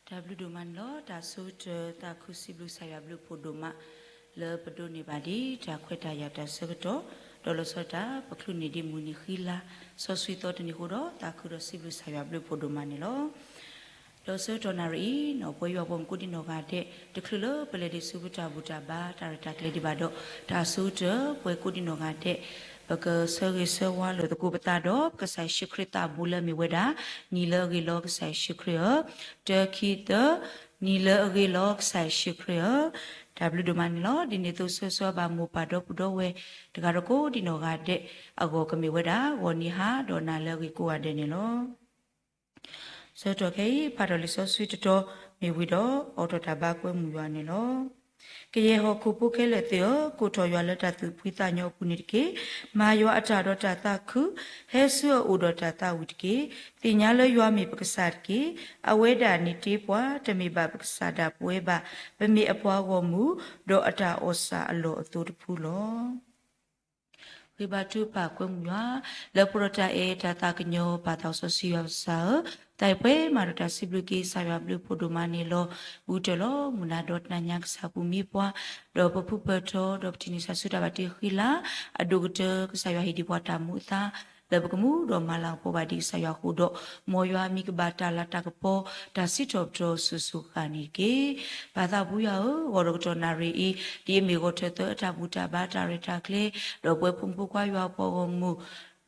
တၢ်ဘျုးဒိၣ်မးန့ၣ်လီၤ. တၢ်ဆိကတၢၢ်သးခုစံးဘျုးကစၢ်ယွၤဘျုးဖှိၣ်ဒိၣ်မး လၢပဒိးန့ၢ်ဘၣ်ဒံးတၢ်ခွဲးတၢ်ယာ်တၢ်ဆၢကတီၢ်, ဒီးလီၤဆီဒၣ်တၢ်ပချုးန့ၢ်ဒံးမုၢ်နံၤဃံလၤ စီဆှံသီတနံၤအဃိဒီး သးခုဒီးစံးဘျုးကစၢ်ယွၤဘျုးဖှိၣ်ဒိၣ်မးန့ၣ်လီၤ. ဒီးဆၢကတီၢ်နၣ်ရံၣ်အံၤ နီၢ်ပှဲၤယွၤပှၤမုၢ်ကိးဒံနီၢ်ဂၤဒဲး တချုးလၢပလဲၤဒံးဆူပတၢ်ဘူၣ်တၢ်ဘါတၢ်ရဲၣ်တၢ်ကျဲၤဒံးဘၣ်ဒီး တၢ်အဆိကတၢၢ် ပှဲၤကိးဒံနီၢ်ဂၤဒဲး ပကဆၢဂ့ၤဆၢဝါလိာ်သကိးပသးဒီး ပကစၢ်ယ့ၣ်ၡူးခရံာ်သးဘိလၢအမ့ၢ်ဝဲဒၣ် နံၤလၢအဂ့ၤလီၤကစၢ်ယ့ၣ်ၡူးခရံာ်ဧၢ, တၢ ခံ သၢ, နံၤလၢအဂ့ၤလီၤကစၢ်ယ့ၣ်ၡူးခရံာ်ဧၢ. တၢ်ဘျုးဒိၣ်မးန့ၣ်လီၤ. ဒ်န့ၣ်အသိးဆၢဂ့ၤဆၢဝါဘၣ်မိၢ်ပၢ်ဒီပုၢ်ဒီဝဲၢ် တဂၤဒီးကိးဒံနီၢ်ဂၤဒဲးအဂီၢ် ကမ့ၢ်ဝဲဒၣ် ဂီၤနံၤဟါဒီးနၤလၢအဂ့ၤကိးဂၤဒဲးန့ၣ်လီၤ. ဆၢကတီၢ်ခဲအံၤ ဖးထီၣ်လံာ်စီဆှံတတီၤမ့ၢ်ဝံၤဒီး အိးထီၣ်တၢ်ဘါကွဲမုာ်ယွၤန့ၣ်လီၤ. ကယဲၢ်ဟီၣ်ခိၣ်ဖိခဲလၢာ်သ့ၣ်ဧၢ, ကိးထီၣ်ယွၤလၢတၢ်သူၣ်ဖှံသးညီအပူၤန့ၣ်တက့ၢ်. မၤယွၤအတၢ်ဒီးတၢ်သးခု, ဟဲဆူအအိၣ်ဒီးတၢ်သးဝံၣ်တက့ၢ်. သ့ၣ်ညါလၢယွၤမ့ၢ်ပကစၢ်တက့ၢ်. အဝဲဒၣ်န့ၣ်တ့ပှၤ, တမ့ၢ်ဘၣ်ပကစၢ်ဒၣ်ပဝဲဘၣ်. ပမ့ၢ်အပှၤဂီၢ်မုၢ်, ဒီးအတၢ်အီၣ်ဆၣ်အလီၢ်အသိတဖုလီၤ. ဃ့ဘါထုကဖၣ်ကွဲမုာ်ယွၤ လၢပှဲၤဒီးတၢ်အဲၣ်တၢ်သးကညီၤ ပၢ်သးစီဆှံယွၤပကစၢ်ဧၢ, တၢ်အဲၣ်ပှဲၤမးဒီးတၢ်စံးဘျုးက့ၤကစၢ်ယွၤဘျုးဖှိၣ်ဒိၣ်မးန့ၣ်လီၤ. ဘူးတၢၢ်လီၤမုၢ်နၤဒီးတနၤညါကစၢ်ပူၤမံပှၤ, ဒီးပဖုပၢၢ်ထီ ဒီးပထံၣ်န့ၢ်ဆၢဆူတၢ်ဘၣ်တ့ဃံလၤ, အဒိၣ်ကတၢၢ်ကစၢ်ယွၤဟ့ၣ်ဒံးပှၤတၢ်မူအသါ လၢပကမူဒီးမၤလၤကပီၤဘၣ်ဒံးကစၢ်ယွၤအဃိဒီး, မ်ယွၤမံၤကဘၣ်တၢ်လၤတၢ်ကပီၤ တၢ်စံးထီၣ်ပတြၢၤစိၤစိၤဃၣ်န့ၣ်တက့ၢ်. ပၢ်သးပူၤယွၤဧၢ, ဂီၤဒီးကတီၢ်နၣ်ရံၣ်အံၤ ဒ်အမ့ၢ်ဂီၤထၢၣ်သၢအတၢ်ဘူၣ်တၢ်ဘါတၢ်ရဲၣ်တၢ်ကျဲၤ, ဒီးပဝဲဖိမုၣ်ဖိခွါယွၤပှၤဂီၢ်မုၢ်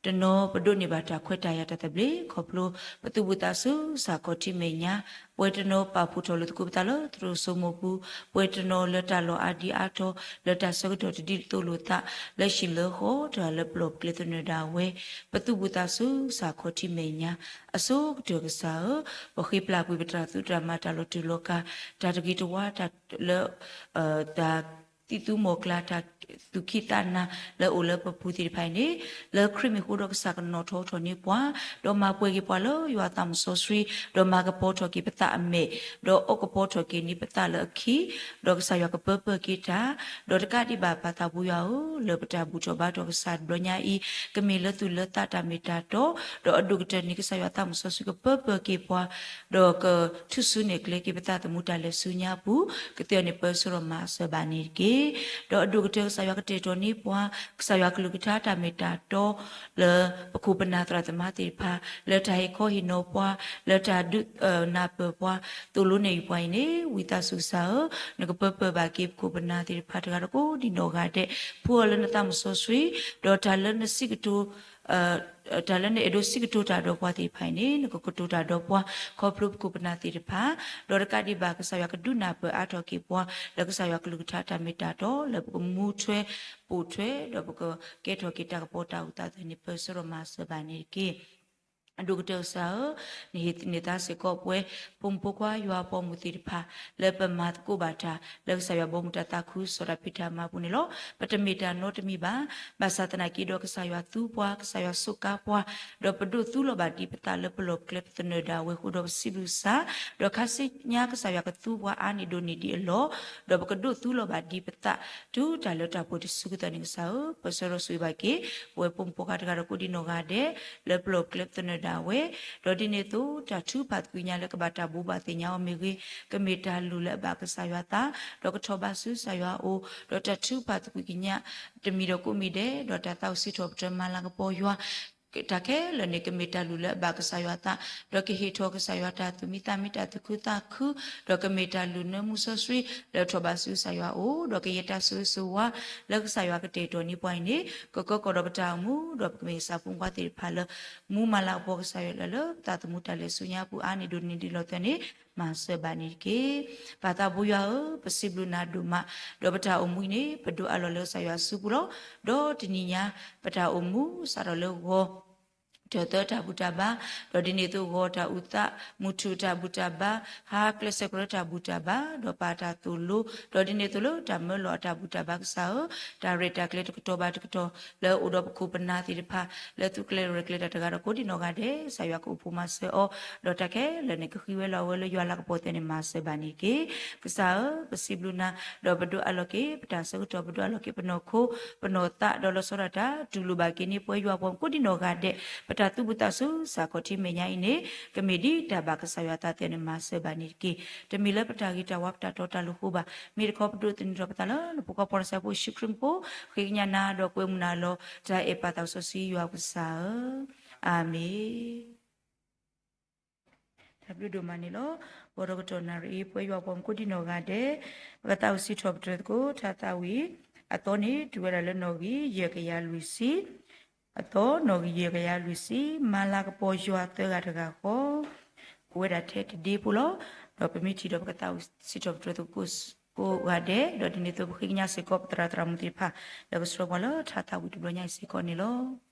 တနီၤပဒိးန့ၢ်ဘၣ်တၢ်ခွဲးတၢ်ယာ်တၢ်သဘျ့ ခီဖျိ ပသူၣ်ဘံၣ်သးစူၤစ့ၢ်ကီးထံမဲာ်ညါ, ပှဲၤတနီၤပာ်ဖှိၣ်ထီၣ်လိာ်သကိးပသးလၢသရိာ်စိမိးပူၤ, ပှဲၤတနီၤလၢတၢ်လီၢ်အါဒံအါထီၣ် လၢတၢ်ဆၢကတီၢ်တဒ်သိးလိာ်သး လၢဟံၣ်လၢဃီ တၢ်လၢပလီၢ်ပကျဲသနၢၣ်ဒၣ်ဝဲ, ပသူၣ်ဘံၣ်သးစူၤစ့ၢ်ကီးထံမဲာ်ညါ, အဆိကတၢၢ်ကစၢ်ဧၢ, ပဃ့ပျၢ်ကွံာ်ပတၢ်သူၣ်တၢ်မၤတၢ်လီၤတူာ်လီၤကာ် တၢ်တဂ့ၤတဝါ တၢ်လၢ တၢ် သံၣ်သူမီၤကျၢ်တၢ်သူၣ်ခံသးနၤလၢအိၣ်လၢပပူၤသ့ၣ်တဖၣ်အံၤန့ၣ်, လၢခရံာ်မ့ၢ်ဃိဒီးကစၢ်ကနီၣ်ထီၣ်ထီၣ်န့ၢ်ပှၤ, ဒီးမၤပှဲၤက့ၤပှၤလၢယွၤသးမုၢ်စီဆှံ, ဒီးမၤကပီၤထီၣ်က့ၤပသးအမဲာ်, ဒီးအီၣ်ကပီၤထီၣ်က့ၤန့ၢ်ပသးလၢအခံ, ဒီးကစၢ်ယွၤကပၢပၢၢ်က့ၤတၢ်, ဒီးတကးဒံးဘၣ်ပၢ်သးပူၤယွၤဧၢ, လၢပတၢ်ဘူၣ်ထီၣ်ဘါထီၣ်ကစၢ်တဘျီညါအံၤ, ကမ့ၢ်လၢသူၣ်လၢသးတၢ်မ့ၢ်တၢ်တီ, ဒီးအဒိၣ်ကတၢၢ်န့ၣ် ကစၢ်ယွၤသးမုၢ်စီဆှံကပၢပၢၢ်က့ၤပှၤ ဒီးကထူၣ်စုနဲၣ်ကျဲက့ၤပသးသမူတၢ်လဲၤဆူညါအပူၤ, ကသ့အီၤန့ၣ်ပၢဆှၢဒီးမၤစၢၤဘၣ်န့ၣ်တက့ၢ်. ဒီးအဒိၣ်ကတၢၢ်ကစၢ်ယွၤကတဲာ်ကတီၤန့ၢ်ပှၤ, ကစၢ်ယွၤကလုၢ်ကထါတၢ်မ့ၢ်တၢ်တီ လၢပခိၣ်ပနၢ်သရၣ်သမါသ့ၣ်တဖၣ်, လၢတၢ်ဟ့ၣ်ခီဟ့ၣ်နီၤပှၤ, လၢတၢ်ဒုးနၢ်ပၢၢ်ပှၤ, သိၣ်လိနဲၣ်ယုာ်ပှၤအံၤန့ၣ်, ဝံသးစူၤကစၢ်ဧၢ, နကပၢပၢၢ်ဘၣ်က့ၤပခိၣ်ပနၢ်သ့ၣ်တဖၣ်တဂၤဒီးကိးဒံနီၢ်ဂၤဒဲး, ဖှူအီၤလၢနသးမုၢ်စီဆှံ, ဒီးတၢ်လၢနစံးကတိၤ တၢ်လၢနအဲၣ်ဒိးစံးကတိၤတၢ်ဒီးပှၤသ့ၣ်တဖၣ်အံၤန့ၣ်, နကကတိၤတၢ်ဒီးပှၤ, ခီဖျိပခိၣ်ပနၢ်သ့ၣ်တဖၣ်, ဒီးတကးဒံးဘၣ်ကစၢ်ယွၤကဒုးနၢ်ပၢၢ်အါထီၣ်က့ၤပှၤ, လၢကစၢ်ယွၤကလုၢ်ကထါတၢ်မ့ၢ်တၢ်တီ လၢပကမူထွဲ, ပိာ်ထွဲ, ဒီးပကကဲထီၣ်က့ၤတၢ်ကပီၤတၢ်အိၣ်သးသ့ၣ်န့ၣ် ပၢဆှၢဒီးမၤစၢၤဘၣ်န့ၣ်တက့ၢ်. အဒိၣ်ကတၢၢ်ကစၢ်ဧၢ, နဟ့ၣ်သန့ၤသးစ့ၢ်ကီးပဝဲ, ဖိမုၣ်ဖိခွါယွၤအပိာ်မုၣ်သ့ၣ်တဖၣ်, လၢပမၤသကိးဘၣ်တၢ်, လၢကစၢ်ယွၤဘီမုၢ်တၢ်သးခုကစီၣ်တၢ်ဖံးတၢ်မၤပူၤန့ၣ်လီၤ. ပတမ့ၢ်တၢ်နီတမံၤဘၣ်, ဘၣ်ဆၣ်သနာ်က့ဒီးကစၢ်ယွၤသူပှၤ, ကစၢ်ယွၤစူးကါပှၤ, ဒီးပဒိးသူလီၤဘၣ်ဒံးပသးလၢပလီၢ်ပကျဲပသနၢၣ်ဒၣ်ဝဲအဃိဒီးပစံးဘျုးကစၢ်, ဒီးခါဆူညါကစၢ်ယွၤကသူပှၤအါန့ၢ်ဒိၣ်န့ၢ်ဒံးအလီၢ်, ဒီးပကဒိးသူလီၤဘၣ်ဒံးပသး, တုၤတၢ်လၢတၢ်ပှဲၤတစုကသၢၣ်န့ၣ်ကစၢ်ဧၢ, ပၢဆှၢဒီးဆိၣ်ဂ့ၤဘၣ်က့ၤ, ပဝဲဖိမုၣ်ဖိခွါတဂၤဒီးကိးဒံနီၢ်ဂၤဒဲး, လၢပလီၢ်ပကျဲပသနၢၣ်ဒၣ်ဝဲ, ဒီးဒ်န့ၣ်အသိး တၢ်ထုကဖၣ်သကွံာ်ညါလၢကဘၣ်တၢ်ဘိးဘၣ်သ့ၣ်ညါအီၤမ့ၢ်ဂ့ၤ, ကမ့ၢ်တၢ်လုၢ်လၢအဘၣ်ကစၢ်ယွၤသး, ဒီးကထီၣ်ဘးဆူကစၢ်ယွၤအအိၣ်, ဒီးတၢ်ထုကဖၣ်သကွံာ်ကညး, တမံၤဒီးကိးမံၤဒဲး, ဒီးတၢ်သးအိၣ်စံးထီၣ်ပတြၢၤမၤလၤကပီၤယွၤ တၢ်ခဲလၢာ်န့ၣ် ကမ့ၢ်တၢ်လုၢ်လၢအဘၣ်ကစၢ်ယွၤသး, ဒီးကဟ့ၣ်ထီၣ်ကစၢ်ယွၤတၢ်သူၣ်မံသးမံတၢ်သူၣ်ခုသးခု, ဒီးကမ့ၢ်တၢ်လုၢ်နၢမူစီဆှံ, လၢထီၣ်ဘးဆူကစၢ်ယွၤအအိၣ်, ဒီးကယဲၢ်တၢ်ဆိၣ်ဂ့ၤဆိၣ်ဝါ, လၢကစၢ်ယွၤကတဲာ်ကတီၤန့ၢ်ပှၤအံၤန့ၣ်, ကကၢကီၢ်ဒီးပတၢ်အိၣ်မူ, ဒီးပကမ့ၢ်ကစၢ်ဖိမုၣ်ဖိခွါသ့ၣ်တဖၣ်လၢ မူမၤလၤကပီၤကစၢ်ယွၤလၢ လၢပသးသမူတၢ်လဲၤဆူညါပူၤအါန့ၢ်ဒိၣ်န့ၢ်ဒံးလီၤသၢန့ၣ်, မၤစၢၤဘၣ်န့ၣ်တက့ၢ်. ပၢ်သးဘိယွၤဧၢ, ပစံးဘျုးနၤဒိၣ်မး, ဒီးပတၢ်အိၣ်မူအံၤန့ၣ် ပဒိးအးလီၤလၢကစၢ်ယွၤစုပူၤလီၤ. ဒီးတနံၤညါ ပတၢ်အိၣ်မူစးထီၣ်လၢဂီၤ ထၢၣ်သၢတၢ်ဘူၣ်တၢ်ဘါ, ဒီးဒ်န့ၣ်အသိးဂီၤတၢ်အုၣ်သး, မုၢ်ထူၣ်တၢ်ဘူၣ်တၢ်ဘါ, ဟါကျဲဆဲးကျၢတၢ်ဘူၣ်တၢ်ဘါ, ဒီးပၢ်တၢ်သိၣ်လိ, ဒီးဒ်န့ၣ်အသိးလၢတၢ်မၢလီၤအတၢ်ဘူၣ်တၢ်ဘါကစၢ်ဧၢ, တၢ်ရဲၣ်တၢ်ကျဲၤတကတီၢ်ဘၣ်တကတီၢ်, လၢအအိၣ်ဒီးပခိၣ်ပနၢ်သ့ၣ်တဖၣ်, လၢသူၣ်ကျဲၤရဲၣ်ကျဲၤတၢ်တဂၤဒီးကိးဒံနီၢ်ဂၤဒဲး, ကစၢ်ယွၤကအိၣ်ဖှိၣ်မၤစၢၤအီၤ, ဒီးတၢ်ခဲလၢာ်န့ၣ် ကဃံဝဲလီၤဝဲလၢယွၤလၤကပီၤသၢန့ၣ် မၤစၢၤဘၣ်န့ၣ်တက့ၢ်. ကစၢ်ဧၢ, ပစံးဘျုးနၤ, ဒီးပဒိးအးလီၤက့ၤ ပတၢ်ဆၢကတီၢ်, ပဒိးအးလီၤက့ၤပနီၢ်ခိ, ပနီၢ်သး, ဒီးလီၤဆီဒၣ်တၢ် တူၢ်လိာ်ဘၣ်က့ၤန့ၢ်ပဝဲယွၤပှၤကိးဒံနီၢ်ဂၤဒဲး, ပ တၢ်သူၣ်ဘံၣ်သးစူၤစးခီၣ်ထံမဲာ်ညါအံၤန့ၣ် ကမ့ၢ်ဒ်တၢ်ဘၣ်ကစၢ်ယွၤအသးအသိးန့ၣ်မၤစၢၤဘၣ်န့ၣ်တက့ၢ်. တမ့ၢ်လၢပတၢ်ဂ့ၤတၢ်ဝါပတၢ်တီတၢ်လိၤအဃိဘၣ်. မ့ၢ်တခီပဒိၣ်သန့ၤထီၣ်ပသးလၢနဖိခွါပီၢ်လၢစီဖိယ့ၣ်ၡူးခရံာ်အမံၤအဃိ ဃ့ကညးနၤဒီးကွဲမုာ်နၤလီၤ. တၢ်အဲၣ်ပၢ်သးစီဆှံယွၤပကစၢ်ဧၢ, အၤမ့ၣ်. တၢ်ဘျုးဒိၣ်မးန့ၣ်လီၤ. ဂီၤဒီးကတီၢ်နၣ်ရံၣ်အံၤ ပဝဲယွၤပှၤမူခိၣ်ဒံးနီၢ်ဂၤဒဲး ပကသးဝံၣ်စံးထီၣ်ပတြၢၤသကိး ထါသးဝံၣ်အသီန့ၣ် တုၤဝဲဒၣ်လၢနီၣ်ဂံၢ်ယဲၢ်ကယၤလွံၢ်ဆံ, အသီ နီၣ်ဂံၢ်ယဲၢ်ကယၤလွံၢ်ဆံ, မၤလၤကပီၤယွၤသၢဂၤတဂၤဃီ အိၣ်ဝဲဒၣ်ထဲတဒ့ဖိလီၤ. ဒီးပမ့ၢ်ထံၣ်ဒီးပကသးဝံၣ်စံးထီၣ်ပတြၢၤသကိးကိးဂၤဒဲး, ဒီးဒ်န့ၣ်အသိးပဃ့ကညးစ့ၢ်ကီးပသရၣ်သရၣ်မုၣ်သ့ၣ်တဖၣ် လၢကဆှၢပှၤလၢထါသးဝံၣ်တဘျီညါအံၤစ့ၢ်ကီးန့ၣ်လီၤ.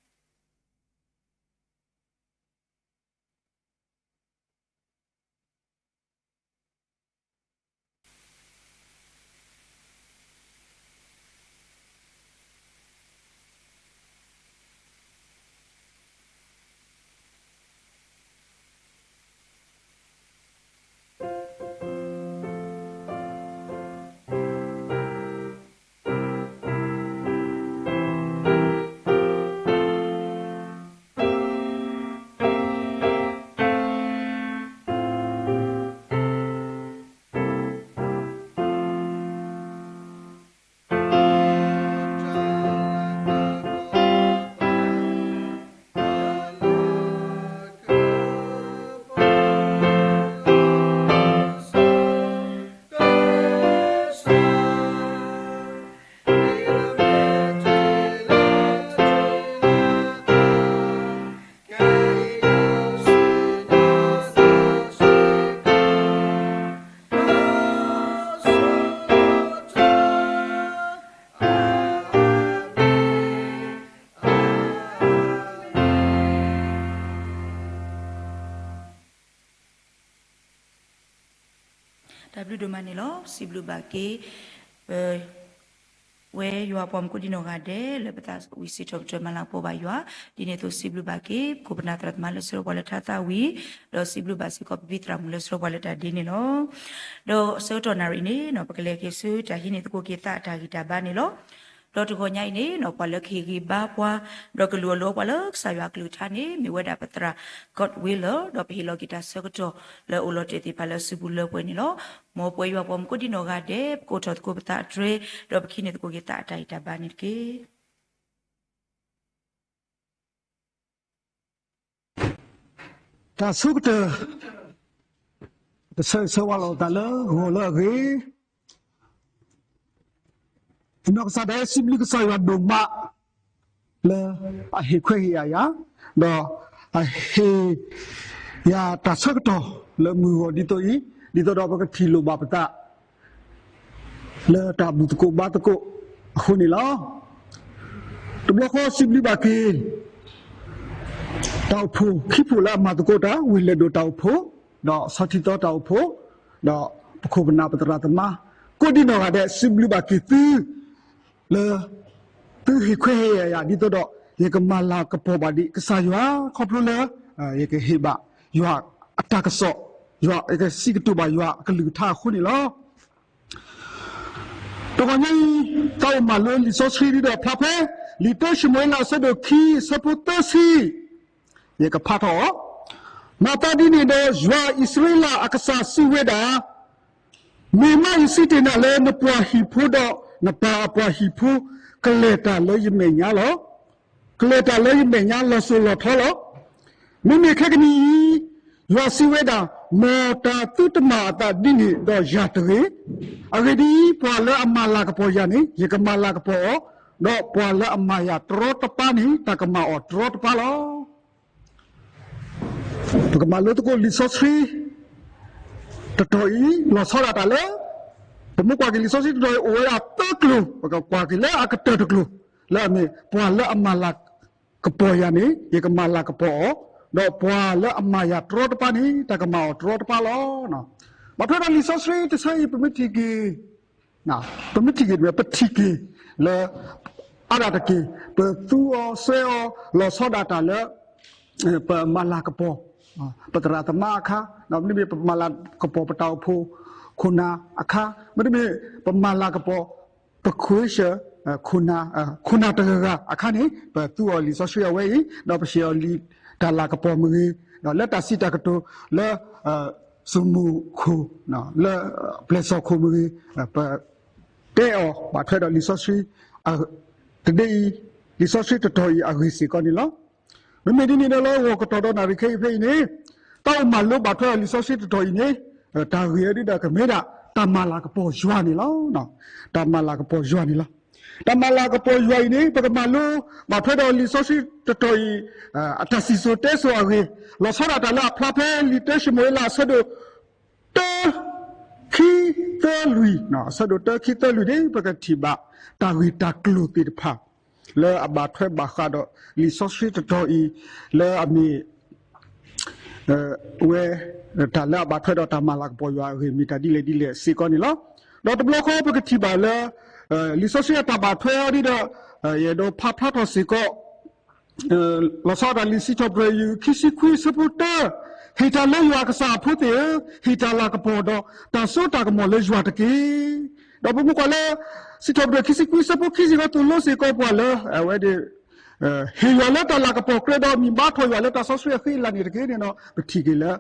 တၢ်ဘျုးဒိၣ်မးန့ၣ်လီၤ. စံးဘျုးဘၣ်က့ၤ ပဝဲယွၤပှၤမူခိၣ်ဒံးနီၢ်ဂၤဒဲး လၢပသးဝံၣ်စံးထီၣ်ပတြၢၤမၤလၤကပီၤဘၣ်ယွၤ, ဒ်န့ၣ်အသိးစံးဘျုးဘၣ်က့ၤ ပခိၣ်ပနၢ်သရၣ်သမါလၢဆှၢပှၤလၢထါသးဝံၣ်, ဒီးစံးဘျုးဘၣ်စ့ၢ်ကီးပပှၤသရၣ်မုၣ်လၢဆှၢပှၤလၢတၢ်ဒ့န့ၣ်လီၤ. ဒီးဆၢကတီၢ်နၣ်ရံၣ်အံၤန့ၣ် ပကလဲၤက့ၤဆူတၢ်ဟံးန့ၢ်သကိးက့ၤသးအတၢ်ဂံၢ်တၢ်ဘါန့ၣ်လီၤ. ဒီးတဂီၤညါအံၤန့ၣ် ပှၤလၢကဟ့ၣ်ဂံၢ်ဘါပှၤ ဒီးကလူးအလိပှၤလၢကစၢ်ယွၤအကလုၢ်ကထါန့ၣ် မ့ၢ်ဝဲဒၣ်ပသရၣ် Godwill ဒီးပဟ့ၣ်လီၤက့ၤတၢ်ဆၢကတီၢ်လၢအအိၣ်လီၤတဲာ်သ့ၣ်တဖၣ်လၢအစုပူၤလၢပှဲၤန့ၣ်လီၤ. မ်ပဝဲယွၤပှၤမူခိၣ်ဒံးနီၢ်ဂၤဒဲး ပကအိးထီၣ်သကိးပသးအတြဲၤ ဒီးပကဟံးန့ၢ်သကိးက့ၤသးအတၢ်ဂံၢ်တၢ်ဘါန့ၣ်တက့ၢ်. တၢ်ဆိကတၢၢ် တဆၢဂ့ၤဆၢဝါလီၤသးလၢဂီၤလၢအဂ့ၤ, နီၢ်ကစၢ်ဒၣ်စံးဘျုးကစၢ်ယွၤဒိၣ်မး လၢအဟ့ၣ်ခွဲးဟ့ၣ်ယာ်ယၤ, ဒီးအဟ့ၣ်ယၤတၢ်ဆၢကတီၢ်လၢမုၢ်ဂီၤဒ်သိးအံၤ, ဒ်သိးဒီးပကထံၣ်လိာ်ဘၣ်ပသး လၢတၢ်ဘျုးသကိးဘါသကိးအဃိန့ၣ်လီၤ. တဘျီဃီစံးဘျုးဘၣ်က့ၤ တၢ်အိၣ်ဖှိၣ်ခံဖှိၣ်လၢအမၤသကိးတၢ်, ဝ့ၢ်လဲၢ်ဒိၣ်တၢ်အိၣ်ဖှိၣ်, ဒီးဆီထံသီတၢ်အိၣ်ဖှိၣ်, ဒီးပခိၣ်ပနၢ်ပသရၣ်သမါ ကိးဒံးနီၢ်ဂၤဒဲး စံးဘျုးဘၣ်က့ၤသု လၢ သုဟ့ၣ်ခွဲးဟ့ၣ်ယာ်ယၤ ဒ်သိးဒီး ယကမၤလၤကပီၤဘၣ်ဒံးကစၢ်ယွၤ ခီဖျိလၢ ယကဟ့ၣ်ဘၣ်ယွၤအတၢ်ကစီၣ်, ယွၤ ယကစံးကတိၤဘၣ်ယွၤအကလုၢ်ကထါအဃိန့ၣ်လီၤ. တဂီၤညါအံၤ သးအိၣ်မၤလိလံာ်စီဆှံဒ်ဒီးဖျါဖဲ လံာ်တၢၡမူၤအ့လးအဆၢဒိၣ်ခံ အဆၢဖိသၢဆံ, ယကဖးထီၣ်အီၤ, မၤသးဒ်န့ၣ်ဒီး ယွၤအံၣ်စရ့လးအကစၢ်စံးဝဲဒၣ်, မ့ၢ်မးယစံးတ့ၢ်နၤလၢနပှၤဟံၣ်ဖိဒီးနပၢ်အပှၤဟံၣ်ဖိ ကလဲၤတၢ်လၢယမဲာ်ညါလီၤ. ကလဲၤတၢ်လၢယမဲာ်ညါ လီၤစိၤလီၤထီလီၤ. မ့မ့ၢ်ခဲကနံၣ်အံၤ ယွၤစံးဝဲဒၣ်, မ်တၢ်သုတမၤအသးဒ်န့ၣ်ဒီးယၤတဂ့ၤ. အဂ့ၢ်ဒ်အံၤ, ပှၤလၢအမၤလၤကပီၤယၤန့ၣ် ယကမၤလၤကပီၤအီၤ, ဒီးပှၤလၢအမၤယၤတရီတပါန့ၣ် တၢ်ကမၤအီၤတရီတပါလီၤ. ပကမၤလိသကိးလံာ်စီဆှံ တတီၤအံၤ လီၤဆီဒၣ်တၢ်လၢ ပမ့ၢ်ကွၢ်က့ၤလံာ်စီဆှံတတီၤအံၤ အိၣ်ဝဲဒၣ်သၢကျိၤ, ပကကွၢ်က့ၤလၢအကတၢၢ်တကျိၤ လၢအမ့ၢ် ပှၤလၢအမၤလၤကပီၤယၤန့ၣ် ယကမၤလၤကပီၤအီၤ, ဒီးပှၤလၢအမၤယၤတရီတပါန့ၣ် တၢ်ကမၤအီၤတရီတပါလီၤ. ဘၣ်ထွဲဒီးလံာ်စီဆှံတဆၢအံၤ ပမ့ၢ်ထံၣ်က့ၤ ပမ့ၢ်ထံၣ်က့ၤ ပထံၣ်က့ၤလၢ အါဒၣ်တက့ၢ် ပသူအီၤစွဲအီၤ လီၤဆီဒၣ်တၢ်လၢ ပမၤလၤကပီၤ ပသရၣ်သမါအခါ, မ့တမ့ၢ်ပမၤလၤကပီၤပတၢ်အိၣ်ဖှိၣ်ခိၣ်နၢ်အခါ, မ့တမ့ၢ်ပမၤလၤကပီၤ ပခိၣ်ဆၢ ခိၣ်နၢ်တဂၤဂၤအခါန့ၣ် ပသူအီၤလံာ်စီဆှံအဝဲအံၤ ဒီးပဆှၢအီၤလံာ် တၢ်လၤကပီၤမ့ၢ်ဂ့ၤ, ဒီးလၢတၢ်စံးတၢ်ကတိၤလၢ စမူခိၣ်, လၢပျဲၢ်စီၣ်ခိၣ်မ့ၢ်ဂ့ၤ, ပ တဲအီၤဘၣ်ထွဲဒီးလံာ်စီဆှံ တဒ့အံၤ, လံာ်စီဆှံတတီၤအံၤအဂ့ၢ်စ့ၢ်ကီးန့ၣ်လီၤ. မ့မ့ၢ်ဒ်န့ၣ်ဒီး လၢဂီၤကတီၢ်ဒီးနၣ်ရံၣ်ခဲအံၤဖဲအံၤန့ၣ်, တၢ်အိၣ်မၤလိဘၣ်ထွဲဒီးလံာ်စီဆှံတတီၤအံၤန့ၣ်, တၢ်ဂ့ၢ်အံၤဒ်ဒီးကမ့ၢ်ဒၣ် တၢ်မၤလၤကပီၤယွၤန့ၣ်လီၤ. တၢ်မၤလၤကပီၤယွၤန့ၣ်လီၤ. တၢ်မၤလၤကပီၤယွၤအံၤန့ၣ် ပကမၤလိဘၣ်ထွဲဒီးလံာ်စီဆှံတတီၤအံၤ အတၢ်စံၣ်စိၤတဲစိၤအဂ့ၢ်, လီၤဆီဒၣ်တၢ်လၢအဖျါဖဲလံာ်တၢၡမူၤအ့လးအဆၢဒိၣ် တၢ ခံ သၢ လွံၢ်, အဆၢဒိၣ်တၢ ခံ သၢ လွံၢ်န့ၣ် ပကထံၣ်ဘၣ် တၢ်ဂ့ၢ်တၢ်ကျိၤသ့ၣ်တဖၣ် လၢအဘၣ်ထွဲဘၣ်ဃးဒီးလံာ်စီဆှံတတီၤအံၤ လၢအမ့ၢ် ဝဲ တၢ်လၢအဘၣ်ထွဲဒီးတၢ်မၤလၤကပီၤယွၤအဂ့ၢ် မ့ၢ်တၢ်ဒ်လဲၣ်ဒ်လဲၣ်စ့ၢ်ကီးန့ၣ်လီၤ. ဒီးတဘျီဃီပကထံၣ်ဘၣ်လၢ လံာ်စီဆှံအတၢ်ဘၣ်ထွဲအီၤဒ်ဒီး ယအဲၣ်ဒိးဖးဖျါထီၣ်စ့ၢ်ကီး လီၤဆီဒၣ်တၢ်လံာ်စံးထီၣ်ပတြၢၤ ယူၢ် ခံဆံခွံ အဆၢဖိတၢ, ဟ့ၣ်တၢ်လၢယွၤအကစၢ်အဖိသ့ၣ်ဧၢ, ဟ့ၣ်တၢ်လၤကပီၤဒီးတၢ်စိတၢ်ကမီၤလၢယွၤတက့ၢ်. ဒီးပမ့ၢ်ကွၢ်လၢ စံးထီၣ်ပတြၢၤ ခံဆံခွံ အဆၢဖိခံစ့ၢ်ကီး သိၣ်လိစ့ၢ်ကီးပှၤလၢ အဝဲ ဟ့ၣ်ယွၤလၢတၢ်လၤကပီၤကြၢးဒီး မ့ၢ်ဘါထီၣ်ယွၤလၢတၢ်စီဆှံအဃံအလၤန့ၣ်တက့ၢ်န့ၣ်ဒီး ပထံၣ်က့ၤလၢ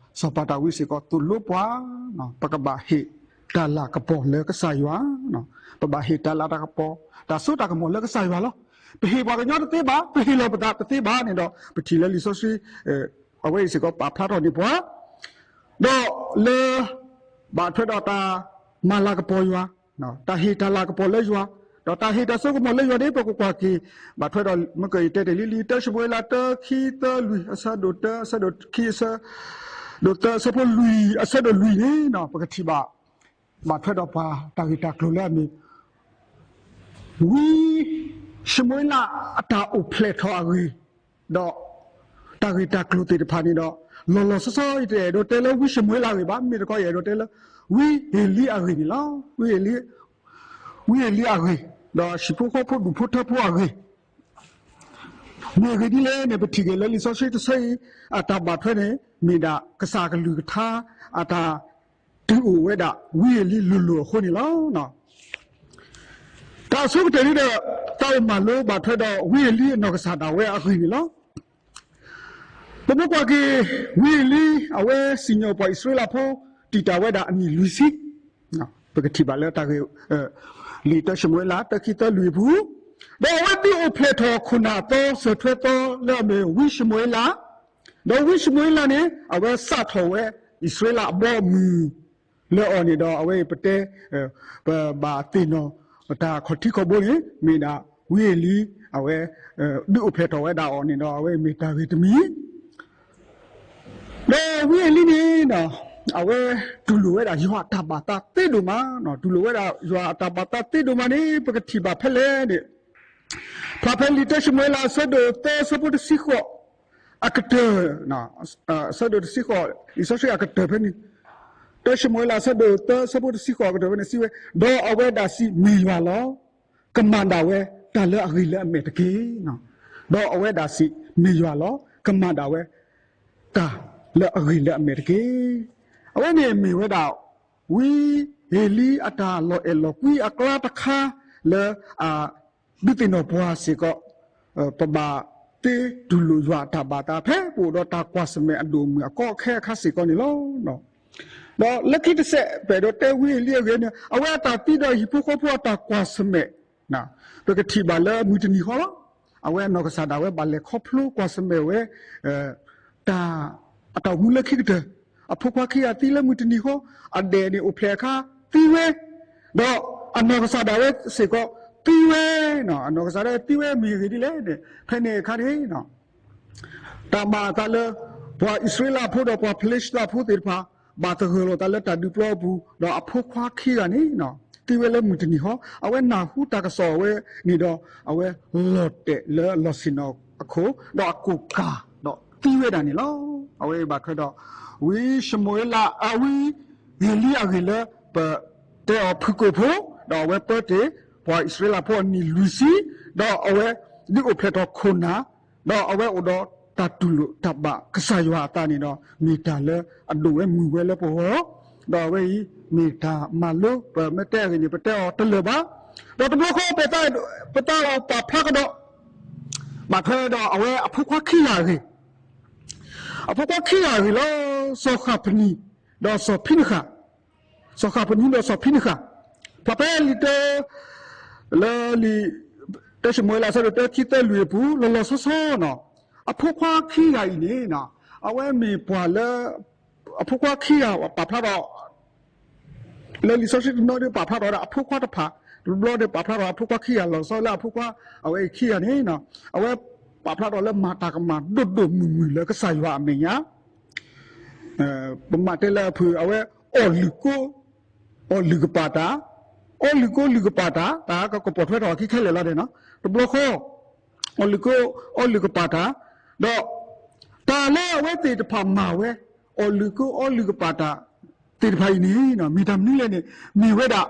စီၤပၤတၢ်ဝံစ့ၢ်ကီး သိၣ်လိပှၤ ပကဘၣ်ဟ့ၣ်တၢ်လၤကပီၤလၢကစၢ်ယွၤ, ပဘၣ်ဟ့ၣ်တၢ်လၤတၢ်ကပီၤ တၢ်စိတၢ်ကမီၤလၢကစၢ်ယွၤလီၤ. ပဟ့ၣ်ပှၤကညီတသ့ဘၣ်, ပဟ့ၣ်လီၤပသးတသ့ဘၣ်န့ၣ်ဒီး ပထံၣ်လၢလံာ်စီဆှံ အဝဲအံၤစ့ၢ်ကီး ပာ်ဖျါထီၣ်န့ၢ်ပှၤ ဒီးလၢ ဘၣ်ထွဲဒီးတၢ်မၤလၤကပီၤယွၤ, တၢ်ဟ့ၣ်တၢ်လၤကပီၤလၢယွၤ, ဒီးတၢ်ဟ့ၣ်တၢ်စိကမီၤလၢယွၤန့ၣ် ပကကွၢ်က့ၤ ဘၣ်ထွဲဒီး မ့ၢ်ကယတဲတ့ၢ်လံ လံာ်တၢၡမူၤအ့လး တၢ ခံ သၢ လွံၢ်, အဆၢဒိၣ်တၢ အဆၢဒိၣ်ခံ အဆၢဒိၣ်သၢ အဆၢဖိလွံၢ်, အဆၢဒိၣ်လွံၢ်န့ၣ် ပကထံၣ်ဘၣ် ဘၣ်ထွဲဒီးပှၤတၢ်ဂ့ၢ်တၢ်ကျိၤလၢအမ့ၢ် ဝံၡမူၤအ့လးအတၢ်အိၣ်ဖျဲၣ်ထီၣ်အဂ့ၢ်, ဒီး တၢ်ဂ့ၢ်တၢ်ကျိၤသ့ၣ်တဖၣ်န့ၣ်ဒီး လီၤလီၤဆီဆီ ယတအဲၣ်ဒိးတဲလၢဝံၡမူၤအ့လးအဂ့ၢ်ဘၣ်, မ့ၢ်တခီယအဲၣ်ဒိးတဲလၢ ဝံအ့လံအဂ့ၢ်န့ၣ်လီၤ. ဝံအ့လံ, ဝံအ့လံအဂ့ၢ်, ဒီးဟံၣ်ဖိဃီဖိဒူၣ်ဖိထၢဖိအဂ့ၢ် မ့ၢ်အဂ့ၢ်ဒ်လဲၣ်န့ၣ် ပထံၣ်က့ၤလၢလံာ်စီဆှံတဆၢအံၤ အတၢ်ဘၣ်ထွဲန့ၣ် မ့ၢ်ဒၣ်ကစၢ်အကလုၢ်ကထါ အတၢ်တုၤအိၣ်ဝဲဒၣ် ဝံအ့လံလိၤလိၤအဃိန့ၣ်လီၤ. တၢ်အဆိကတၢၢ်န့ၣ်ဒီး တၢ်အိၣ်မၤလိဘၣ်ထွဲဒီးဝံအ့လံအနီၢ်ကစၢ်ဒၣ်ဝဲအဂ့ၢ်န့ၣ်လီၤ. ပမ့ၢ်ကွၢ်က့ၤ ဝံအ့လံ အဝဲစံၣ်ညီၣ်ပှၤအံၣ်စရ့လးဖိ တံာ်တာ်ဝဲဒၣ်အနံၣ်လွံၢ်ဆံ, ပကထံၣ်ဘၣ်လၢတၢ်ဂ့ၢ် လံာ်တၢၡမူၤအ့လး တၢ ခံ သၢ လွံၢ်အပူၤ, ဒီးအဝဲဒုးအိၣ်ဖျဲၣ်ထီၣ်ခိၣ်နၢ်အသီ စၢၤထွဲသီလၢအမ့ၢ်ဝံၡမူၤအ့လး, ဒီးဝံၡမူၤအ့လးန့ၣ် အဝဲစးထီၣ်ဝဲ အံၣ်စရ့လးအဘီအမုၢ် လၢအီၤန့ၣ်ဒီး အဝဲအံၤပတဲ ပဘၣ်သ့ၣ်နီၣ် တၢ်ခီၣ်ထံးခီၣ်ဘိန့ၣ် မ့ၢ်ဒၣ်ဝံအ့လံ အဝဲ ဒုးအိၣ်ဖျဲၣ်ထီၣ်ဝဲဒၣ်အီၤန့ၣ်ဒီး အဝဲမ့ၢ်တၢ်ဂ့ၢ်တမံၤ ဒီးဝံအ့လံန့ၣ် အဝဲတူၢ်လိာ်ဝဲဒၣ်ယွၤအတၢ်ဘၣ်သးသ့ဒိၣ်မး, တူၢ်လိာ်ဝဲဒၣ်ယွၤအတၢ်ဘၣ်သးသ့ဒိၣ်မးန့ၣ် ပကထံၣ်ဘၣ်ဖဲလဲၣ်န့ၣ် ဖျါဖဲလံာ်တၢၡမူၤအ့လး အဆၢဒိၣ်သၢ အဆၢဖိတဆံဃိး အကတၢၢ်, အဆၢဒိၣ်တဆံဃိး လံာ်စီဆှံအကတၢၢ်ဖဲန့ၣ်, တၢၡမူၤအ့လး အဆၢဒိၣ်သၢ အဆၢဖိတဆံဃိး အကတၢၢ်ဖဲန့ၣ်စံးဝဲ, ဒီးအဝဲဒၣ်စံး မ့ၢ်ယွၤလီၤ. ကမၤဒၣ်ဝဲတၢ်လၢအဂ့ၤလၢအမဲာ်တက့ၢ်. ဒီးအဝဲဒၣ်စံး မ့ၢ်ယွၤလီၤ. ကမၤဒၣ်ဝဲ တၢ်လၢအဂ့ၤလၢအမဲာ်တက့ၢ်. အဝဲန့ၣ်မ့ၢ်ဝဲဒၣ် ဝံအ့လံအတၢ်လီၤအဲၣ်လီၤကွံအကျါတခါလၢ ဒုးသ့ၣ်နီၣ်ပှၤစ့ၢ်ကီး ပဘၣ်သ့တူၢ်လိာ်ယွၤအတၢ်ဘၣ်သး ဖဲပအိၣ်ဒီးတၢ်ကွၢ်ဆၢၣ်မဲာ်အဒိၣ်အမုၢ်အကီအခဲအခါစ့ၢ်ကီးန့ၣ်လီၤ. ဒီးလၢခံတစဲး ပအဲၣ်ဒိးတဲဝံအ့လံအဂ့ၢ်န့ၣ် အဝဲအတၢ်သံဒီးဟံၣ်ဖိဃီဖိအတၢ်ကွၢ်ဆၢၣ်မဲာ် ပကထံၣ်ဘၣ်လၢမုၢ်တနံၤဃီလီၤ. အဝဲအနီၢ်ကစၢ်ဒၣ်ဝဲဘၣ်လဲၤခီဖျိကွၢ်ဆၢၣ်မဲာ်ဝဲ တၢ် အတၢ်အိၣ်မူလၢခံကတၢၢ်, အဖိခွါခံဂၤသံလၢမုၢ်တနံၤဃီ, အဒဲၣ်န့ၣ်အိၣ်ဖျဲၣ်အခါသံဝဲ, ဒီးအနီၢ်ကစၢ်ဒၣ်ဝဲစ့ၢ်ကီးသံဝဲ, အနီၢ်ကစၢ်ဒၣ်ဝဲသံဝဲမ့ၢ်အဂ့ၢ်ဒ်လဲၣ်န့ၣ် ဖဲန့ၣ်အခါန့ၣ် တၢ်ဘၣ်အသးလၢ ပှၤအံၣ်စရ့လးဖိဒီးပှၤဖလ့ၡသးဖိသ့ၣ်တဖၣ် ဘၣ်သဂၢၢ်လိာ်သးလၢတၢ်ဒုးပျီအပူၤ, ဒီးအဖိခွါခံဂၤန့ၣ် သံဝဲလၢမုၢ်တနံၤဃီ, အဝဲနၢ်ဟူတၢ်ကစီၣ်အဝဲန့ၣ်ဒီး အဝဲလီၤတဲာ်လၢလီၢ်ဆ့ၣ်နီၤအခိၣ်, ဒီးအကိၢ်ကၢ်ဒီးသံဝဲဒၣ်န့ၣ်လီၤ. အဝဲအံၤဘၣ်ထွဲဒီး ဝံၡမူၤအ့လး အဝံ အ့လံအဂ့ၢ်လၢ ပတဲအီၤဖုၣ်ကိာ်ဖိ, ဒီးအဝဲပၢတ့ၢ် ပှၤအံၣ်စရ့လးဖိအနံၣ်လွံၢ်ဆံ, ဒီးအဝဲဒုးအိၣ်ဖျဲၣ်ထီၣ်ခိၣ်နၢ်, ဒီးအဝဲအိၣ်ဒီးတၢ်တူၢ်လိာ်တၢ်ဘၣ်ကစၢ်ယွၤအသးန့ၣ်ဒီး မ့ၢ်တၢ်လၢအဒိၣ်ဝဲမုၢ်ဝဲလၢပဂီၢ်, ဒီးအဝဲအံၤမ့ၢ်တၢ်မၤလိ ပမ့ၢ်တဲအဂ့ၢ်န့ၣ် ပတဲအီၤတလၢာ်ဘၣ်. ဒီးတဘျီဃီ ပသးပာ်ဖျါကဒီး ဘၣ်ထွဲဒီးအဝဲအဖိခွါခံဂၤအဂ့ၢ် အဖိခွါခံဂၤအဂ့ၢ်လီၤ. စီၤဃးဖနံ, ဒီးစီၤဖံနဃး, စီၤဃးဖနံဒီးစီၤဖံနဃး, ဖျါဖဲလံာ်တၢ, လၢလံာ်တၢၡမူၤအ့လး အဆၢဒိၣ်တၢ ခံ သၢ လွံၢ်အပူၤ လီၤလီၤဆီဆီနီၤ, အဖိခွါခံဂၤအံၤန့ၣ်, အဝဲမ့ၢ်ပှၤလၢ, အဖိခွါခံဂၤပာ်ဖျါထီၣ် လၢလံာ်စီဆှံတနီၤဒုးပာ်ဖျါထီၣ်ဝဲဒၣ်အဖိခွါတဖၣ်, တဘျီန့ၣ်ပာ်ဖျါထီၣ်အဖိခွါခံဂၤ လီၤဆီလၢအဖိခွါအဝဲအံၤခံဂၤန့ၣ်, အဝဲပာ်ဖျါထီၣ်လၢမၤတၢ်ကမၣ်ဒိၣ်ဒိၣ်မုၢ်မုၢ်လၢကစၢ်ယွၤအမဲာ်ညါ, ပမၤတဲလၢအဖုး အဝဲအီၣ်လုၢ်ကိၢ်, အီၣ်လုၢ်ကပာ်တၢ်, အီလုၢ်ကိၢ်လုၢ်ကပာ်တၢ်, တၢ်ကကပိာ်ထွဲထီၣ်အခံခဲလၢာ်လီၤန့ၣ်, တဘျီဃီ အီၣ်လုၢ်ကိၢ်အီလုၢ်ကပာ်တၢ်, ဒီးတၢ်လၢအဝဲသ့ၣ်တဖၣ်မၤဝဲ, အီၣ်လုၢ်ကိၢ်အီလုၢ်ကပာ်တၢ်သ့ၣ်တဖၣ်အံၤန့ၣ်, မ့ၢ်တၢ်မနုၤလဲၣ်န့ၣ်, မ့ၢ်ဝဲဒၣ်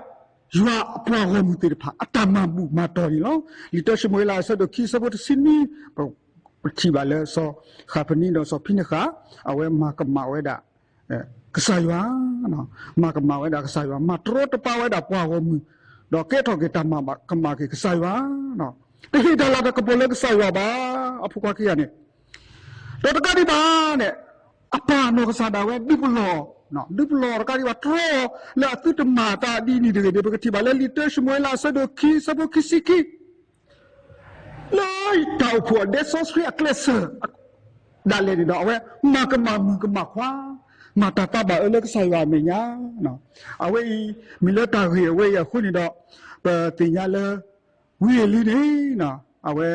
ယွၤအပှၤဂီၢ်မုၢ်သ့ၣ်တဖၣ် အတၢ်မၤဘူၣ်မၤတီၢ်န့ၣ်လီၤ. လံာ်တၢၡမူၤအ့လး အဆၢဒိၣ်ခံ အဆၢဖိတဆံနွံ, ပထံၣ်ဘၣ်လၢစီၤဃးဖနံဒီး စီၤဖံနဃး, အဝဲမၤကမၣ်ဝဲဒၣ် ကစၢ်ယွၤ, မၤကမၣ်ဝဲဒၣ်ကစၢ်ယွၤ, မၤတရီတပါဝဲဒၣ်ပှၤဂီၢ်မုၢ်, ဒီးကဲထီၣ်က့ၤတၢ်မၤကမၣ်က့ၤကစၢ်ယွၤ, တဟ့ၣ်တၢ်လၤတၢ်ကပီၤလၢကစၢ်ယွၤဘၣ်, အဖိခွါခံဂၤန့ၣ်, ဒီးတကးဒံးဘၣ်န့ၣ်, အပၢ်နီၢ်ကစၢ်ဒၣ်ဝဲဒုးပလီၢ်, ဒုးပလီၢ်တကးဒံးဘၣ် တြီလၢအသုတမၤတၢ်ဒ်န့ၣ်တဂ့ၤန့ၣ်, ပကထံၣ်ဘၣ်လၢလံာ်တၢၡမူၤအ့လး အဆၢဒိၣ်ခံ အဆၢဖိခံဆံခံ လၢတၢ်အိၣ်ဖှိၣ်အဒဲစီဆှံအကျဲးစၢး ဒၣ်လဲာ်န့ၣ်ဒီး အဝဲမၤကမၣ်မုၣ်ကမၣ်ခွါ, မၤတၢ်သးဘၣ်အၢလၢကစၢ်ယွၤအမဲာ်ညါ, အဝဲအံၤ မ့ၢ်လၢတၢ်ဂ့ၢ်အဝဲအံၤအဃိန့ၣ်ဒီး, ပသ့ၣ်ညါလၢ ဝံအ့လံန့ၣ်, အဝဲ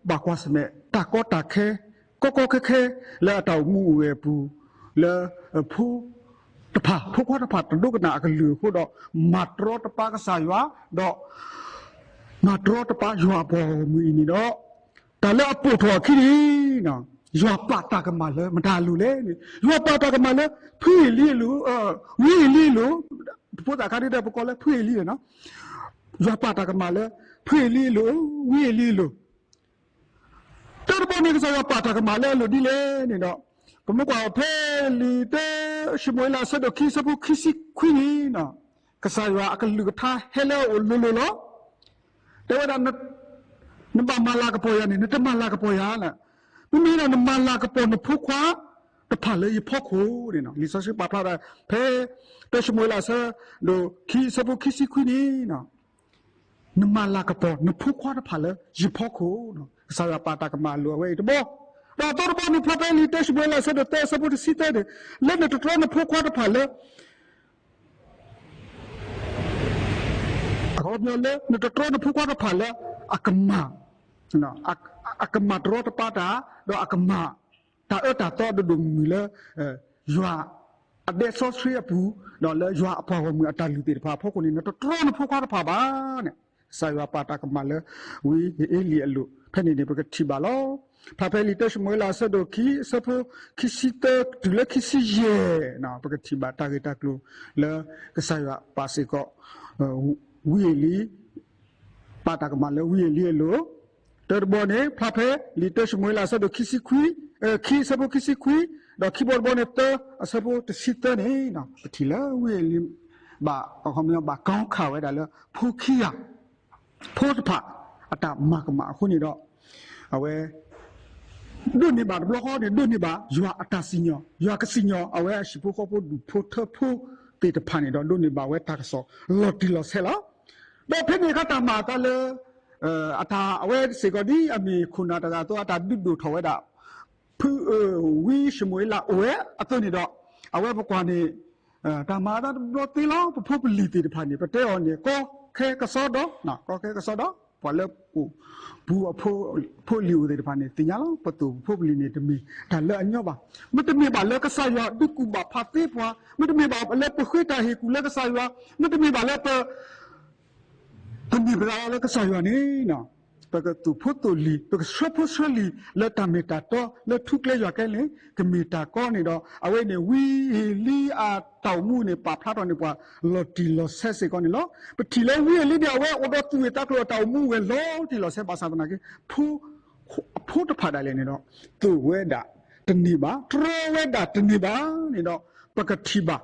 ဘၣ်ကွၢ်ဆၢၣ်မဲာ်တၢ်ကီတၢ်ခဲ ကီကီခဲခဲ လၢအတၢ်အိၣ်မူအိၣ်ဂဲၤအပူၤ, လၢ ဖိတဖၣ် ဖိခွါတဖၣ်တဒိကနၣ်အကလုၢ်အဃိဒီး မၤတရီတပါကစၢ်ယွၤ, ဒီး မၤတရီတပါယွၤအပှၤဂီၢ်မုၢ်အံၤန့ၣ်ဒီး, တၢ်လၢအပိာ်ထီၣ်အခံန့ၣ်, ယွၤပာ်တၢ်ကမၣ်လၢမတၤအလိၤလဲၣ်န့ၣ်, ယွၤပာ်တၢ်ကမၣ်လၢ ဖုအ့လံအလိၤ, ဝံအ့လံအလိၤ, ဖိသၣ်ခါဒ်ဒီးပကိးလၢဖုအ့လံန့ၣ်, ယွၤပာ်တၢ်ကမၣ်လၢ ဖုအ့လံအလိၤ, ဝံအ့လံအလိၤ တၢ်တဘီန့ၣ် ကစၢ်ယွၤပာ်တၢ်ကမၣ်လၢအလိၤဒ်လဲၣ်န့ၣ်ဒီး, ပမ့ၢ်ကွၢ်ဖဲလံာ်တၢၡမူၤအ့လး အဆၢဒိၣ်ခံ အဆၢဖိခံဆံခွံန့ၣ်, ကစၢ်ယွၤအကလုၢ်ကထါဟဲလၢအအိၣ်လိၤလိၤလီၤ. တဲဝဲဒၣ်, နဘၣ်မၤလၤကပီၤယၤန့ၣ် နတမၤလၤကပီၤယၤလၢ, မ့မ့ၢ်ဒီး နမၤလၤကပီၤနဖိခွါတဖၣ်လၢယဖီခိၣ်န့ၣ်, လံာ်စီဆှံပာ်ဖျါဒၣ် ဖဲတၢၡမူၤအ့လး အဆၢဒိၣ်ခံ အဆၢဖိခံဆံခွံန့ၣ် နမၤလၤကပီၤနဖိခွါတဖၣ်လၢယဖီခိၣ်, ကစၢ်ယွၤပာ်တၢ်ကမၣ်အလိၤအဝဲအံၤတဘီ, ဒီးအသီတဘီန့ၣ် ဖျါဖဲလံာ်တၢၡမူၤအ့လး အဆၢဒိၣ်သၢ အဆၢဖိတဆံသၢန့ၣ်, လၢနတတြီနဖိခွါတဖၣ်လၢ အခီပညီလၢနတတြီနဖိခွါတဖၣ်လၢအကမၣ်, အကမၣ်တရီတပါတၢ်, ဒီးအကမၣ်တၢ်အၢတၢ်သီဒိၣ်ဒိၣ်မုၢ်မုၢ်လၢ ယွၤအဒဲစီဆှံအပူၤ, ဒီးလၢယွၤအပှၤဂီၢ်မုၢ်အတၢ်လုၢ်သ့ၣ်တဖၣ်အဖီခိၣ်န့ၣ် နတတြီနဖိခွါတဖၣ်ဘၣ်န့ၣ်, ကစၢ်ယွၤပာ်တၢ်ကမၣ်လၢ ဝံအ့လံအလိၤ ဖဲန့ၣ်န့ၣ် ပကထံၣ်ဘၣ်လီၤ. ဖျါဖဲလံာ်တၢၡမူၤအ့လး အဆၢဒိၣ်ခံ အဆၢဖိခံဆံသၢ တုၤလၢခံဆံယဲၢ်န့ၣ် ပကထံၣ်ဘၣ်တၢ်ဂ့ၢ်တၢ်ကျိၤလၢ ကစၢ်ယွၤပာ်စ့ၢ်ကီး ဝံအ့လံ ပာ်တၢ်ကမၣ်လၢဝံအ့လံအလိၤ, တၢတဘီန့ၣ် ဖျါဖဲလံာ်တၢၡမူၤအ့လး အဆၢဒိၣ်ခံဆံခွံ, ခံ အဆၢဖိခံဆံခွံ, ဒီးခံဘီတဘီန့ၣ် သၢ အဆၢဖိတဆံသၢန့ၣ်, ပထံၣ်လၢဝံအ့လံ ဘၣ် အခီပညီ ဘၣ်ကီခးဝဲဒၣ်လၢ ဖိခံဂၤ ဖိတဖၣ် အတၢ်မၤကမၣ်အဃိန့ၣ်ဒီး အဝဲ ဒိးန့ၢ်ဘၣ်တဘျီဃီန့ၣ် ဒိးန့ၢ်ဘၣ် ယွၤအတၢ်စံၣ်ညီၣ်, ယွၤကစံၣ်ညီၣ် အဝဲအဟံၣ်ဖိဃီဖိဒူၣ်ဖိထၢဖိသ့ၣ်တဖၣ်န့ၣ်ဒီး ဒိးန့ၢ်ဘၣ်ဝဲတၢ်ကစီၣ် လီၤတံၢ်လီၤဆဲးလီၤ. ဒီးဖဲန့ၣ်အခါတၢ်မၤအသးလၢ အတၢ်အဝဲစ့ၢ်ကီးဒ်အမ့ၢ်ခိၣ်နၢ်တဂၤအသိး အတၢ်ဒုးဒိၣ်ထီၣ်ဝဲဒၣ် ဖု ဝံၡမူၤအ့လးအိၣ်ဝဲအသိးန့ၣ်ဒီး အဝဲပကွၢ်န့ၣ် တၢ်မၤအသးတဘျီသ့လီၤ. ပဖိပလံၤသ့ၣ်တဖၣ်န့ၣ် ပတဲအီၤန့ၣ် ကီခဲကစီဒီ, ကီခဲကစီဒီ, ပှၤလၢအိၣ်ပူၤအဖိအလံၤအိၣ်သ့ၣ်တဖၣ်န့ၣ် သ့ၣ်ညါလီၤ. ပသိၣ်ပဖိပလံၤန့ၣ် တမ့ၢ်တၢ်လၢအညီဘၣ်. မ့တမ့ၢ်ဘၣ်လၢကစၢ်ယွၤဒုးကူၣ်ဘၣ်ဖးသ့ပှၤ, မ့တမ့ၢ်ဘၣ်လၢပဃ့တၢ်ဟ့ၣ်ကူၣ်လၢကစၢ်ယွၤ, မ့တမ့ၢ်ဘၣ်လၢပ ပမ့ၢ်ပသးလၢကစၢ်ယွၤန့ၣ် ပကသိၣ်ဖိသိၣ်လံၤ, ပကဆှၢဖိဆှၢလံၤ လၢတၢ်မ့ၢ်တၢ်တီ လၢထူကျဲယွၤကျဲန့ၣ် ကမ့ၢ်တၢ်ကီန့ၣ်ဒီး အဝဲန့ၣ် ဝံအ့လံအတၢ်အိၣ်မူန့ၣ် ပာ်ဖျါထီၣ်န့ၢ်ပှၤ လီၤတံၢ်လီၤဆဲးစ့ၢ်ကီးန့ၣ်လီၤ. ပထံၣ်လၢဝံအ့လံန့ၣ် အဝဲအိၣ်ဒီးသူၣ်ဂ့ၢ်သးကျိၤအတၢ်အိၣ်မူဝဲ လီၤတံၢ်လီၤဆဲးဘၣ်ဆၣ်သနာ်က့ ဖိ အဖိတဖၣ်ဒၣ်လဲာ်န့ၣ်ဒီး သိၣ်ဝဲဒၣ်တန့ၢ်ဘၣ်, တြီဝဲဒၣ်တန့ၢ်ဘၣ်န့ၣ်ဒီး ပကထံၣ်ဘၣ်,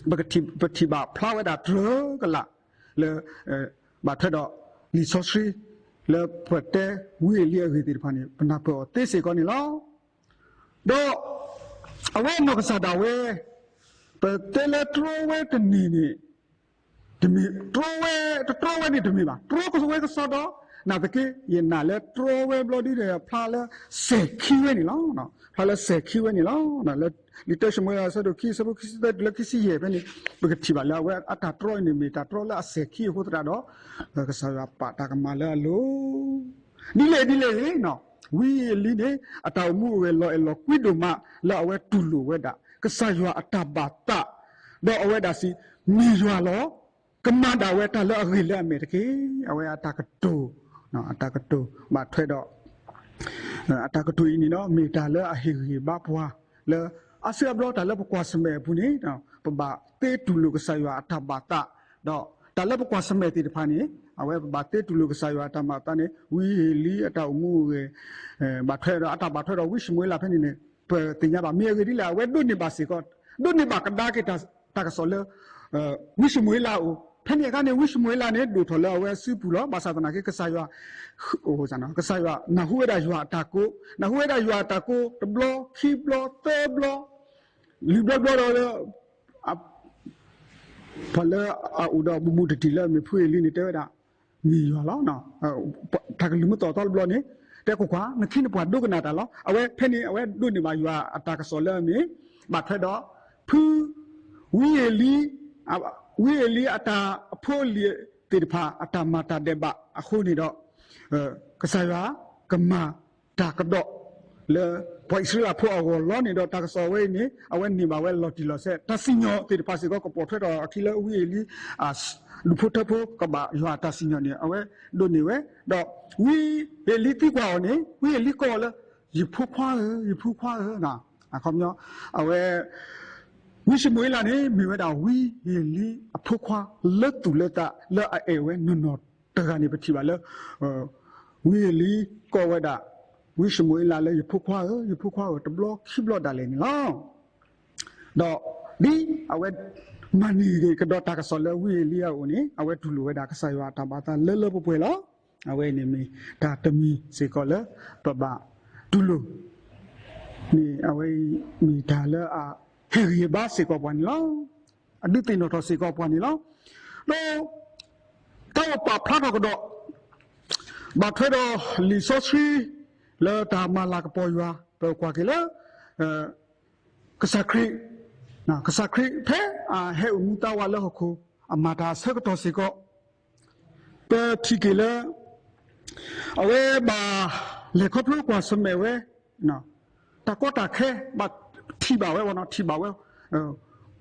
ပထံၣ်ဘၣ်ဖျါဝဲဒၣ်တြၢၤကလာ်လၢ ဘၣ်ထွဲဒီးလံာ်စီဆှံ လၢပတဲဝံအ့လံအဂ့ၢ်သ့ၣ်တဖၣ်န့ၣ် ပနၢ်ပၢၢ်အီၤသ့စ့ၢ်ကီးန့ၣ်လီၤ. ဒီး အဝဲနီၢ်ကစၢ်ဒၣ်ဝဲ ပတဲလၢတြီဝဲတန့ၢ်န့ၣ် တမ့ၢ် တြီဝဲ တတြီဝဲန့ၣ်တမ့ၢ်ဘၣ်, တြီကဝဲကစီဒီ, နာ်သက့ ယနာ်လၢတြီဝဲဘျီဒ်န့ၣ် ဖျါလၢစဲၤခံဝဲန့ၣ်လီၤ. ဖျါလၢစဲၤခံဝဲန့ၣ်လီၤ. လံာ်တၢၡမူၤအ့လး အဆၢဒိၣ်ခံ အဆၢဖိခံဆံသၢတုၤလၢခံဆံယဲၢ်ဖဲန့ၣ် ပကထံၣ်ဘၣ်လၢအဝဲအတၢ်တြီအံၤန့ၣ် မ့ၢ်တၢ်တြီလၢအစဲၤခံအဃိသတးဒီး ကစၢ်ယွၤပာ်တၢ်ကမၣ်လၢအလိၤ ဒ်လဲၣ်ဒ်လဲၣ်ဂ့ၤ, ဝံအ့လံန့ၣ် အတၢ်အိၣ်မူအိၣ်ဂဲၤလီၤအဲၣ်လီၤကွံဒိၣ်မး လၢအဝဲတူၢ်လိာ်ဝဲဒၣ် ကစၢ်ယွၤအတၢ်ဘၣ်သး, ဒီးအဝဲဒၣ်စံး, မ့ၢ်ယွၤလီၤ, ကမၤဒၣ်ဝဲတၢ်လၢအဂ့ၤလၢအမဲာ်တက့ၢ်. အဝဲအတၢ်ကတိၤ, အတၢ်ကတိၤဘၣ်ထွဲဒီး အတၢ်ကတိၤအံၤန့ၣ်ဒီး မ့ၢ်တၢ်လၢအဟ့ၣ်ဂံၢ်ဟ့ၣ်ဘါပှၤ လၢအါစုအါဘျီတၢ်လၢပကွၢ်ဆၢၣ်မဲာ်အပူၤန့ၣ် ပဘၣ်သ့တူၢ်လိာ်ကစၢ်ယွၤအတၢ်ဘၣ်သး, ဒီးတၢ်လၢပကွၢ်ဆၢၣ်မဲာ်သ့ၣ်တဖၣ်န့ၣ် အဝဲပဘၣ်သ့တူၢ်လိာ်ကစၢ်ယွၤအတၢ်ဘၣ်သးန့ၣ် ဝံအ့လံအတၢ်အိၣ်မူအိၣ်ဂဲၤ ဘၣ်ထွဲဒီးအတၢ်ဘၣ်ထွဲဒီးဝံၡမူၤအ့လးဖဲန့ၣ်န့ၣ် ပသ့ၣ်ညါဘၣ်. မ့ၢ်အဂ့ၢ်ဒ်လဲၣ် အဝဲဒိးန့ၢ်ဘၣ်စ့ၢ်ကီး, ဒိးန့ၢ်ဘၣ်ကဒါက့ၤတၢ်ကစီၣ်လၢ ဝံၡမူၤအ့လးအအိၣ်, ဖဲန့ၣ်အခါန့ၣ် ဝံၡမူၤအ့လးန့ၣ် ဒိၣ်ထီၣ်လၢအဝဲအစုပူၤလီၤ. ဘၣ်ဆၣ်သနာ်က့ ကစၢ်ယွၤ ကစၢ်ယွၤနၢ်ဟူဝဲဒၣ်ယွၤအတၢ်ကိး, နၢ်ဟူဝဲဒၣ်ယွၤအတၢ်ကိး တဘျီ ခံဘျီ သၢဘျီ လွံၢ်ဘျီဘျီဒီးလၢ ပှၤလၢအအိၣ်ဒီးဘူးဘူးတံၢ်တံၢ်လၢအမ့ၢ်ဖုအ့လံန့ၣ် တဲဝဲဒၣ် မ့ၢ်ယွၤလီၤ. တၢ်ကလုၢ်မုာ်သီၣ်သီတဘျီန့ၣ် တဲကွၢ်ကွၢ် နခ့နပှၤဒိကနၣ်တၢ်လီၤ. အဝဲဖဲန့ၣ် အဝဲဒိးန့ၢ်ဘၣ်ယွၤအတၢ်ကစီၣ်လၢအမ့ၢ် ဘၣ်ထွဲဒီး ဖု ဝံအ့လံ ဝံအ့လံအတၢ်အဖိအလံၤသ့ၣ်တဖၣ် အတၢ်မၤတၢ်ဒဲးဘးအဃိန့ၣ်ဒီး ကစၢ်ယွၤကမၤတၢ်ကဒီး လၢပှၤအံၣ်စရ့လးဖိအဂီၢ်လီၤန့ၣ်ဒီး တၢ်ကစီၣ်ဝဲအံၤန့ၣ် အဝဲန့ၢ်ဘၣ်ဝဲလီၤတံၢ်လီၤဆဲး တၢ်စံၣ်ညီၣ်သ့ၣ်တဖၣ်စ့ၢ်ကီး ကပိာ်ထွဲထီၣ်အခံလၢဝံအ့လံ ဒူၣ်ဖိထၢဖိကဘၣ်ယွၤအတၢ်စံၣ်ညီၣ်န့ၣ် အဝဲဒိးန့ၢ်ဝဲ, ဒီးဝံအ့လံသံကွၢ်အီၤန့ၣ် ဝံအ့လံကိးအီၤလၢ ယဖိခွါဧၢ, ယဖိခွါဧၢ, အခီပညီ အဝဲ ဝံၡမူၤအ့လးန့ၣ် မ့ၢ်ဝဲဒၣ်ဝံအ့လံအဖိခွါလၢသူၣ်လၢသး လၢအအဲၣ်ဝဲနီၢ်နီၢ်တဂၤန့ၣ် ပထံၣ်ဘၣ်လၢ ဝံအ့လံကိးဝဲဒၣ် ဝံၡမူၤအ့လးလၢ ယဖိခွါဧၢ, ယဖိခွါဧၢ, တဘျီခံဘျီဒၣ်လဲာ်န့ၣ်လီၤ. ဒီးဒ်အဝဲ မၤန့ၢ်က့ၤကဒီးတၢ်ကစီၣ်လၢဝံအ့လံအအိၣ်န့ၣ် အဝဲတူၢ်လိာ်ဝဲဒၣ်ကစၢ်ယွၤအတၢ်ဘၣ်သးလၢလၢပှဲၤပှဲၤလီၤ. အဝဲအံၤန့ၣ်မ့ၢ်တၢ်တမံၤစ့ၢ်ကီးလၢပဘၣ်တူၢ်လိာ် မ့ၢ်အဝဲအံၤမ့ၢ်တၢ်လၢအဟ့ၣ်ဂံၢ်ဟ့ၣ်ဘါစ့ၢ်ကီးပှၤန့ၣ်လီၤ. အဒုးသ့ၣ်နီၣ်ထီၣ်စ့ၢ်ကီးပှၤန့ၣ်လီၤ. ဒီးတၢ်အိၣ်ပာ်ဖျါထီၣ်ကဒီး ဘၣ်ထွဲဒီးလံာ်စီဆှံ လၢတၢ်မၤလၤကပီၤယွၤ ပကွၢ်က့ၤလၢ ကစၢ်ခရံာ်, ကစၢ်ခရံာ်ဖဲအဟဲအိၣ်မူသးဝးလၢဟီၣ်ခိၣ် အမၤတၢ်အဆၢကတီၢ်စ့ၢ်ကီး ပထံၣ်က့ၤလၢ အဝဲဘၣ်လဲၤခီဖျိကွၢ်ဆၢၣ်မဲာ်ဝဲ တၢ်ကီတၢ်ခဲ ဘၣ်ထံၣ်ဘၣ်ဝဲ ထံၣ်ဘၣ်ဝဲ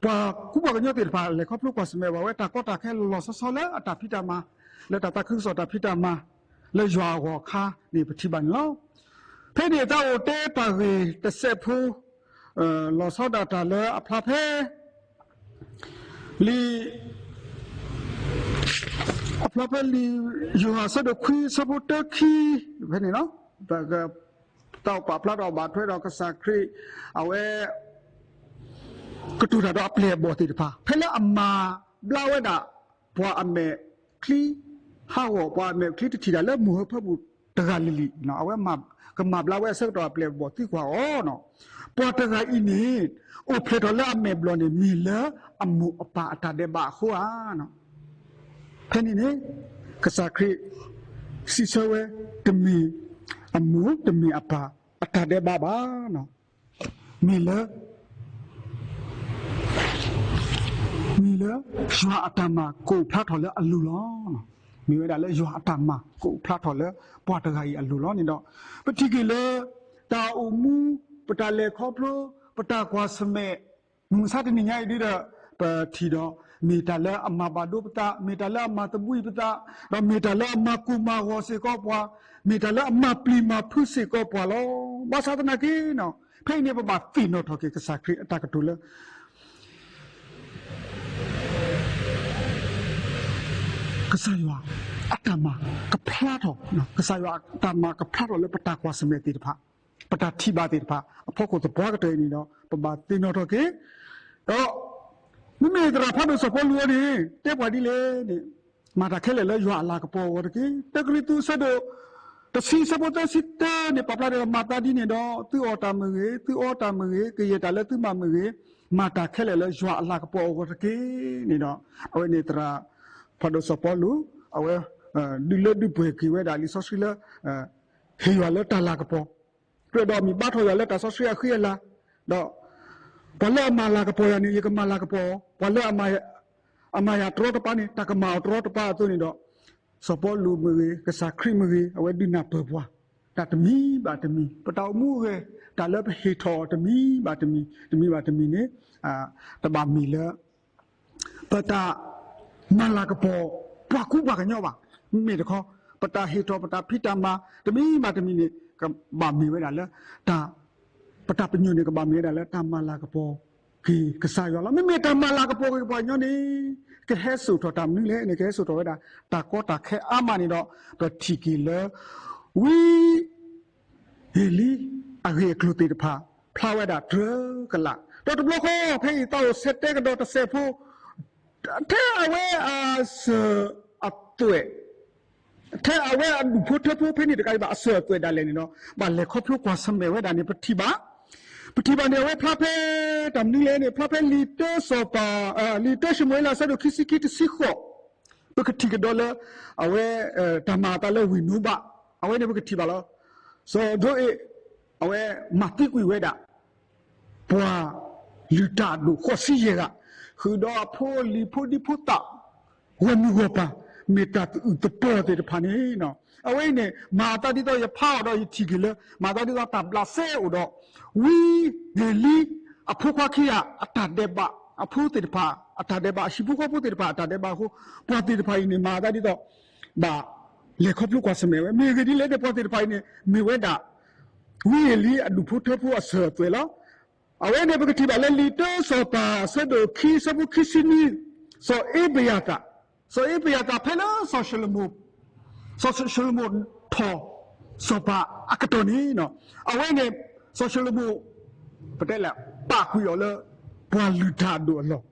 ပှၤကူပှၤကညီသ့ၣ်တဖၣ် လဲၤခီဖျိကွၢ်ဆၢၣ်မဲာ်ဘၣ်ဝဲ တၢ်ကီတၢ်ခဲလီၤလီၤဆီဆီလၢအတၢ်ဖံးတၢ်မၤ လၢတၢ်သးခုကစီၣ်တၢ်ဖံးတၢ်မၤ လၢယွၤအဂီၢ်အခါန့ၣ် ပထံၣ်ဘၣ်န့ၣ်လီၤ. ဖဲန့ၣ်တၢ်အိၣ်တဲတၢ်ဂ့ၢ်တစဲးဖိ လီၤဆီဒၣ်တၢ်လၢအဖျါဖဲ လံာ် အဖျါဖဲလံာ်ယိၤဟၣ်အဆၢဒိၣ်ခွံအဆၢဖိတၢခံ ဖဲန့ၣ်လီၤ. တၢ်အိၣ်ပာ်ဖျါထီၣ်ဘၣ်ထွဲဒီးကစၢ်ခရံာ် အဝဲ ကတိၤတၢ်ဒီးအပျဲၢ်အဘီၣ်သ့ၣ်တဖၣ် ဖဲလၢအမၤဘျါဝဲဒၣ် ပှၤအမဲာ်ချံ ဟးဂီၤ ပှၤအမဲာ်ချံတထံၣ်တၢ်လၢမိၢ်ဟၢဖၢပူၤတဂၤလံၤလံၤ အဝဲကမၤဘျါဝဲအဆၢကတီၢ်အပျဲၢ်အဘီၣ်သံကွၢ်အီၤ ပှၤတဂၤအံၤန့ၣ် အိၣ်ဖျဲၣ်ထီၣ်လၢအမဲာ်ဘျီၣ်န့ၣ် မ့ၢ်လၢအမိၢ်အပၢ်အတၢ်ဒဲးဘးအဃိဧါ. ဖဲန့ၣ်န့ၣ် ကစၢ်ခရံာ်စံးဆၢဝဲ တမ့ၢ်အမိၢ်တမ့ၢ်အပၢ်အတၢ်ဒဲးဘးဘၣ်. မ့ၢ်လၢ မ့ၢ်လၢ ယွၤအတၢ်မၤကအိၣ်ဖျါထီၣ်လၢအလိၤလီၤ. မ့ၢ်ဝဲဒၣ်လၢယွၤအတၢ်မၤကအိၣ်ဖျါထီၣ်လၢပှၤတဂၤအံၤအလိၤလီၤန့ၣ်ဒီး ပထံၣ်က့ၤလၢ တၢ်အိၣ်မူ ပတၢ်လဲၤခီဖျိ ပတၢ်ကွၢ်ဆၢၣ်မဲာ် မုၢ်မဆါတနံၤညါအံၤဒ်ဒီး ပထံၣ်ဒီး မ့ၢ်တၢ်လၢအမၤဘၣ်ဒိပသး, မ့ၢ်တၢ်လၢအမၤသဘှံးပသး, ဒီးမ့ၢ်တၢ်လၢအမၤကိၢ်မၤဂီၤစ့ၢ်ကီးပှၤ, မ့ၢ်တၢ်လၢအမၤပျံၤမၤဖုးစ့ၢ်ကီးပှၤလီၤ. ဘၣ်ဆၣ်သနာ်က့ ဖဲအံၤန့ၣ် ပဘၣ်သ့ၣ်နီၣ်ထီၣ်က့ၤကစၢ်ခရံာ်အတၢ်ကတိၤလၢ ကစၢ်ယွၤအတၢ်မၤကဖျါထီၣ်, ကစၢ်ယွၤအတၢ်မၤကဖျါထီၣ်လၢပတၢ်ကွၢ်ဆၢၣ်မဲာ်သ့ၣ်တဖၣ်, ပတၢ်ထံၣ်ဘၣ်သ့ၣ်တဖၣ် အဖီခိၣ်သပှၢ်ကတၢၢ်အံၤန့ၣ်ဒီး ပဘၣ်သ့ၣ်နီၣ်ထီၣ်က့ၤ, ဒီး မ့မ့ၢ်သရၣ်ဖးဒိၣ်စီၤပီလူးအံၤန့ၣ် တဲပှၤဒ်လဲၣ်န့ၣ်, မၤတၢ်ခဲလၢာ်လၢယွၤအလၤကပီၤအဂီၢ်တက့ၢ်. တၢကရံၣ်သူးအဆၢဒိၣ် တဆံ အဆၢဖိသၢဆံတၢန့ၣ် ပာ်ဖျါဒီး မၤသးဒ်န့ၣ်ဒီး သုအီၣ်တၢ်မ့ၢ်ဂ့ၤ, သုအီတၢ်မ့ၢ်ဂ့ၤ, ကယဲၢ်တၢ်လၢသုမၤမ့ၢ်ဂ့ၤ, မၤတၢ်ခဲလၢာ်လၢယွၤအလၤကပီၤအဂီၢ်တက့ၢ်န့ၣ်ဒီး အဝဲန့ၣ်သရၣ်ဖးဒိၣ်စီၤပီလူး အဝဲ ဒုးလၢဒုးပှဲၤက့ၤဝဲဒၣ်လံာ်စီဆှံလၢ ဟ့ၣ်ယွၤလၢတၢ်လၤကပီၤ, ကြၢးဒီးမ့ၢ်ဘါထီၣ်ယွၤလၢတၢ်စီဆှံအဃံအလၤ, ဒီး ပှၤလၢအမၤလၤကပီၤယၤန့ၣ် ယကမၤလၤကပီၤအီၤ, ပှၤလၢ အမၤယၤတရီတပါန့ၣ် တၢ်ကမၤအီၤတရီတပါအသိးန့ၣ်ဒီး စီၤပီလူးမ့ၢ်ဂ့ၤ, ကစၢ်ခရံာ်မ့ၢ်ဂ့ၤ, အဝဲဒုးနၢ်ပၢၢ်ပှၤ တၢ်တမံၤဘၣ်တမံၤ, ပတၢ်အိၣ်မူအဂဲၤ, တၢ်လၢပဟ့ၣ်ထီၣ်အီၤတမံၤဘၣ်တမံၤ, တမံၤဘၣ်တမံၤန့ၣ် တဘၣ်မ့ၢ်လၢ ပတၢ်မၤလၤကပီၤ ပှၤကူပှၤကညီဘၣ်. မ့မ့ၢ်တခီ ပတၢ်ဟ့ၣ်ထီၣ် ပတၢ်ဖံးတၢ်မၤ တမံၤဘၣ်တမံၤန့ၣ် ကဘၣ်မ့ၢ်ဝဲဒၣ်လၢ တၢ် ပတၢ်ပညိၣ်န့ၣ် ကဘၣ်မ့ၢ်ဝဲဒၣ်လၢ တၢ်မၤလၤကပီၤက့ၤကစၢ်ယွၤလီၤ. မ့မ့ၢ်တၢ်မၤလၤကပီၤက့ၤပှၤကညီန့ၣ် ကဟဲစိာ်ထီၣ်တၢ်မနုၤလဲၣ်န့ၣ် ကဟဲစိာ်ထီၣ်ဝဲဒၣ် တၢ်ကီတၢ်ခဲအါမးန့ၣ်ဒီး ပထံၣ်က့ၤလၢ ဝံ ဧ့လံအဂ့ၢ်အကျိၤသ့ၣ်တဖၣ် ဖျါဝဲဒၣ်တြၢကလး, ဒီးတဘျီဃီ ဖဲအံၤသးအိၣ်ဆဲးတဲကဒီးတစဲးဖိ ထဲအဝဲအစၢၤအသွဲၣ်, ထဲအဝဲအဒူၣ်ဖိထၢဖိဖဲန့ၣ်တကးဒံးဘၣ် အစၢၤအသွဲၣ်ဒၣ်လဲာ်န့ၣ်ဒီး ဘၣ်လဲၤခီဖျိကွၢ်ဆၢၣ်မဲာ်ဝဲဒၣ်န့ၣ် ပထံၣ်ဘၣ်, ပထံၣ်ဘၣ်န့ၣ် အဝဲဖျါဖဲ တၢ်မနုၤလဲၣ်န့ၣ် ဖျါဖဲလံာ်တၢစီၤပၤ, လံာ်တၢၡမူၤအ့လး အဆၢဒိၣ်ခံဆံခံ တဆံဃိး ပကထံၣ်ကဒီးလၢ အဝဲ တၢ်မၤအသးလၢဝ့ၢ်နိဘး, အဝဲန့ၣ်ပကထံၣ်ဘၣ်လီၤ. စီၤဒိအ့း အဝဲမၤသံကွံာ်ဝဲဒၣ် ပှၤလုၢ်တၢ်အဒိၣ်ဃိးဆံယဲၢ်ဂၤ, ဃုာ်ဒီးအဖိအလံၤ ဖိဒံဖိသၣ် ဂီၢ်မုၢ်ဂီၢ်ပၤ မ့ၢ်တၢ်သအုးသပၢၤသ့ၣ်တဖၣ်န့ၣ်, အဝဲအံၤန့ၣ် မၤအသးဒ်သိးယဖးအီၤဒီးယထံၣ်က့ၤလၢ မၤအသးဒ်သိးတၢ်ဘျးစဲအိၣ်ဒီး ဝံဧ့လံအဖိခွါခံဂၤအတၢ်ဒဲးဘး, အဖိသ့ၣ်တဖၣ်အတၢ်ဒဲးဘး, အဟံၣ်ဖိဃီဖိသ့ၣ်တဖၣ်အတၢ်ဒဲးဘးအဃိ, ပှၤသ့ၣ်တဖၣ်အံၤန့ၣ် မၤအသးဒ်သိး ဘၣ်လဲၤခီဖျိကွၢ်ဆၢၣ်မဲာ်ဝဲ. မ့ၢ်အဂ့ၢ်ဒ်လဲၣ်န့ၣ် ပှၤသ့ၣ်တဖၣ်အံၤန့ၣ် မ့ၢ်ဝဲဒၣ် ဝံဧ့လံအဒူၣ်ဖိထၢဖိအစၢၤအသွဲၣ်လီၤ. အဝဲန့ၣ်ပကထံၣ်ဘၣ်လၢလံာ်တၢစီၤပၤအဆၢဒိၣ်ခံ အဆၢဖိခံဆံနွံ, စီၤအ့ဘယၤသၣ်, စီၤအ့ဘယၤသၣ်ဖဲလၢစီၤၡလိၤမိၣ်, စီၤၡလိၤမိၣ်ထီၣ်စီၤပၤအကတီၢ်န့ၣ်, အဝဲန့ၣ် စီၤၡလိၤမိၣ် ပတဲလဲၣ် ပာ်ကွံာ်အီၤလၢ ပှၤလုၢ်တၢ်အဒိၣ်အလီၢ်,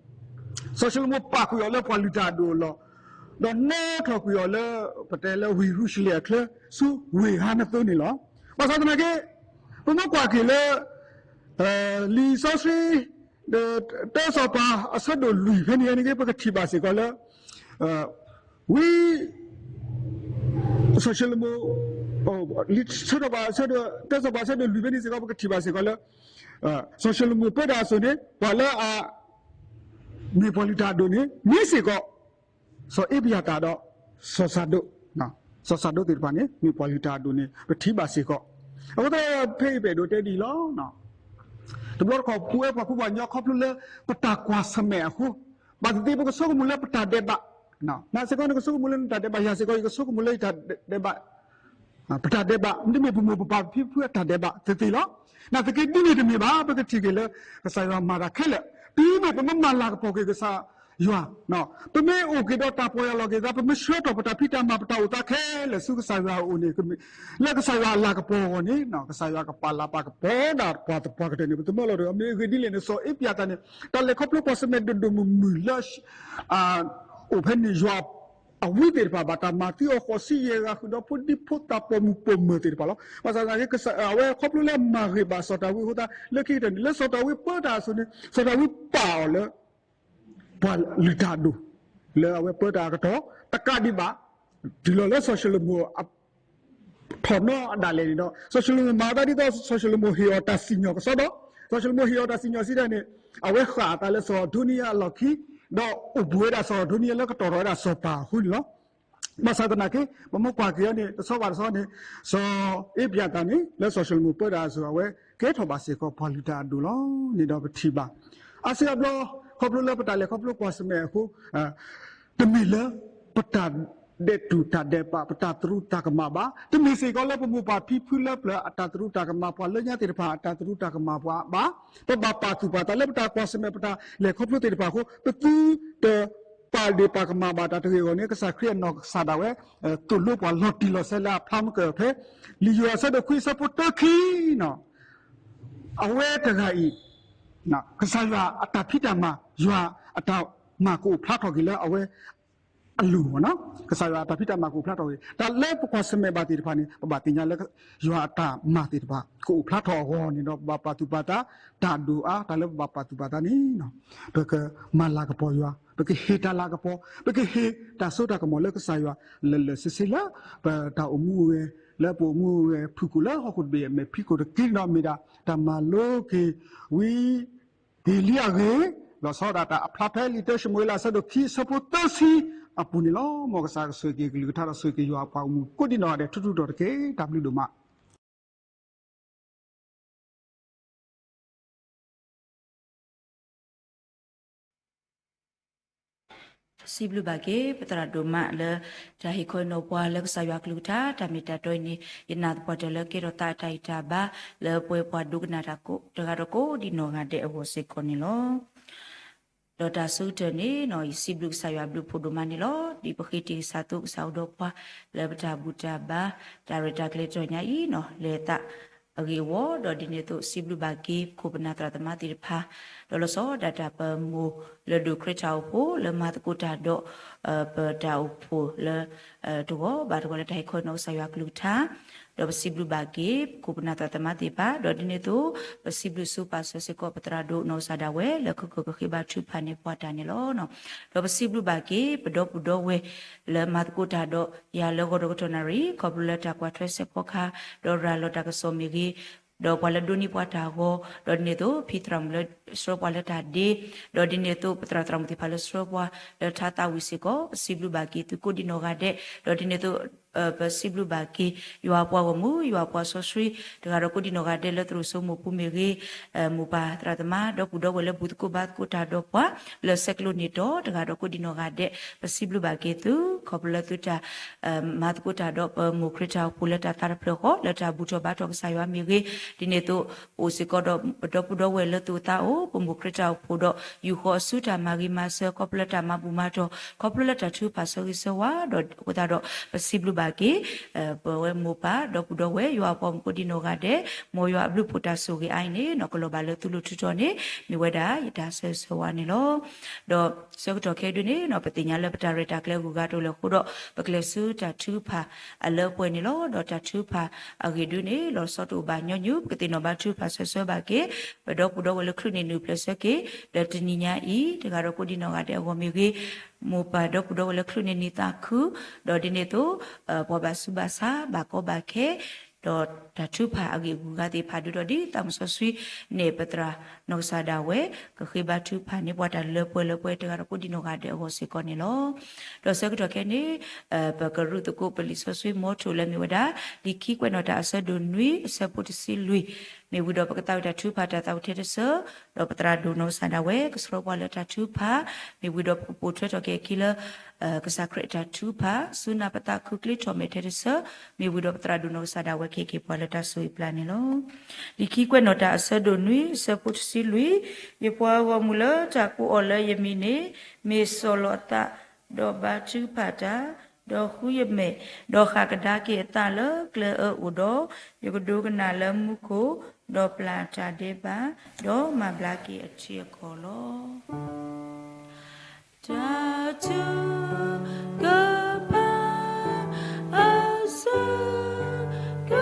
စီၤၡလိၤမိၣ်ပာ်ကွံာ်အီၤလၢပှၤလုၢ်တၢ်အဒိၣ်အလီၢ်, ဒီးနီၣ်ထီၣ်ကွံာ်အီၤလၢ ပတဲလၢဝ့ၢ်ယရူၤၡလ့ၣ်အချၢ ဆူဝ့ၢ်ဟါနသိန့ၣ်လီၤ. ဘၣ်ဆၣ်သနာ်က့ ပမ့ၢ်ကွၢ်က့ၤလၢ လံာ်စီဆှံ တၢစီၤပၤအဆၢဒိၣ်လွံၢ်ဖဲန့ၣ်န့ၣ်က့ ပကထံၣ်ဘၣ်စ့ၢ်ကီးလၢ ဝံ စီၤၡလိၤမိၣ် လံာ်ဆၢဒိၣ်ပၤ တၢစီၤပၤအဆၢဒိၣ်လွံၢ်ဖဲန့ၣ်စ့ၢ်ကီး ပကထံၣ်ဘၣ်စ့ၢ်ကီးလၢ စီၤၡလိၤမိၣ်ပၢတၢ်အစိၤန့ၣ် ပှၤလၢအ မ့ၢ်ပှၤလုၢ်တၢ်အဒိၣ်န့ၣ် မ့ၢ်စ့ၢ်ကီး စီၤအ့ဘယၤသၣ်ဒီး စီၤစၤဒိး, စီၤစၤဒိးသ့ၣ်တဖၣ်န့ၣ် မ့ၢ်ပှၤလုၢ်တၢ်အဒိၣ်န့ၣ် ပထံၣ်ဘၣ်စ့ၢ်ကီး. အဃိသတး ဖဲအံၤပအဲၣ်ဒိးတဲဒ်အံၤလီၤ. တဘျီတခီၣ်ပဝဲပှၤကူပှၤကညီခီဖျိလၢ ပတၢ်ကွၢ်ဆၢၣ်မဲာ်အဃိ, ဘၣ်သ့ၣ်သ့ၣ် ပကဆိကမိၣ်လၢပတၢ်ဒဲးဘး, နၤစ့ၢ်ကီးနကဆိကမိၣ်လၢနတၢ်ဒဲးဘး, ယၤစ့ၢ်ကီးယကဆိကမိၣ်လၢယတၢ်ဒဲးဘး ပတၢ်ဒဲးဘး မ့တမ့ၢ်ပမိၢ်ပပၢ်ဖံဖုအတၢ်ဒဲးဘးသ့ၣ်သ့ၣ်လီၤ. နာ်သက့ဒ်န့ၣ်တမ့ၢ်ဘၣ်, ပကထံၣ်က့ၤလၢ ကစၢ်ယွၤမၤတၢ်ခဲလၢာ်, တုၤမ့ၢ်ပမ့ၢ်မၤလၤကပီၤက့ၤကစၢ်ယွၤ, ပမ့ၢ်အိၣ်က့ၤဒီးတၢ်ပီၢ်ယၢ်လီၤက့ၤသး, ပမ့ၢ်ဆှၢထီၣ်ပတၢ်ဖံးတၢ်မၤ ပတၢ်အိၣ်သးခဲလၢာ်ဆူကစၢ်ယွၤအအိၣ်န့ၣ်, လၢကစၢ်ယွၤအလၤကပီၤအဂီၢ်န့ၣ်, ကစၢ်ယွၤကပာ်လၤပာ်ကပီၤဒၣ်ပှၤသပှၢ်ကတၢၢ်န့ၣ် ပသမၢလီၤတဂ့ၤ. မ့ၢ်အဂ့ၢ်ဒ်လဲၣ်န့ၣ် စီၤအ့ဘယၤသၣ်န့ၣ် တၢ်လဲၤခီဖျိကွၢ်ဆၢၣ်မဲာ်ဒိၣ်ဒိၣ်မုၢ်မုၢ်လၢ အိၣ်ဖဲန့ၣ်ယွၤအဝံသ့ၣ်တဖၣ် ဘၣ်တၢ်မၤသံအီၤဃိးဆံယဲၢ်ဂၤ ဃုာ်ဒီးဖိဒံဖိသၣ်ပိာ်မုၣ်ပိာ်မၢၤသ့ၣ်တဖၣ်လီၤ. ဘၣ်ဆၣ်သနာ်က့ အဝဲခီဖျိလၢမၤဂ့ၤဘၣ်စီၤတၤဝံးအဃိသတး လၢခံကတၢၢ်န့ၣ် လၢစီၤတၤဝံးပၢတၢ်အစိၤန့ၣ် စီၤတၤဝံးပာ်အီၤလၢ ပှၤလုၢ်တၢ်အဒိၣ် လၢအဝဲပၢတၢ်အကတီၢ် တကးဒံးဘၣ် တုၤလီၤလၢစီၤၡလိၤမိၤ ထီၣ်နီၣ်ဒၣ်လဲာ်န့ၣ်ဒီး စီၤၡလိၤမိၤမၤအသးဒ်သိး စီၤၡလိၤမိၤဟ့ၣ်အီၤတၢ်စံၣ်ညီၣ်ကစီဒီ, စီၤၡလိၤမိၤဟ့ၣ်အီၤတၢ်စံၣ်ညီၣ်စံးဒ်န့ၣ် အဝဲဃၣ်အသးလၢစီၤအဒိနံယၤအလီၢ်ခံ ဒီးအိၣ်ဘူးဝဲဒၣ်စီၤအဒိနံယၤလၢကတီၢ်ထီၣ်ဝဲဒၣ်စီၤပၤအဃိန့ၣ်လီၤ. ဘၣ်ဆၣ်သနာ်က့ ပမ့ၢ်ကွၢ်က့ၤအီၤန့ၣ် တဆီဘၣ်တဆီန့ၣ် စီၤအ့ဘယၤသၣ်န့ၣ် လၢစီၤၡလိၤမိၤပၢတၢ်အစိၤ အဝဲကဲထီၣ်ဘၣ်စ့ၢ်ကီးပှၤလုၢ်တၢ်အဒိၣ်လီၤန့ၣ်ဒီးပထံၣ်ဘၣ်. အါစုအါဘျီ ခီဖျိလၢပတၢ်လဲၤခီဖျိကွၢ်ဆၢၣ်မဲာ်အဃိ တမ့ၢ်လၢ ပတၢ်ဒဲးတူာ်တၢ်ဒဲးဘး ပတၢ်သရူးတၢ်ကမၣ်ဘၣ်, တမ့ၢ်စ့ၢ်ကီးလၢပမိၢ်ပၢ်ဖံဖုလၢပျၢၤအတၢ်သရူးတၢ်ကမၣ် ပှၤလၢညါသ့ၣ်တဖၣ်အတၢ်သရူးတၢ်ကမၣ်ပှၤဘၣ်. ပဘၣ်ပာ်သူၣ်ပာ်သးလၢပတၢ်ကွၢ်ဆၢၣ်မဲာ် ပတၢ်လဲၤခီဖျိသ့ၣ်တဖၣ်အဃိ ပသုတပာ်ဒ့ၣ်ပာ်ကမၣ်ဘၣ်တၢ်တဂ့ၤအဂီၢ်န့ၣ် ကစၢ်ခရံာ်အနီၢ်ကစၢ်ဒၣ်ဝဲ သိၣ်လိပှၤလီၤတံၢ်လီၤဆဲးလၢအဖျါမုၢ်ကၢၢ်ဖဲ လံာ်ယိၤဟၣ်အဆၢဒိၣ်ခွံအဆၢဖိတၢခံန့ၣ် အဝဲတဂၤအံၤ ကစၢ်ယွၤအတၢ်ဖံးတၢ်မၤ ယွၤအတၢ်မၤကအိၣ်ဖျါထီၣ်က့ၤလၢအဝဲ အလိၤမ့ၢ်နီၤ, ကစၢ်ယွၤအတၢ်ဖံးတၢ်မၤကအိၣ်ဖျါထီၣ်ဂ့ၤ, တၢ်လၢပကွၢ်ဆၢၣ်မဲာ်ဘၣ်သ့ၣ်တဖၣ်န့ၣ် ပဘၣ်သ့ၣ်ညါလၢ ယွၤအတၢ်မၤသ့ၣ်တဖၣ် ကအိၣ်ဖျါထီၣ်အဂီၢ်န့ၣ်ဒီး ပဘၣ်ပာ်သူၣ်ပာ်သး တၢ်ဒိၣ်အါ တၢ်လၢပဘၣ်ပာ်သူၣ်ပာ်သးန့ၣ် ပကမၤလၤကပီၤယွၤ, ပကဟ့ၣ်တၢ်လၤကပီၤ, ပကဟ့ၣ်တၢ်စိတၢ်ကမီၤလၢကစၢ်ယွၤ လၢာ်လၢာ်ဆ့ဆ့လၢ ပတၢ်အိၣ်မူအဂီၢ်, လၢပအိၣ်မူအဂီၢ် ဖုၣ်ကိာ်လၢဟီၣ်ခိၣ်တဘ့ၣ်အမဲာ်ဖံးခိၣ်တက့ၢ်ဒီး မ့ၢ်ဒၣ်တၢ်မၤလိက့ၤဝံၤ က့ၤလံအဂ့ၢ်, လီၤဆီဒၣ်တၢ်အဖျါဖဲလံာ်တၢၡမူၤအ့လး အဆၢဒိၣ်ခံအဆၢဖိသၢဆံအပူၤန့ၣ်လီၤ. မ်ကစၢ်ကဆိၣ်ဂ့ၤက့ၤကလုၢ်ကထါဒီးဆိၣ်ဂ့ၤက့ၤယွၤအပှၤဂီၢ်မုၢ်ကိးဒံးနီၢ်ဂၤဒဲး ထူထူတီၤတက့ၢ်. တၢ်ဘျုးဒိၣ်မး. စံးဘျုးဘၣ်က့ၤ ပသရၣ်ဒိၣ်မးလၢ တၢ်ဟ့ၣ်ခီဟ့ၣ်နီၤပှၤလၢကစၢ်ယွၤကလုၢ်ကထါ တၢ်မ့ၢ်တၢ်တီအံၤန့ၣ် ယနာ်သပှၢ်တၢၢ်လၢကဲထီၣ်သးအတၢ်ဂံၢ်တၢ်ဘါ လၢပဝဲပှၤဒိကနၣ်တၢ်ကိးတဂၤဒီးကိးဒံးနီၢ်ဂၤဒဲးအဂီၢ်စ့ၢ်ကီးန့ၣ်လီၤ. ဒီးတၢ်ဆၢကတီၢ်န့ၣ် ယစံးဘျုးကစၢ်ယွၤဘျုးဖှိၣ်ဒိၣ်မးန့ၣ်လီၤ. ဒ်ပဃ့တ့ၢ်ကစၢ်သိးကစၢ်အိၣ်ဒီးပှၤ လၢပတၢ်ဘူၣ်တၢ်ဘါ တၢ်ရဲၣ်တၢ်ကျဲၤတၢ်ညါအံၤန့ၣ် လဲၤသးအဂ့ၢ်အဝီ ဒီးဒ်န့ၣ်အသိး စံးဘျုးဘၣ်က့ၤပခိၣ်ပနၢ်သရၣ်သမါသ့ၣ်တဖၣ် ဒီးလီၤဆီဒၣ်တၢ်ပမိၢ်လၢဒိၣ်ခရံာ်တၢ်အိၣ်ဖှိၣ် လၢမၤသကိးတၢ်ဒီး ပတၢ်အိၣ်ဖှိၣ်လၢ တဂီၤဘၣ်တဂီၤလၢတၢ်ဟ့ၣ်ခီဟ့ၣ်နီၤကစၢ်ယွၤကလုၢ်ကထါ ဒီးပစံးဘျုးဘၣ်က့ၤ ပခိၣ်ပနၢ်သရၣ်သမါသ့ၣ်တဖၣ် ဒီးဒ်န့ၣ်အသိး ပစံးဘျုးစူးပာ်စၢၤစ့ၢ်ကီးပသရၣ်ဒိၣ်နီၢ်ကစၢ်ဒၣ်ဝဲ လၢကကကဃ့ဘါထုကဖၣ်န့ၢ်ပှၤတၢ်န့ၣ်လီၤ. ဒီးပစံးဘျုးဘၣ်က့ၤ ပဒီပုၢ်ဒီဝဲၢ် လၢမၤသကိးတၢ်ဒီးယၤလၢဂီၤဒီးကတီၢ်နၣ်ရံၣ် ခီဖျိလၢတၢ်ကွၢ်ထွဲစဲးဖီကဟၣ် ဒီးရၤလီၤတၢ်ကစီၣ်မ့ၢ်ဂ့ၤ ဒီးပှၤလၢဒိးန့ၢ်ပှၤတၢ်ဂီၤ ဒီးဒ်န့ၣ်အသိး ဖံသရၣ်မုၣ်လၢဆှၢပှၤလၢတၢ်ဒ့ ဒီးဒ်န့ၣ်အသိး ပသရၣ်သရၣ်မုၣ်သ့ၣ်တဖၣ်လၢဆှၢပှၤလၢထါသးဝံၣ်စ့ၢ်ကီး ပစံးဘျုးဘၣ်က့ၤသုကိးဒံးနီၢ်ဂၤဒဲး ဒီးဒ်န့ၣ်အသိး ပစံးဘျုးဘၣ်က့ၤ ယွၤအပှၤဂီၢ်မုၢ် ယွၤအပှၤစီဆှံ တဂၤဒီးကိးဒံးနီၢ်ဂၤဒဲးလၢသရိာ်စိမိၢ်ပူၤမ့ၢ်ဂ့ၤ မိၢ်ပၢ်သရၣ်သမါ ဒီပုၢ်ဒီဝဲၢ်လၢဘူၣ်သကိးဘါသကိးတၢ်ဒီးပှၤ လၢဆဲးကျိးန့ၢ်တီၤ တဂၤဒီးကိးဒံးနီၢ်ဂၤဒဲး ပစံးဘျုးဘၣ်က့ၤသု ခီဖျိလၢသုတၢ် မၤသကိးတၢ်ဒီးပမိၢ်ခရံာ်တၢ်အိၣ်ဖှိၣ်လၢတၢ်သးတဖျၢၣ်ဃီ လၢတၢ်ဘူၣ်ထီၣ်ဘါထီၣ်ကစၢ်ယွၤမ့ၢ်ဂ့ၤ, ဒ်န့ၣ်အသိး ပအိၣ်စ့ၢ်ကီးဒီးပဒီပုၢ်ဒီဝဲၢ်လၢသုသးအိၣ် ပမိၢ်ခရံာ်တၢ်အိၣ်ဖှိၣ်ဒီး ယူာ်ဃီၤအစုတၢ်မၤဂ့ၤမၤစၢၤ ခီဖျိလၢတၢ်မၤဘူၣ်မၤတီၢ် ခီဖျိလၢတၢ်ထုကဖၣ်ဆၢဂ့ၤဆၢဝါ ဒီးအဃိသတးဒီး ပစံးဘျုးဘၣ်က့ၤ ပဝဲမိၢ်ပၢ် ဒီပုၢ်ဒီဝဲၢ် ယွၤအပှၤမုၣ်ကိးဒံးနီၢ်ဂၤဒဲး မ်ယွၤအဘျုးဖှိၣ်တၢ်ဆိၣ်ဂ့ၤအါအံၤန့ၣ် ကလီၤဘၣ်လၢသုလိၤထူတီၤန့ၣ် မ့ၢ်ဝဲဒၣ်ယတၢ်ဆၢဂ့ၤဆၢဝါန့ၣ်လီၤ. ဒီးဆၢကတီၢ်ခဲအံၤဒုန့ၣ် ပသ့ၣ်ညါလၢပတၢ်ရဲၣ်တၢ်ကျဲၤဂုၤဂၤတအိၣ်လၢၤအဃိဒီး ပကျဲၤဆူတၢ်ထုကဖၣ်အလၢပှဲၤန့ၣ်လီၤ. ဒီးတၢ်ထုကဖၣ်အဂ့ၢ်ဒုန့ၣ် လီၤဆီတအိၣ်ဘၣ်ညီနုၢ် ပကသ့ၣ်နီၣ်ဘါထုကဖၣ်ဆၢဆၢဘၣ်က့ၤ ပဒီပုၢ်ဒီဝဲၢ်လၢချုးန့ၢ်နုၢ်ပျဲၢ်ဆၢက့ၤ လၢတနံၤညါအံၤ တဂၤဒီးကိးဒံးနီၢ်ဂၤဒဲးအဂီၢ်မ့ၢ်ဂ့ၤ မိၢ်ပၢ်ဒီပုၢ်ဒီဝဲၢ်လၢချုးန့ၢ်နံၣ်သးခု ဒီးဒ်န့ၣ်အသိး ပှၤဘၣ်ဆူးဘၣ်ဆါ ဘၣ်ကီဘၣ်ခဲ ဒီးတၢ်ထုကဖၣ်အဂ့ၢ်အဂုၤအဂၤသ့ၣ်တဖၣ်ဒုဒီး ဒ်သးမုၢ်စီဆှံန့ၣ် ပသရၣ်နီၢ်ကစၢ်ဒၣ်ဝဲ ကဃ့ဘါထုကဖၣ်န့ၢ်ပှၤတၢ်လၢပှဲၤလၢပှဲၤ တဂၤဒီးကိးဒံးနီၢ်ဂၤဒဲးအဂီၢ်စ့ၢ်ကီးန့ၣ်လီၤ. ဒီးဆၢကတီၢ်ခဲအံၤန့ၣ် ပကရူၢ်သကိးပလံာ်စီဆှံမီထိၣ်လၢမ့ၢ်ဝဲဒၣ် လံာ်ခံကွဲးနီၣ်တၢ်အဆၢဒိၣ်နွံ အဆၢဖိတဆံလွံၢ် မ့ၢ်ဝံၤဒီးပကသးဝံၣ်တၢ်ထုကဖၣ်တၢ်သးဝံၣ်ထဲတဆၢ ဒီးပသရၣ်ဒိၣ်နီၢ်ကစၢ်ဒၣ်ဝဲ ကဆှၢပှၤလၢတၢ်ထုကဖၣ် မ့ၢ်ဝံၤဒီးပကပိာ်ထွဲထီၣ်က့ၤအခံလၢ ကစၢ်ခရံာ်အတၢ်ထုကဖၣ် စူနၢ်ပသးခုကျ့ထီၣ်မဲာ်ထဲတဆၢ မ့ၢ်ဝံၤဒီးပသရၣ်ဒိၣ်နီၢ်ကစၢ်ဒၣ်ဝဲ ကဟ့ၣ်က့ၤပှၤလၢတၢ်ဆိၣ်ဂ့ၤပျၢ်န့ၣ်လီၤ. လံာ်ခံကွဲးနီၣ်တၢ်အဆၢဒိၣ်နွံ အဆၢဖိတဆံလွံၢ် ယပှၤဂီၢ်မုၢ်လၢတၢ်ကိးအီၤလၢယမံၤန့ၣ် မ့ၢ်စီၢ်လီၤအသး ဒီးဘါထုကဖၣ်တၢ်, ဒီးဃုယမဲာ်, ဒီးဃၣ်ကဒါက့ၤအသးလၢကျဲအၢအိၣ်ဒီး, ယကဒိကနၣ်လၢမူခိၣ်, ဒီးပျၢ်တၢ်ဒဲးဘး, ဒီးမၤဘျါက့ၤအထံအကီၢ်လီၤ. တၢ်ထုကဖၣ် အဆၢက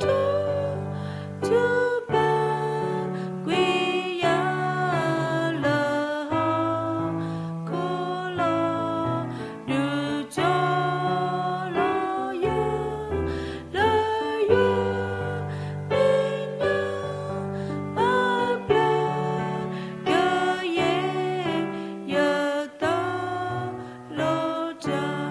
တီၢ် ထုကဖၣ်ကွံာ်ယၤလၢဟီၣ်ခိၣ်လီၤ. ဒုးကၠီလီၤယၤ လၢယွၤမဲာ်ညါ ပာ်ဖျါကယဲၢ်ယသးလီၤတၢ်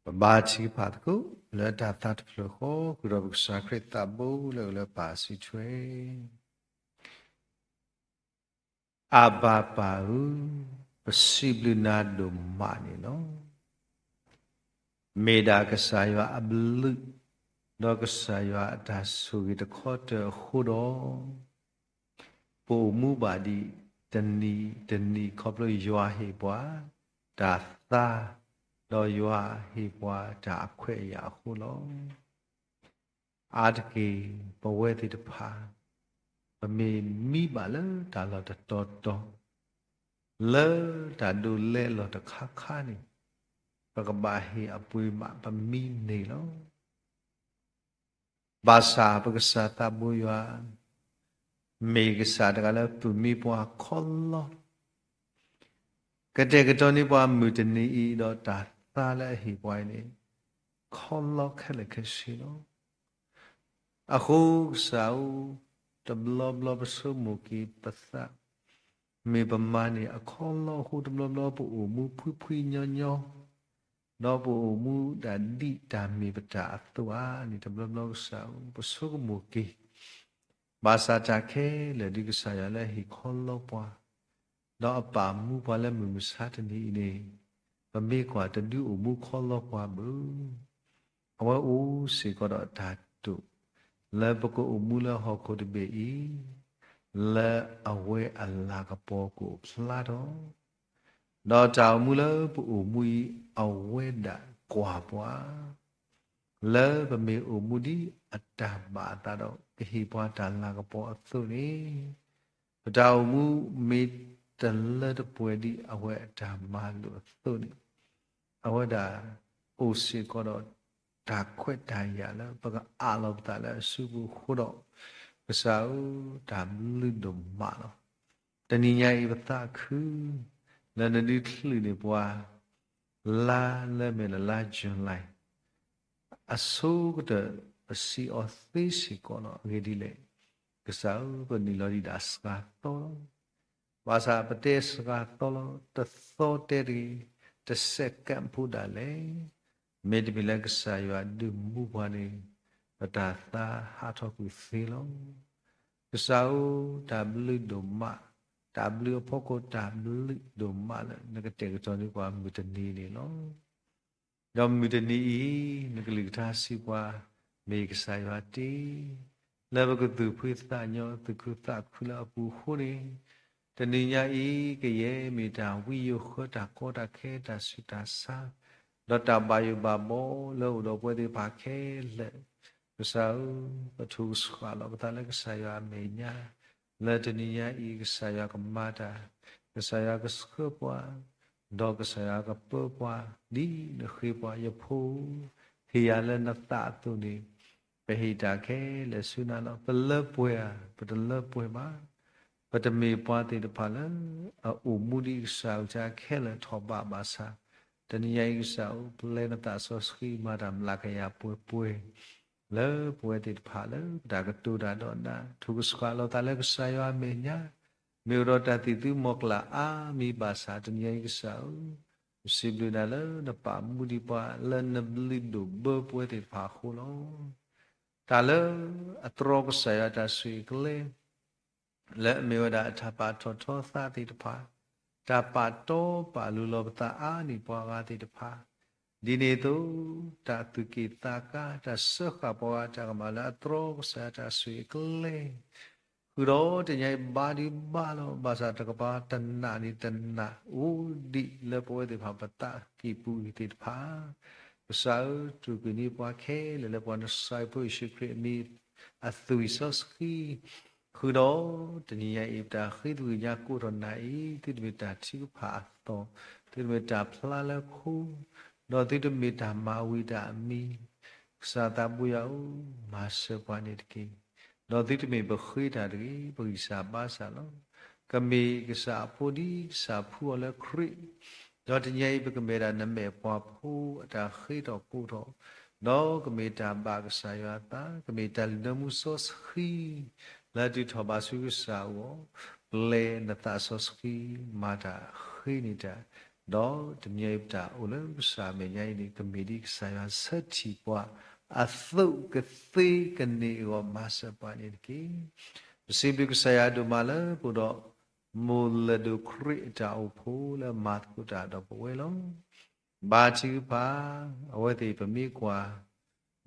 ပဘါထုကဖၣ်သကိး လၢတၢ်သးတဖျၢၣ်ဃီ ဃုာ်ဒီးပကစၢ်ခရံာ်သးဘိလၢအအိၣ်လၢပၢ်စုထွဲ. အဘၤပၢ်ဧၢ, ပစံးဘျုးနၤဒိၣ်မးန့ၣ်လီၤ. မ့ၢ်ဒၣ်ကစၢ်ယွၤအဘျုး, ဒီးကစၢ်ယွၤအတၢ်ဆိၣ်ဂ့ၤတခီတၢၢ်အဃိဒီး ပအိၣ်မူဘၣ်ဒံးတနံၤတနံၤ ခီဖျိယွၤဟ့ၣ်ပှၤတၢ်သါ, ဒီးယွၤဟ့ၣ်ပှၤတၢ်အခွဲးအယာ်အဃိလီၤ. အါတက့ၢ် ပဝဲသ့ၣ်တဖၣ် ပမ့ၢ်မံဘၣ်လၢတၢ်လီၢ်တတီၤတီၤ လၢတၢ်ဒိးလဲအလီၢ်တခါခါန့ၣ် ပကဘၣ်ဟ့ၣ်အပှ့ၤမး ပမံန့ၣ်လီၤ. ဘၣ်ဆၣ်ပကစၢ်သးဘိယွၤ မ့ၢ်ကစၢ်တဂၤလၢပမံပှၤခီလီ, ကတဲာ်ကတီၤန့ၢ်ပှၤမုၢ်တနံၤအံၤ ဒီးတၢ်သါလၢအဟ့ၣ်ပှၤအံၤန့ၣ် ခီလီခဲလၢာ်ခဲဆ့လီၤ. အဃိကစၢ်ဧၢ, တဘျီဘျီပဆိကမိၣ်က့ၤပသး မ့ၢ်ပမၤန့ၢ်အခီလီအဃိ တဘျီဘျီပအိၣ်မူဖှံဖှံညီညီ ဒီးပအိၣ်မူဒၣ်ဒ်တၢ်မ့ၢ်ပတၢ်အသိးဧါန့ၣ် တဘျီဘျီကစၢ်ဧၢ, ပဆိကမိၣ်က့ၤ ဘၣ်ဆၣ်တၢ်ခဲလၢာ်ဒ်ကစၢ်ယွၤလၢဟ့ၣ်ခီလီပှၤ ဒီးအပာ်မူပှၤလၢမုၢ်မဆါတနံၤအံၤန့ၣ် ပမ့ၢ်ကွၢ်တဒုးအိၣ်မူခီလီပှၤဘၣ်. အဝဲအိၣ်စ့ၢ်ကီးဒီးတၢ်တိာ် လၢပကအိၣ်မူလၢဟီၣ်ခိၣ်တဘ့ၣ်အံၤ လၢအဝဲအလၤကပီၤကအိၣ်ဖျါထီၣ် ဒီးတၢ်အိၣ်မူလၢပအိၣ်မူအံၤ အဝဲဒၣ်ကွၢ်ပှၤ လၢပမ့ၢ်အိၣ်မူဒ်အတၢ်ဘၣ်အသးဒီး ကဟ့ၣ်ပှၤတၢ်လၤကပီၤအသိးန့ၣ်, ပတၢ်အိၣ်မူမ့ၢ်တလၢတပှဲၤဒ်အဝဲအတၢ်မၤလိာ်အသိးန့ၣ်, အဝဲဒၣ်အိၣ်စ့ၢ်ကီးဒီးတၢ်ခွဲးတၢ်ယာ်လၢပကအးလီၤပသးလၢအစုပူၤအဃိဒီး, ကစၢ်ဧၢ, တၢ်ဘျုးဒိၣ်မးလီၤ. တနံၤညါအံၤပသးခု လၢနဒုးချုးန့ၢ်ပှၤ လါလၢမ့ၢ်လၢလါ July အဆိကတၢၢ်ပစံးအီၤသ့စ့ၢ်ကီးလီၤ. အဂ့ၢ်ဒ်လဲၣ်, ကစၢ်ဧၢ, ပနုာ်လီၤဒံးဒၣ်စှၤသီလီၤ. ဘၣ်ဆၣ်ပတဲစှၤသီလီၤ, တသီတဲတဂ့ၤ, တစဲးကဲးဖိဒၣ်လဲာ်, မ့တမ့ၢ်လၢကစၢ်ယွၤဒုးမူပှၤန့ၣ်, ပတၢ်သါဟးထီၣ်ကွံာ်သ့လီၤ. ကစၢ်ဧၢ, တၢ်ဘျုးဒိၣ်မး, တၢ်ဘျုးအဖီခိၣ်တၢ်ဘျုးဒိၣ်မးလၢနကတဲာ်ကတီၤန့ၢ်ပှၤမုၢ်တနံၤန့ၣ်လီၤ. ဒီးမုၢ်တနံၤအံၤ နကလုၢ်ကထါစံးပှၤ, မ့ၢ်ကစၢ်ယွၤတ့ၢ်, လၢပကသူၣ်ဖှံသးညီ သူၣ်ခုသးခုလၢအပူၤအဃိန့ၣ်, တနံၤညါအံၤ ကယဲၢ်မ့ၢ်တၢ်ဝံယိၤဃၢ တၢ်ကီတၢ်ခဲ တၢ်ဆူးတၢ်ဆါ, ဒီးတၢ်ဘၣ်ယိၣ်ဘၣ်ဘီလၢအအိၣ်ဒီးပဝဲသ့ၣ်တဖၣ်ခဲလၢာ်, ကစၢ်ဧၢ, ပထုးကဆှၣ်လီၤပသးလၢကစၢ်ယွၤအမဲာ်ညါ, လၢတနံၤညါအံၤ ကစၢ်ယွၤကမၤတၢ်, ကစၢ်ယွၤကဆှၢပှၤ, ဒီးကစၢ်ယွၤကပၢပှၤ, ဒ်နဃ့ပှၤ, ယဖိဧၢ, ဟ့ၣ်ယၤလၢနသးအသိးန့ၣ်, ပဟ့ၣ်တၢ်ခဲလၢာ်ဆူနၤလီၤ. ပလၢပှဲၤဧါ, ပတလၢပှဲၤဘၣ်. ပတမ့ၢ်ပှၤသ့ၣ်တဖၣ်လၢ အအိၣ်မူဒ်ကစၢ်အကစၢ်ခဲလၢာ်ထီၣ်ဘးဘၣ်ဆၣ်, တနံၤညါအံၤကစၢ်ဧၢ, ပျဲနသးစီဆှံမၤတၢ်မျးကယၤပှဲၤပှဲၤ လၢပဝဲသ့ၣ်တဖၣ်လၢပတၢ်ကတိၤတၢ်ဒီးနၤ, ထုးကဆှၣ်လီၤသးလၢကစၢ်ယွၤအမဲာ်ညါ, မ့ၢ်အိၣ်ဒီးတၢ်သံၣ်သုမီၤကျၢ်အါမံၤဘၣ်ဆၣ်, တနံၤညါအံၤကစၢ်ဧၢ, ပစံးဘျုးနၤလၢနပာ်မူဒံးပှၤ လၢနဘျုးဒိၣ်ဘၢပဝဲသ့ၣ်တဖၣ်အဃိလီၤ. တၢ်လၢအတြီကစၢ်ယွၤတၢ်ဆိၣ်ဂ့ၤအကျဲ လၢအမ့ၢ်ဝဲဒၣ်အတၢ်ပာ်ထီၣ်ထီသးသ့ၣ်တဖၣ်, တၢ်ပာ်တီပာ်လိၤလီၤပသးအါန့ၢ်ပှၤဂၤသ့ၣ်တဖၣ်, ဒ်န့ၣ်အသိး တၢ်သူၣ်က့ၣ်သးကါ တၢ်စၢဃာ်ပှၤဂၤတၢ်ကမၣ်လၢအတြီကစၢ်ယွၤတၢ်ဆိၣ်ဂ့ၤအကျဲ ဃုာ်ဒီးတနံၤညါအံၤဘါဒုးဘါလီၤ, ဘၣ်ဆၣ်တကပၤတနာ်န့ၣ်တနာ် အိၣ်ဒံးလၢပဝဲသ့ၣ်တဖၣ်ပသးကံၢ်ပူၤအံၤသ့ၣ်တဖၣ်, ကစၢ်ဧၢ, တူၢ်ကွံာ်န့ၢ်ပှၤခဲလၢာ်လၢပှၤနဆှၢဖိယ့ၣ်ၡူးခရံာ်အမံၤ အသွံၣ်စီဆှံ, ဃုာ်ဒီးတနံၤညါအံၤ ပတၢ်ဃ့သကွံၢ်ကညးကိးထီၣ်နၤအံၤ သုတမ့ၢ်တၢ်ထုကဖၣ်အသီ, သုတမ့ၢ်တၢ်ဖျါလၢခိ, ဒီးသုတမ့ၢ်တၢ်မၤဝံၤတၢ်အမံၤ, ကစၢ်သးဘိယွၤဧၢ, မၤစၢၤပှၤန့ၣ်တက့ၢ်. ဒီးသုတမ့ၢ်ပဃ့တၢ်တဂ့ၤ, ပဂံၢ်စၢ်ဘါစၢ်လီၤ. ကမ့ၢ်ကစၢ်အဖိဒ်ကစၢ်ဖှူအီၤလၢခရံာ်, ဒီးတနံၤညါအံၤ ပကမ့ၢ်ဒၣ်နမဲာ်ပှၤဖိအတၢ်ဃ့ထီၣ်ကိးထီၣ်, ဒီးကမ့ၢ်တၢ်ဘၣ်ကစၢ်ယွၤအသး, ကမ့ၢ်တၢ်လုၢ်လၢမူစီဆှံ လၢအဒုးထီၣ်ဘးဆူကစၢ်အဂီၢ်, ပျဲနသးစီဆှံ မၤတၢ်ဃ့န့ၢ်တၢ် ဒီးတနံၤအံၤပတၢ်အိၣ်လၢကစၢ်အမဲာ်ညါအံၤန့ၣ် ကမ့ၢ်ဒ်ကစၢ်ယွၤဆၢထံၣ်ပှၤအသိးကသ့ကန့ၢ်အဂီၢ် မၤစၢၤပှၤန့ၣ်တက့ၢ်. ပစံးဘျုးကစၢ်ယွၤဒိၣ်မးလၢပအိၣ်ဒီး မိၢ်လၢၢ်ဒိၣ်ခရံာ်အတၢ်အိၣ်ဖှိၣ်လၢမၤသကိးတၢ်ဒီးပဝဲလီၤ. ဘါထုကဖၣ်, အဝဲသ့ၣ်ပမ့ၢ်ကွၢ်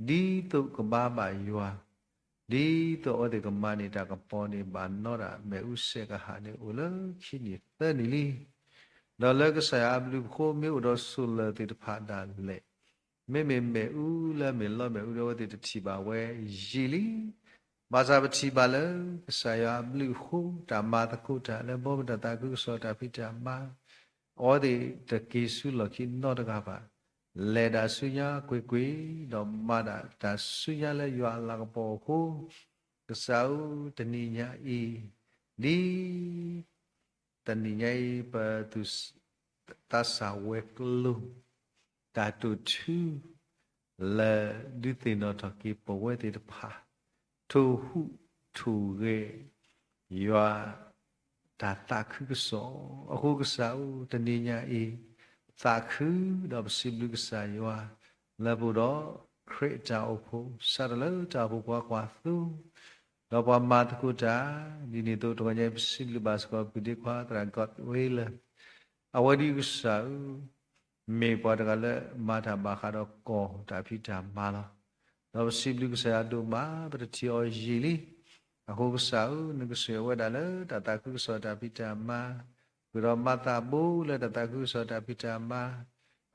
ဒ်သိးကဘါဘၣ်ယွၤ, ဒ်သိးအဝဲသ့ၣ်ကမၤန့ၢ်တၢ်ကပီၤန့ၣ် ဘၣ်နီတၢ်မ့ၣ်အူစဲးကဟၣ်န့ၣ် အိၣ်လၢခံနံၣ်သၢနံၣ်လံ. ဒီးလၢကစၢ်ယွၤအဘျုးအဖှိၣ် မ့ၢ်အိၣ်ဒီးစိၢ်လၢ်သ့ၣ်တဖၣ်ဒၣ်လဲာ်, မ့မ့ၢ်မ့ၣ်အူလၢအမ့ၢ်လီမ့ၣ်အူဒီး အဝဲသ့ၣ်တထံၣ်ဘၣ်ဝဲယံာ်လံ. ဘၣ်ဆၣ်ပထံၣ်ဘၣ်လၢကစၢ်ယွၤအဘျုးအဃိ တၢ်မၤသကိးတၢ်လၢဘီမုၢ်တၢ်သးခုကစီၣ်တၢ်ဖံးတၢ်မၤ အဝဲသ့ၣ်တက့ၤဆူလီၢ်ခံနီတဂၤဘၣ်. လဲၤဒၣ်ဆူညါကွ့ၢ်ကွ့ၢ်, ဒီးမၤဒၣ်တၢ်ဆူညါလၢယွၤအလၤကပီၤအဃိ, ကစၢ်ဧၢ, တနံၤညါအံၤ, ဒ်တနံၤညါအံၤ ပသူၣ် သးစၢ်ဝဲၤကျိၤ တၢ်တိာ်ထူ လၢဒုးသ့ၣ်နီၣ်ထီၣ်က့ၤပဝဲသ့ၣ်တဖၣ် ထိၣ်ဟူးထိၣ်ဂဲၤ ယွၤတၢ်သးခုကစီၣ်အဃိ, ကစၢ်ဧၢ, တနံၤညါအံၤ သးခုဒီးပစံးဘျုးကစၢ်ယွၤ လၢပအိၣ်ဒီးခရံာ်အတၢ်အိၣ်ဖှိၣ် စးထီၣ်လၢတၢ်အိၣ်ဖှိၣ်ပှၤကွၢ်သိ ဒီးပှၤမၤသကိးတၢ်, ဒ်န့ၣ်အသိး တဂီၤညါအံၤ ပစံးဘျုးဘၣ်စ့ၢ်ကီး ပကုၢ်ဒ့ခွါသရၣ် Godwill လၢ အဝဲဒၣ်ကစၢ်ဧၢ, မ့ၢ်ပှၤတဂၤလၢမၤတၢ်ဘၣ်ဃးဒီးကီၢ်တၢ်ဖံးတၢ်မၤလီၤ. ဒီးပစံးဘျုးကစၢ်ယွၤဒိၣ်မး ပတထံၣ်အီၤယံာ်လံ. အဃိကစၢ်ဧၢ, နကဆိၣ်ဂ့ၤဝဲဒၣ်လၢတၢ်သးခုကစီၣ်တၢ်ဖံးတၢ်မၤ, ဃုာ်ဒီးမၤသးဘိလၢတၢ်သးခုကစီၣ်တၢ်ဖံးတၢ်မၤ,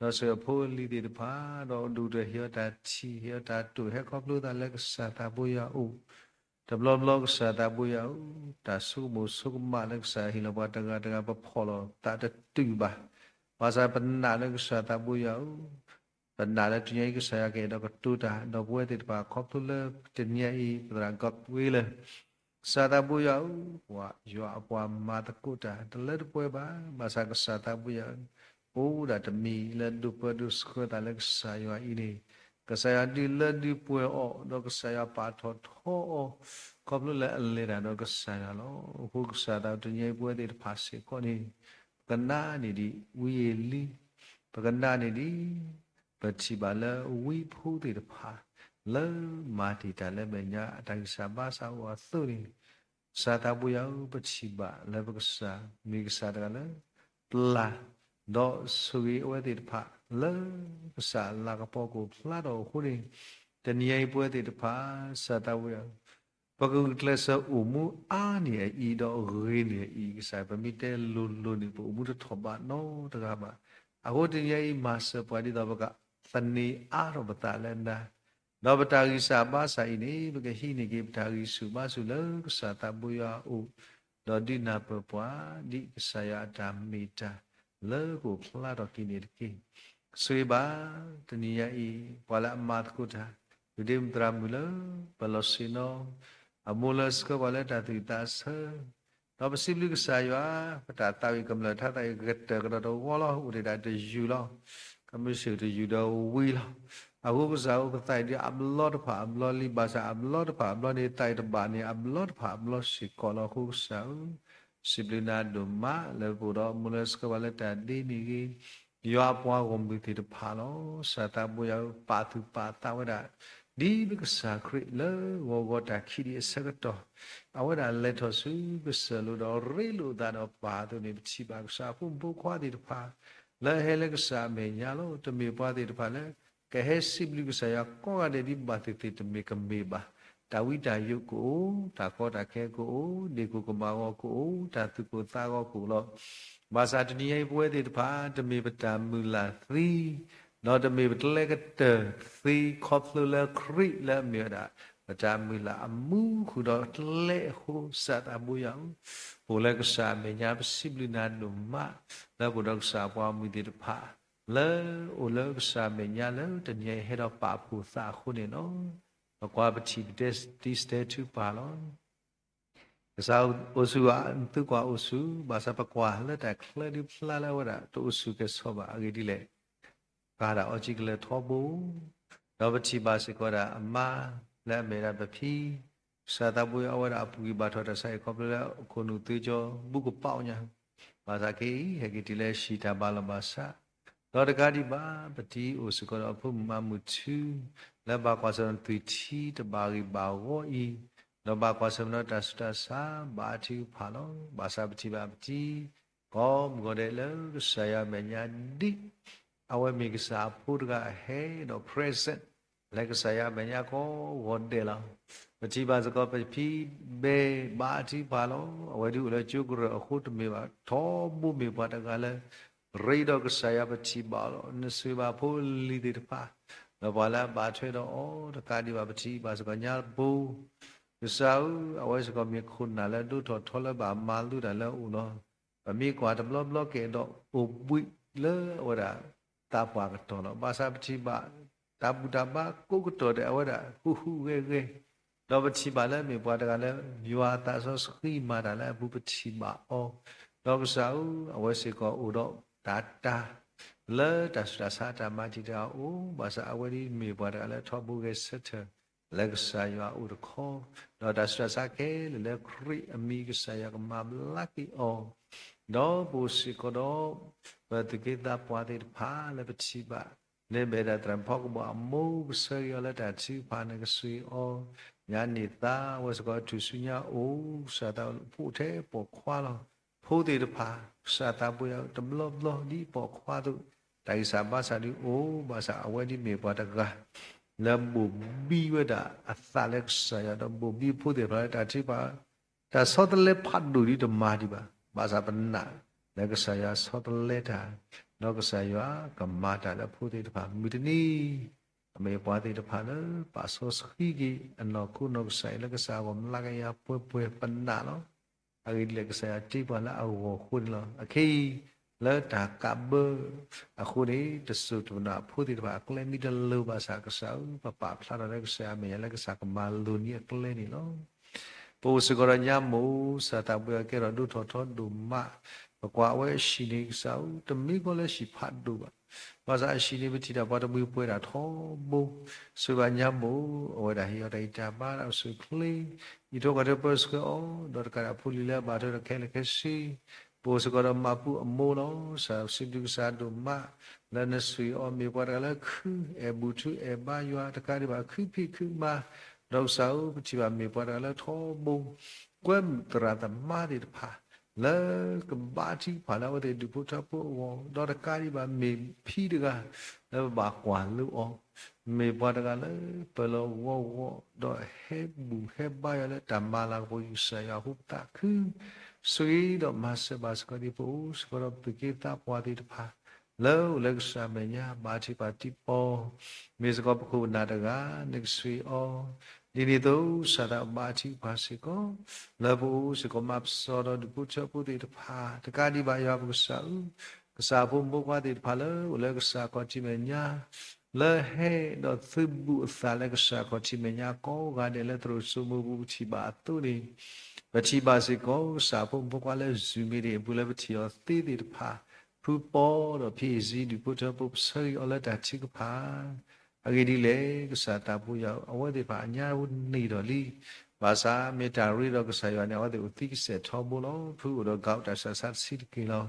ဒီးဆိၣ်ဂ့ၤအဖိအလံၤသ့ၣ်တဖၣ်, ဒီးဒိၣ်တၢ်ဟ့ၣ်အီၤတၢ်ထံၣ် ဟ့ၣ်အီၤတၢ်တိာ် ဟဲခီဖျိသးလၢကစၢ်သးဘိယွၤအအိၣ် တဘျီဘျီကစၢ်သးဘိယွၤဧၢ, တၢ်ဆိကမိၣ်ဆိကမးလၢကစၢ်ဟ့ၣ်လီၤပှၤတဂၤတဂၤ ပဖီၣ်လီၤသးတတုာ်ဘၣ်. ဘၣ်ဆၣ်ပနာ်လၢကစၢ်သးဘိယွၤဧၢ, ပနာ်လၢတနံၤအံၤကစၢ်ယွၤကအဲၣ်ဒိးကတိၤတၢ်ဒီးပဝဲသ့ၣ်တဖၣ် ခီဖျိလၢတနံၤအံၤ ပသရၣ် Godwill လၢ ကစၢ်သးဘိယွၤဧၢ, ပှၤယွၤအပှၤမၤသကိးတၢ်တလၢတပှဲၤဘၣ်. ဘၣ်ဆၣ်ကစၢ်သးဘိယွၤဧၢ, ပအိၣ်ဒၣ်တမံၤလၢဒိးပၢဒိးဆှၢသးလၢကစၢ်ယွၤအံၤန့ၣ်, ကစၢ်ယွၤဒုးလၢဒုးပှဲၤအီၤ ဒီးကစၢ်ယွၤပာ်ထီၣ်ထီအီၤ ခီဖျိလၢအလဲၤတၢ်ဒီးကစၢ်ယွၤလီၤ. အဃိကစၢ်သးတနံၤအံၤပဝဲသ့ၣ်တဖၣ်စ့ၢ်ကီးန့ၣ် ပကနၣ်န့ၢ်ဒံးဝံအ့လံ, ပကနၣ်န့ၢ်ဒံး ပထံၣ်ဘၣ်လၢဝံဖိသ့ၣ်တဖၣ် လၢမၤတ့ၢ်တၢ်လၢမဲာ်ညါ အတၢ်ဂံၢ်စၢ်ဘါစၢ်အိၣ်အသိးန့ၣ်, ကစၢ်သးဘိယွၤဧၢ, ပထံၣ်ဘၣ်လၢပကစၢ် မ့ၢ်ကစၢ်တဂၤလၢ ပျၢ် ဒီးဆိၣ်ဂ့ၤအဝဲသ့ၣ်တဖၣ် လၢကစၢ်အလၤကပီၤကအိၣ်ဖျါထီၣ်အဃိန့ၣ်, တနံၤအံၤပဝဲသ့ၣ်တဖၣ် ကစၢ်သးဘိယွၤဧၢ, ပကဂုာ်ကျဲးစၢးအိၣ်မူအါန့ၢ်အအံၤ ဒီးဂ့ၤန့ၢ်အအံၤ, ကစၢ် ပမ့ၢ်တဲလိၤလိၤန့ၣ် ပအိၣ်မူတထီၣ်ဘးနီတဂၤဘၣ်. အဃိတနံၤအံၤမၤစၢၤပှၤဒ်သိးပကသန့ၤအါထီၣ်ပသးလၢနၤ, ဒီးပတၢ်ဂံၢ်စၢ်ဘါစၢ်အံၤန့ၣ် ပကဟံးန့ၢ်က့ၤပတၢ်ဂံၢ်ဆူၣ်ဘါဆူၣ်လၢကစၢ်သးဘိယွၤအအိၣ်, ဒီးဒုးနၢ်ပၢၢ်ပှၤ ဒ်ကစၢ်ယွၤအတၢ်မ့ၢ်တၢ်လၢကအိၣ်ဖျါထီၣ်က့ၤန့ၣ်တက့ၢ်. ဆိၣ်ဂ့ၤဘၣ် တနံၤညါအံၤ ပှၤလၢအမၤသကိးတၢ်, ဒုးဒ့မုၣ်သရၣ်မုၣ်လၢ ပလီၢ်ဆ့ၣ်နီၤ, အမိၢ်လၢဆှၢပှၤလၢတၢ်သူၣ်သးဆၢ, ဒီးပစံးဘျုးကစၢ်ယွၤ, ပတၢ်သးဝံၣ်ကမျၢၢ်ထါသးအံၤကတၢၢ်ကဒီးတဝီလီၤ, အိၣ်ဒံးဒၣ်တယုၢ်လီၤ. ကမုၢ်ဆ့ၣ်တယုၢ်ဒီးဝံၤလီၤ. အဃိကစၢ်ဧၢ, ပသးအံၤဒ်အဘျီတဖၣ်အဘျီလံ, ဘၣ်ဆၣ်အဘျီတဖၣ်အဘျီန့ၣ် သးအံၤတဘၣ်န့ၣ် အဘျီတဖၣ်အဘျီစ့ၢ်ကီးလီၤ. အဃိကစၢ်ဧၢ, စံးဘျုးနၤဒိၣ်မး လၢပအိၣ်ဒီးမိၢ်လၢဆှၢပှၤလၢတၢ်ဒ့မ့ၢ်ဂ့ၤ, ယွၤအပှၤဂီၢ်မုၢ်သ့ၣ်တဖၣ်လီၤ. ကစၢ်သးဘိယွၤဧၢ, ပာ်သူၣ်ပာ်သးဝဲဒၣ် ဒ်ပကစၢ်ခရံာ်လၢဂီၤဂီၤတၢ်ခံးဒံးအဆၢကတီၢ်, အဝဲဒၣ်လဲၤထီၣ်ဆူကစၢၢ်လိၤဒီးရ့လိာ်အသးဒီးပၢ်အသိးန့ၣ်, ပထံၣ်ဘၣ်ကစၢ်အဖိမုၣ်ဖိခွါသ့ၣ်တဖၣ် လၢအဟဲလၢကစၢ်အမဲာ်ညါလီၤ. တမ့ၢ်ပှၤသ့ၣ်တဖၣ်လၢ ကဟဲစံးဘျုးကစၢ်ယွၤကိးဂၤဒဲးဒ်ဘၣ်သ့ၣ်သ့ၣ် တမ့ၢ်ကမ့ၢ်ဘၣ်. တၢ်ဝံတၢ်ယိးကအိၣ်, တၢ်ကီတၢ်ခဲကအိၣ်, ဒ့ၣ်ကိၢ်ကမၣ်ဂီၤကအိၣ်, တၢ်သူၣ်ကိၢ်သးဂီၤကအိၣ်လီၤ. ဘၣ်ဆၣ်တနံၤညါအံၤပဝဲသ့ၣ်တဖၣ် တမ့ၢ်ပတၢ်မုၢ်လၢ်သံ ဒီးတမ့ၢ်ပကျဲကတၢၢ်သံ ခီဖျိလၢခရံာ်လၢအမ့ၢ်ဝဲဒၣ် ပတၢ်မုၢ်လၢ်အမူဃုာ်ဒီးကျဲအဃိ, ကစၢ်သးဘိယွၤဧၢ, ပအိၣ်လၢကစၢ်အမဲာ်ညါ ပစံးဘျုးနၤဒိၣ်မး လၢပအိၣ်ဒီးကစၢ်အပှၤဂီၢ်မုၢ်သ့ၣ်တဖၣ် လၢအိၣ်လၢကစၢ်အမဲာ်ညါလၢတနံၤညါအံၤဟဲဒီးပာ်ဖှိၣ်သးအဃိန့ၣ်လီၤ. ပကွၢ်ပထံၣ်ပတဲတံၤတဲထူပၢ်လီၤ. ကစၢ်အိၣ်ဆူၣ်ဧၢ, သုကွၢ်အိၣ်ဆူၣ်, ဘၣ်ဆၣ်ပကွၢ်လၢတၢ်ချၢဒုးဖျါလၢအဝဲဒၣ်တအိၣ်ဆူၣ်ကဲၤဆိးဘၣ်. အဂ့ၢ်ဒ်လဲၣ်, ကၤတၢ်အီကံကလဲၤထီဘိ, ဒီးပထံၣ်ဘၣ်စ့ၢ်ကီးဒၣ်အမါလၢအမ့ၢ်ဒၣ်ပဖံ, ကစၢ်သးဘိယွၤ အဝဲဒၣ်အပူၤကွံာ်ဘၣ်ထီၣ်တၢ်ဆါဟံၣ်ခီဖျိလၢအခိၣ်နူာ်သ့ကၠီ ဘူကပီညါ ဘၣ်ဆၣ်ခဲအံၤ ဟဲက့ၤတုၤလၢဟံၣ်တၢ်ဘၣ်လီၢ်ဘၣ်စး, ဒီးတကးဒံးဘၣ် ပတံၤအိၣ်စ့ၢ်ကီးဒီးအဖိမုၣ်မါမုၢ်ထူ လၢဘၣ်ကွၢ်ဆၢၣ်မဲာ်သွံၣ်ထံတဘၣ်ဂံၢ်ဘၣ်ဂီၢ်အံၤ, ဒီးဘၣ်ကွၢ်ဆၢၣ်မဲာ်ဒီးတၢ်ဆူးတၢ်ဆါ ဘၣ်အထံအဖးလီၤ. ဘၣ်ဆၣ်ပထံၣ်ဘၣ်ပတံၤ ကိးမုၢ်ဂီၤဒဲးလၢကစၢ်ယွၤအမဲာ်ညါဒ် အဝဲမ့ၢ်ကစၢ်အဖိတဂၤအဟဲဒီး present လၢကစၢ်ယွၤအမဲာ်ညါကိးဂီၤဒဲးလီၤ. ပထံၣ်ဘၣ်စ့ၢ်ကီးပဖံဘဲဘၣ်အထံဖးလီၤ. အဝဲဒၣ်အိၣ်လၢကၠိကရၢၢ်အဃိတမ့ၢ်ဘၣ် ထီဘိမ့ၢ်ပှၤတဂၤလၢ ရ့ဒီးကစၢ်ယွၤပထံၣ်ဘၣ်အီၤလီၤ. နဆိၣ်ဂ့ၤဘၣ်ဖိလံၤသ့ၣ်တဖၣ် ဒီးပှၤလၢအဘၣ်ထွဲဒီးအီၤတကးဒံးဘၣ် ပထံၣ်ဘၣ်စ့ၢ်ကီးညါပူၤ ကစၢ်ဧၢ, အဝဲစ့ၢ်ကီးမ့ၢ်ခိၣ်နၢ်လၢဒိၣ်ထီၣ်ထီလၢဘၣ်မၤလိတၢ်လၢအအိၣ်လီၤ. ပမ့ၢ်ကွၢ်တဘျီဘျီကဲဒီးအိၣ်ဘှံးလၢအဝဲဒၣ် သးပှၢ်ကတီၢ်လီၤ. ဘၣ်ဆၣ်ပထံၣ်ဘၣ် တၢ်ဘူၣ်တၢ်ဘါကိးကတီၢ်ဒဲး အဝဲဒၣ်ဟူးဟူးဂဲၤဂဲၤ, ဒီးပထံၣ်ဘၣ်လၢမ့ၢ်ပှၤတဂၤလၢ ယွၤအသးစီဆှံမၤတၢ်လၢအပူၤပထံၣ်ဘၣ်အီၤ, ဒီးကစၢ်ဧၢ, အဝဲစ့ၢ်ကီးအိၣ်ဒီးတၢ်တၢ် လၢတၢ်ဆူးတၢ်ဆါအတၢ်မၤတံာ်တာ်အအိၣ်, ဘၣ်ဆၣ်အဝဲဒၣ်မ့ၢ်ပှၤတဂၤလၢထီဘိဂဲၤဆၢထၢၣ် လၢကစၢ်ယွၤအအိၣ်တခီ, ဒီးတၢ်ဆူးတၢ်ဆါခဲလၢာ်လၢခရံာ်အမံၤကစၢ်ယွၤကမၤဘျါက့ၤအီၤ, ဒီးပအိၣ်စ့ၢ်ကီးဒီး ပသူၣ်က့သးပှၢ်သ့ၣ်တဖၣ်လၢပထံၣ်ဘၣ် လၢဘဲၣ်ဒၣ်သရၣ်ဖီကဘီၣ်အမိၢ် ပဆၢဂ့ၤအီၤလၢတၢ်ထုကဖၣ် နကဆှံအီၤ, ညါန့ၣ်သးဝဲစ့ၢ်ကီးထူၣ်စုညါအိၣ် ကစၢ်သးအိၣ်ထဲပိာ်ခွါလီၤ. ဖိသ့ၣ်တဖၣ် ကစၢ်သးပှၢ်ယွၤတဘျီဘျီဒ်ပိာ်ခွါအသိး, တၢ်ဂံၢ်စၢ်ဘါစၢ်ဒုးအိၣ်, ဘၣ်ဆၣ်အဝဲဒၣ်မ့ၢ်ပှၤတဂၤ လၢဘိၣ်ဘံဝဲဒၣ်အသးလၢကစၢ်ယွၤ ဒီးဘိၣ်ဘံဖိသ့ၣ်တဖၣ်လၢတၢ်ထုကဖၣ် တၢ်ဆီတလဲဖးဒိၣ်ဒ်တမၤဒံးဘၣ်, ဘၣ်ဆၣ်ပနာ်လၢကစၢ်ယွၤဆီတလဲတၢ်, ဒီးကစၢ်ယွၤကမၤတၢ်လၢဖိသ့ၣ်တဖၣ် မုၢ်တနံၤ အမ့ၢ်ပှၤသ့ၣ်တဖၣ်လၢ ပာ်စီဆှံက့ၤအနီၢ်ခိနီၢ်ကစၢ်အံၤလၢကစၢ်အဂီၢ် မျးကယၤပှဲၤပှဲၤပနာ်လီၤ. အဂ့ၢ်ဒ်လဲၣ် ကစၢ်ယွၤတ့ပှၤလၢအဂီၢ်အဃိန့ၣ်လီၤ. အခဲအံၤ လၢတၢ်ကးဘၢအဃိန့ၣ် တစိၢ်တပနီၣ်ဖိသ့ၣ်တဖၣ်အကျဲမ့ၢ်တလိၤဘၣ်ဆၣ် ကစၢ်ဧၢ ပပာ်ဖျါထီၣ်လၢကစၢ်ယွၤအမဲာ်ညါ လၢကစၢ်ကမၤလိၤန့ၢ်အကျဲန့ၣ်လီၤ. ပအိၣ်စ့ၢ်ကီးဒီးညါမိၢ် ကစၢ်သးပှၢ်ယွၤကဲထီၣ်ဒိၣ်ထီၣ်ထီဒိၣ်မး, ပကွၢ်အဝဲအဟံၣ်န့ၣ် ကစၢ်ဧၢ တမ့ၢ်ကီးလၢဟံၣ်ဖးဒိၣ်ဘၣ်. ဘၣ်ဆၣ်အဟံၣ်န့ၣ် ပထံၣ်တၢ်ပှၤတမှံၤပှဲၤတၢ်ထီဘိ, ဆိၣ်ဂ့ၤဘၣ်ညါမိၢ် အဝဲဒၣ်ဟ့ၣ်အီၤတၢ်ဂံၢ်တၢ်ဘါ တၢ်အိၣ်ဆူၣ်အိၣ်ချ့, အံးထွဲကွၢ်ထွဲပၢဆှၢအီၤ, ဒီးတကးဒံးဖိလံၤလၢအဘၣ်ထွဲဒီးခဲလၢာ်ခဲဆ့, ပအိၣ်စ့ၢ်ကီးဒီးမၤပူအမိၢ်လီၤ. ကစၢ်စံးဘျုးကစၢ်ဒိၣ်မး လၢနဆိၣ်ဂ့ၤအီၤ မ့ၢ်ပှၤတဂၤလၢခုအဲၣ်ဘူၣ်ထူအဲၣ်ဘါယွၤ တကးဒံးဘၣ်ခုဖံးခုမၤ, ဒီးကစၢ်ဧၢ ပထံၣ်ဘၣ်မ့ၢ်ပှၤတဂၤလၢထီဘိ ကွဲမုာ်သရၣ်သမါသ့ၣ်တဖၣ် လၢကဘါထုကဖၣ်လၢအဝဲသ့ၣ်ဒူၣ်ဖိထၢဖိအဂီၢ်, ဒီးတကးဒံးဘၣ်မ့ၢ်ဖံတဂၤ လၢပဘၣ်ကွၢ်လိအီၤ, မ့ၢ်ပှၤတဂၤလၢပလီၤဂီၤဂီၤ ဒီးဟဲဘူၣ်ဟဲဘါယွၤလၢတၢ်မၤလၤကပီၤကစၢ်ယွၤအဃိသးခု, ဆိၣ်ဂ့ၤဒီးမၤစၢၤဘၣ်စ့ၢ်ကီးဒ်ပအိၣ်စ့ၢ်ကီးဒီးပသူၣ်က့သးပှၢ်သ့ၣ်တဖၣ် လၢအိၣ်လၢကစၢ်အမဲာ်ညါ ဘၣ်ထံးပာ်တံးပီၤ, မ့ၢ်စ့ၢ်ကီးပခိၣ်ပနၢ်တဂၤ နကဆှံအီၤ, ဒ်န့ၣ်အသိး ကစၢ်သးဘါထုကဖၣ်စ့ၢ်ကီး လၢပအိၣ်စ့ၢ်ကီးမၤပစီဒီးဒူၣ်ဖိထၢဖိသ့ၣ်တဖၣ် တကးဒံးဘၣ်ယွၤပကစၢ်ဧၢ, ကစၢ်အဖိမုၣ်ဖိခွါသ့ၣ်တဖၣ်လၢအိၣ်လၢကစၢ်ခီၣ်ထံးမဲာ်ညါ လၢဟဲဒီးသုးဘူးအသးလၢကစၢ်ခီၣ်ထံးမဲာ်ညါကိးဂၤဒဲးလၢသရိာ်စိမိပူၤပထံၣ်ဘၣ်အသိးန့ၣ်, ပထံၣ်ဘၣ်စ့ၢ်ကီး ကစၢ်အဖိမုၣ်ဖိခွါလၢ Zoom meeting အပူၤလၢပထံၣ်အီၤသ့သ့ၣ်တဖၣ်, ဖုပီဒီးဖံအ့ၣ်စံဒူၣ်ဖိထၢဖိ ပဆၢဂ့ၤအီၤလၢတၢ်ထုကဖၣ် အဂ့ၢ်ဒ်လဲၣ်, ကစၢ်သးပှၢ်ယွၤ အဝဲသ့ၣ်တဖၣ်အညါဝဲန့ၢ်ဒီးလံ, ဘၣ်ဆၣ်မ့ၢ်တၢ်ရ့ဒီးကစၢ်ယွၤန့ၣ် အဝဲသ့ၣ်အိၣ်သံကစဲးထီဘိလီၤ. ဖုအိၣ်ဒီး gout တၢ်ဆူးတၢ်ဆါတဆံတက့ၢ်လီၤ.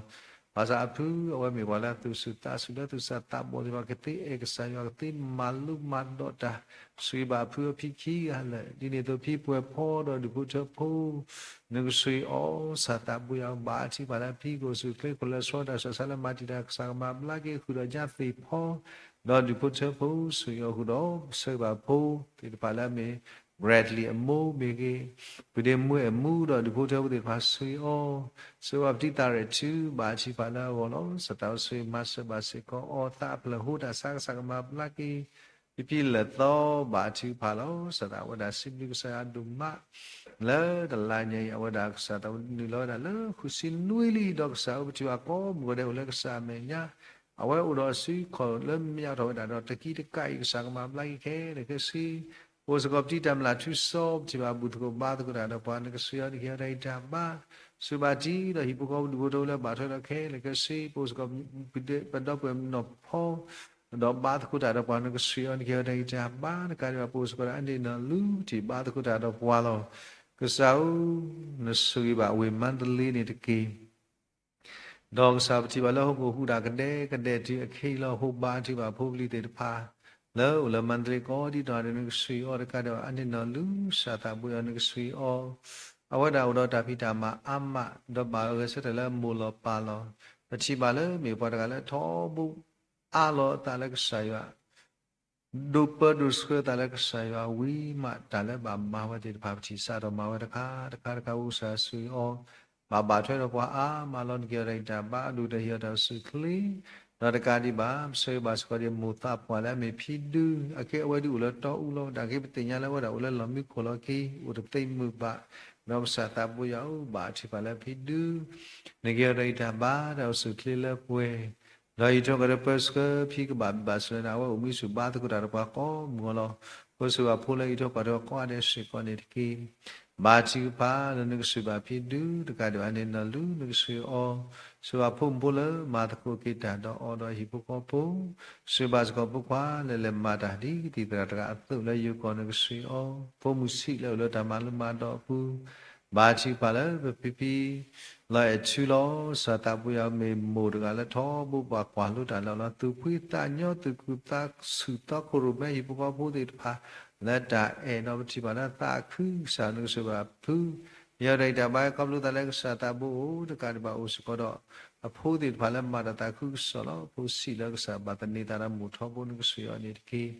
ဘၣ်ဆၣ်အဖု အဝဲမ့ၢ်ပှၤလၢအသူၣ်စူၤသးစူၤလၢသူၣ်စၢ်သးဘီၣ်သ့ၣ်တဖၣ် ကသ့အဲၣ်ကစၢ်ယွၤ ကသ့မၤလိမၤဒိးတၢ်, ဆိၣ်ဂ့ၤဘၣ်ဖုအဖံခံဂၤလၢာ်, ဒ်န့ၣ်အသိးဖံပှဲၤဖီဒီးဒူၣ်ဖိထၢဖိ နကဆှံအီၤ, ကစၢ်သးပှၢ်ယွၤ ဘၣ်ထံးပာ်လၢဖံကအိၣ်ဆူၣ်အိၣ်ချ့ ခိၣ်လၢဆှီတၢ်ဆူးတၢ်ဆါလၢမၤတံာ်တာ် ကစၢ်ကမၤဘျါက့ၤဃုာ်ဒီးညါသ့ၣ်ဖီ ဒီးဒူၣ်ဖိထၢဖိ ဆိၣ်ဂ့ၤအီၤဃုာ်ဒီး ဆၢဂ့ၤဘၣ်ဖိသ့ၣ်တဖၣ်လၢအမ့ၢ် Bradley အမိၢ်မ့ၢ်ဂ့ၤ, ဖုဒ့မွဲအမူဒီးဒူၣ်ဖိထၢဖိသ့ၣ်တဖၣ် ဆိၣ်ဂ့ၤအီၤ, ဆိၣ်ဂ့ၤဘၣ်ပတံၤသးရဲၣ်ထူ ဘၣ်ထံးပာ်လၢအဂီၢ်လီၤ. ကစၢ်သးအိၣ်ဆိၣ်ဂ့ၤမၤစၢၤဘၣ်စ့ၢ်ကီးအီၤ သးအဖျၢၣ်ဟိတၢ်ဆါ ကစၢ်ကမၤဘျါက့ၤ ဖံဖံလၢာ်သီ ဘၣ်ထုကဖၣ်လီၤ. ကစၢ်သးဝဲဒၣ်စံးဘျုးကစၢ်ယွၤဒိၣ်မး လၢတလါညါအံၤ အဝဲဒၣ်ကစၢ်သးနုာ်လီၤဝဲဒၣ်လၢဃုာ်ဆံနွံလံ ဒီးကစၢ်ဧၢ ပထံၣ်ဘၣ်ကိးမုၢ်ဂီၤဒဲးအိၣ်လၢကစၢ်အမဲာ်ညါ, အဝဲအိၣ်ဒီးအစုခီၣ်လၢမၠးထီၣ်ဝဲဒၣ်ဒီးတကံတကးအံၤ ကစၢ်ကမၤဘျါက့ၤခဲလၢာ်ခဲဆ့, ပအိၣ်စ့ၢ်ကီးပတံၤတၢ်မျၢ်ထူစီ ပထံၣ်ဘၣ်ဘူၣ်သကိးဘါသကိးတၢ်ဒီးပှၤ နကဆှံအီၤ နကဟ့ၣ်အီၤတၢ်ဂံၢ်တၢ်ဘါ, ဆိၣ်ဂ့ၤဘၣ်တံၤဒီးဟံၣ်ဖိဃီဖိဒူၣ်ဖိထၢဖိလၢဘၣ်ထွဲဒီးခဲလၢာ်ခဲဆ့, ပအိၣ်စ့ၢ်ကီး ပဒီပုၢ်ဝဲၢ်နီၢ်ဖီ ဒီးဘါသကိးတၢ်ဒီးပှၤ နကဆှံအီၤ နကဟ့ၣ်အီၤတၢ်ဂံၢ်တၢ်ဘါ, တကးဒံးဘၣ် ပအိၣ်စ့ၢ်ကီးဒီးအန့ၢ်နီၢ်လူ ပထံၣ်ဘါသကိးတၢ်ဒီးပှၤလီၤ. ကစၢ်ဧၢ, နဆိၣ်ဂ့ၤဘၣ်ဝ့ၢ်မါတလ့န့ၣ်တက့ၢ်. ဒီးကစၢ်ပထံၣ်ဘၣ်လၢဟီၣ်ခိၣ်ဟူးတၢ်ကဒဲကဒဲတုၤအခံလီၤ ဟိဘါထုကဖၣ်ဖိပလံၤသ့ၣ်တဖၣ် လၢအိၣ်လၢမၤတလ့ကိးဒံနီၢ်ဂၤဒဲး နကဆှံအီၤတကးဒံးဘၣ် အန့ၣ်နီၢ်လူၤစၢ်သးဘိယွၤနကဆှံအီၤ အဝဲဒၣ်အိၣ်ဒီးတၢ်ဖံးတၢ်မၤအါမး ဒီးဘၣ်ဂဲၤဆၢထၢၣ်လၢမိၢ်လီၤပၢ်လီၤ. ပထံၣ်ဘၣ်လၢမ့ၢ်ပှၤတဂၤလၢထီဘိ အၢၣ်လီၤအသးလၢကစၢ်ယွၤ ဒိးပၢဒိးဆှၢသးလၢကစၢ်ယွၤဝံၤမး တၢ်လၢဘၣ်မၤဝဲသ့ၣ်တဖၣ် ပထံၣ်စးထီၣ်မၤဝဲတခါတခါတခါ အိၣ်ကစၢ်ဆှံအီၤ ဘၣ်ဘၣ်ထွဲဒီးပှၤအါမးလီၤ. နကဟ့ၣ်အီၤတၢ်အံၤတၢ်ဘါ ဒိၣ်တၢ်ဟ့ၣ်အီၤတၢ်အိၣ်ဆူၣ်အိၣ်ချ့ ဒီးတကးဒံးဘၣ် ပဆၢဂ့ၤဘၣ်စ့ၢ်ကီးဒံး မိၢ်သးပှၢ်လၢအမ့ၢ်ဖံဒု အကဲအဝဲဒုးအိၣ်လၢတီအူလီၤ. တၢ်က့ပသ့ၣ်ညါလၢအဝဲဒၣ်အိၣ်လၢလီၢ်မံခိၣ်လီၢ်ခံ အိၣ်တသ့မုာ်ဘၣ် ဒီးကစၢ်သးဘိယွၤအိၣ်ဘၣ်ထုကဖၣ်လၢဖံဒု နကဟ့ၣ်အီၤတၢ်အံၤတၢ်ဘါ တၢ်အိၣ်ဆူၣ်အိၣ်ချ့လၢပှဲၤ ဒီးဟံးထီၣ်ကဒီးပၢဆှၢဖံကဘၣ်ဘၣ်ဆိၣ်လၢနၤ အဝဲအိၣ်မံဆူၣ်ဘါသကိးတၢ်ဒီးပှၤကိးမုၢ်အလီၢ် ပှၤဆိၣ်ဂ့ၤဘၣ်ဖိလၢဟံးထီၣ်ကွၢ်ထီၣ်ကိးဂၤဒဲးစ့ၢ်ကီးန့ၣ်တက့ၢ်. ဘၣ်ထုကဖၣ်လၢနကဆှံဘၣ်ဖံဒု တကးဒံးဘၣ်န့ၣ်နီၢ်လူၤနကဆှံအီၤ ဆိၣ်ဂ့ၤဘၣ်ဖိမုၣ်ဖိလၢမၤသကိးက့ၤတၢ်ဒီးအီၤဒီးဟံၣ်ဖိဃီဖိ ဆိၣ်ဂ့ၤဘၣ်စ့ၢ်ကီးဖိခွါလၢလဲၤမၤတၢ်ဒ်ကသံၣ်သရၣ်တဂၤအသိးလၢယိၤကီၢ်နကဆှံအီၤ ဖိမုၣ်ဆံးလၢအိၣ်လၢတၢ်မၤလိမၤဒိးအပူၤ ဘၣ်ထုကဖၣ်လၢပဖံဖံ လီၤအဲၣ်ထူလီၤ ကစၢ်သးဘိယွၤမ့ၢ်မိၢ်တဂၤလၢထီဘိပှၤကွၢ်လိတၢ်လၢအီၤလီၤ. သူၣ်ဖှံသးညီသူၣ်ခုသးခုရိၣ်မဲဟံၣ်ဖိဃီဖိသ့ၣ်တဖၣ် လၢတၢ်အဲၣ်ဒီးပထံၣ်ဘၣ်လၢသးခုကစၢ်နကဆိၣ်ဂ့ၤဘၣ်ဖု ယဲတၢ်ဂံၢ်တၢ်ဘါခီဖျိသးလၢကစၢ်သးဘိအိၣ် တကးဒံးဘၣ်အိၣ်စ့ၢ်ကီးဒီး အဖိသ့ၣ်တဖၣ်လၢမၤတၢ်သးခုကစီၣ်လီၤ. ဖိဆံးလၢကစၢ်ဘၣ်သန့ၤသးဒီးမိၢ်ထီဘိနကဆှံအီၤန့ၣ်တက့ၢ်.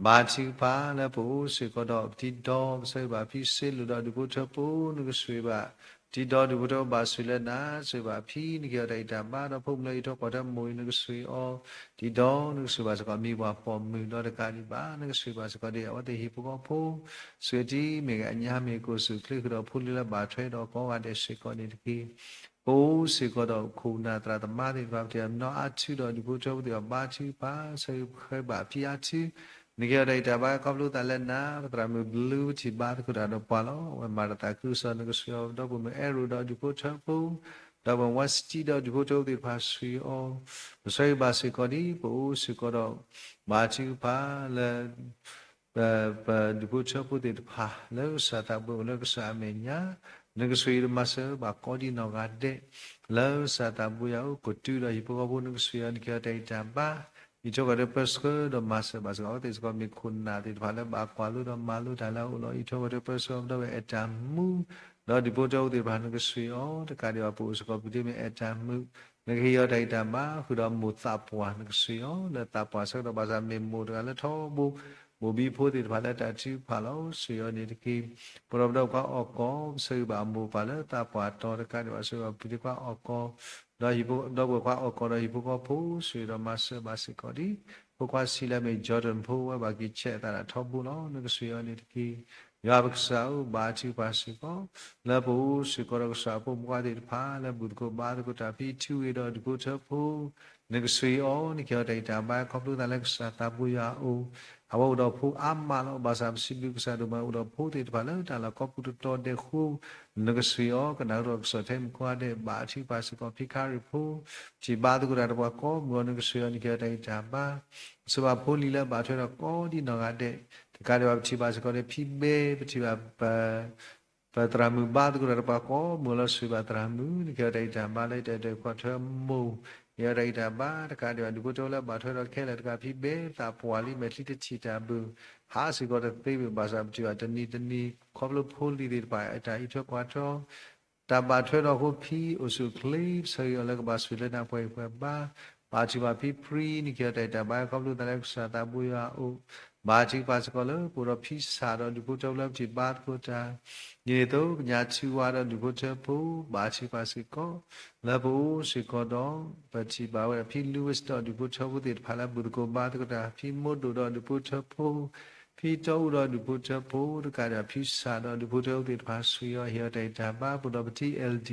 ဘၣ်ထုကဖၣ်လၢပအိၣ်စ့ၢ်ကီးဒီးပထံဒီ ပဆၢဂ့ၤဘၣ်ဖံစ့လိာ်ဒီးဒူၣ်ဖိထၢဖိ နကဆှံဘၣ် ထံဒီဒူၣ်ဖိထၢဘၣ်ဆိၣ်လၢနၤ ဆိၣ်ဂ့ၤဘၣ်ဖံ နကဟ့ၣ်အီၤတၢ်အံၤတၢ်ဘါ ဒီးဖိမုၣ်လၢဟံးထီၣ်ကွၢ်ထီၣ်မိၢ်အံၤနကဆှံအီၤ ထံဒီနကဆှံဘၣ်စ့ၢ်ကီးမံၤပှၢ်ပိာ်မုၣ်ဒီးတကးဒံးဘၣ် နကဆှံဘၣ်စ့ၢ်ကီးဒ်အဝဲသ့ၣ်ဟံၣ်ဖိဃီဖိ ဆှံတံၤမ့ၢ်ဂ့ၤ အညါမ့ၢ်ဂ့ၤ ကအိၣ်ဆူၣ်အိၣ်ချ့ဃုာ်ဒီးဖိလံၤလၢဘၣ်ထွဲဒီးကိးဂၤဒဲးစ့ၢ်ကီးန့ၣ်တက့ၢ်. ပအိၣ်စ့ၢ်ကီးဒီးခိၣ်နၢ်သရၣ်သမါသ့ၣ်တဖၣ် ပထံၣ်ဘၣ်နီၢ်အါထူဒီးဒူၣ်ဖိထၢဖိသ့ၣ်တဖၣ် ဘါထုကဖၣ် ဆၢဂ့ၤဘၣ်ဖံအါထူ နကဟ့ၣ်အီၤတၢ်ဂံၢ်တၢ်ဘါခီဖျိသးလၢနၤ ပသရၣ်မုၣ်ဘျုးပထံၣ်ဘါသကိးတၢ်ဒီးပှၤလီၤ. အဝဲမၤတၢ်သးခုကစီၣ်နကဆှံအီၤ ဒီပုၢ်မုၣ်အဲၣ်ရိၣ်ဒီးဒူၣ်ဖိထၢဖိ ဒီးပဝဲစတံဒီးဒူၣ်ဖိထၢဖိသ့ၣ်တဖၣ်ဆှံအီၤ ပဆၢဂ့ၤဘၣ်စ့ၢ်ကီးဒ် ပအိၣ်စ့ၢ်ကီးဒီး ဘါထုကဖၣ်လၢ ပဒူၣ်ဖိထၢဖိသ့ၣ်တဖၣ် လၢကစၢ်သးဘိအိၣ်လၢကစၢ်အမဲာ်ညါ နကဆှံဒီးမၤစၢၤဘၣ်ကိးဒံနီၢ်ဂၤဒဲး လၢကစၢ်သးဘိယွၤအိၣ်ကတုၤဒီးဟံၣ်ဖိဃီဖိနကဆှံအီၤ နကဟ့ၣ်အီၤတၢ်ဂံၢ်တၢ်ဘါ ဟံးထီၣ်ကဒီးပၢဆှၢဒီးမၤစၢၤဘၣ်စ့ၢ်ကီး အဝဲသ့ၣ်စ့ၢ်ကီးမ့ၢ်ခိၣ်နၢ်သ့ၣ်တဖၣ်လၢဘၣ်ကွၢ်လိဒီးမၤလိတၢ်လၢအအိၣ်လီၤ. ဟံးထီၣ်ကဒီးပၢဆှၢဒီးဝဲအဲၣ်တၢ်မူ ဒီးဒူၣ်ဖိထၢဖိသ့ၣ်တဖၣ်နကဆှံအီၤ တကးဒံးဘၣ်ပအိၣ်စ့ၢ်ကီးပူၤဒ်မ့ၢ်အဲၣ်တၢ်မူ နကဟ့ၣ်အီၤတၢ်ဂံၢ်တၢ်ဘါ ဃုာ်ဒီးမိၢ်သးပှၢ်နကဆှံအီၤ လၢသးပှၢ်ဆၢကတီၢ်ဘၣ်ဆၣ်မ့ၢ်မိၢ်တဂၤလၢထီဘိ မိၢ်ဘံဖိသ့ၣ်တဖၣ်လၢတၢ်ထုကဖၣ်လီၤ ဆှံအီၤန့ၣ်တက့ၢ်. ပဒီပုၢ်ဝဲၢ်ခွါအီၣ်ကီၢ် ပဆၢဂ့ၤဘၣ်အမိၢ်ပၢ်လၢသးပှၢ်တီၤ တကးဒံးဘၣ်ဆှံဘၣ်ပူၤဒ်ခွါအီၣ်ကီၢ် ဒီးဟံၣ်ဖိ ဒီပုၢ်ဝဲၢ်ခွါအီၣ်ကီၢ်ဒီးဟံၣ်ဖိဃီဖိ ဆှံဒီးမၤစၢၤဘၣ်စ့ၢ်ကီးဒ် ဖိခွါဆံးလၢမ့ၢ် Jordan ဖိဝဲဘၣ်က့ၤဆဲးအသးဒၣ်ထီဘိလီၤ နကဆှံအီၤန့ၣ်တက့ၢ်. ယွၤပကစၢ်ဧၢ ဘါထုကဖၣ်စ့ၢ်ကီး လၢပအိၣ်စ့ၢ်ကီးဒီးကစၢ်အဖိမုၣ်ဖိခွါသ့ၣ်တဖၣ် လၢဘူၣ်သကိးဘါသကိးတၢ်ဖံထူဂ့ၤဒီးဒူၣ်ဖိထၢဖိ နကဆှံအီၤ နကဟ့ၣ်အီၤတၢ်ဂံၢ်တၢ်ဘါခီဖျိသးလၢကစၢ်သးဘိယွၤအအိၣ် အဝဲအိၣ်ဒီးဖိအါမးလီၤ. ဘၣ်ဆၣ်ပစံးဘျုးကစၢ်ဒိၣ်မး အိၣ်ဒီးဖိသ့ၣ်တဖၣ်လၢတၢ်လီၢ်ကိးပူၤတတီၤဒဲးဃိ နကဆှံအီၤ ကနၣ်ဟူထီၣ်ကစီၣ်ထဲမုၣ်ကိးဂၤဒဲး ဘါထုကဖၣ်စ့ၢ်ကီးဖံခါရံၣ်ဖိ ထံၣ်ဘါသကိးတၢ်ဒီးပှၤကိးမုၢ်အီၤ နကဆှံအီၤ နကဟ့ၣ်အီၤတၢ်ဂံၢ်တၢ်ဘါ ပဆှံဘၣ်ဖိလံၤလၢဘၣ်ထွဲဒီးကိးဒံနီၢ်ဂၤဒဲး တကးဒံးဘၣ်ပထံၣ်ဘၣ်စ့ၢ်ကီးဒီးဖံဘဲ ပထံၣ်ဘၣ်ပ ပသရၣ်မုၣ်ဘါသကိးတၢ်ဒီးပှၤကိးမုၢ်အီၤလီၤ ဆှံဘၣ်သရၣ်မုၣ် နကဟ့ၣ်အီၤတၢ်ဂံၢ်တၢ်ဘါလၢတၢ်အဲၣ်တၢ်ကွၢ်ထွဲမိၢ် ဟ့ၣ်အီၤတၢ်ဂံၢ်တၢ်ဘါ တကးဒံးဘၣ်ဒူၣ်ဖိထၢဖိလၢဘၣ်ထွဲဒီးခဲလၢာ်တကး ဖံဘဲသးပှၢ်လံ မဲာ်ချံတထံၣ်တၢ်ဘုၣ် ဟးစ့ၢ်ကီးတသ့ဘၣ် ဘၣ်ဆၣ်ပထံၣ်ဘၣ်တနံၤတနံၤ ခီဖျိဖိလံၤသ့ၣ်တဖၣ် အတၢ်ဟံးထွဲကွၢ်ထွဲ တၢ်ဘၣ်ထွဲဒီးအဃိဖံအိၣ်ဆူၣ်အိၣ်ချ့ ပဆၢဂ့ၤအီၤလၢကဘၣ်ဆိၣ်ဂ့ၤလၢနၤပှဲၤဂံၢ်ပှဲၤဘါ ဘါထုကဖၣ်ဖံပြံ နကဟ့ၣ်အီၤတၢ်ဂံၢ်တၢ်ဘါခီဖျိသးလၢကစၢ်သးဘိယွၤအအိၣ် ဘါထုကဖၣ်စ့ၢ်ကီးလၢပအိၣ်ဒီးဖံစၢ်ဒီးဒူၣ်ဖိထၢဖိလၢပထံၣ်ဘါသကိးတၢ် ဒ်န့ၣ်အသိး ကညးထူဝါဒီးဒူၣ်ဖိထၢဖိ ဘါထုကဖၣ်စ့ၢ်ကီး လၢပအိၣ်စ့ၢ်ကီးဒီး ပထံၣ်ဘၣ်ဝဲဒၣ်ဖံလူဝဲစ့ၣ်ဒီးဒူၣ်ဖိထၢဖိသ့ၣ်တဖၣ်လၢဘူၣ်သကိးဘါသကိးတၢ် ဖံမိၢ်ဒိၣ်ဒီးဒူၣ်ဖိထၢဖိ ဖံတီအူဒီးဒူၣ်ဖိထၢဖိ တကးဒံးဘၣ်ဖံစၢ်ဒီးဒူၣ်ဖိထၢဖိသ့ၣ်တဖၣ် ဆှံအီၤဟ့ၣ်အီၤတၢ်ဂံၢ်တၢ်ဘါ ပအိၣ်ဒီးပထံ L D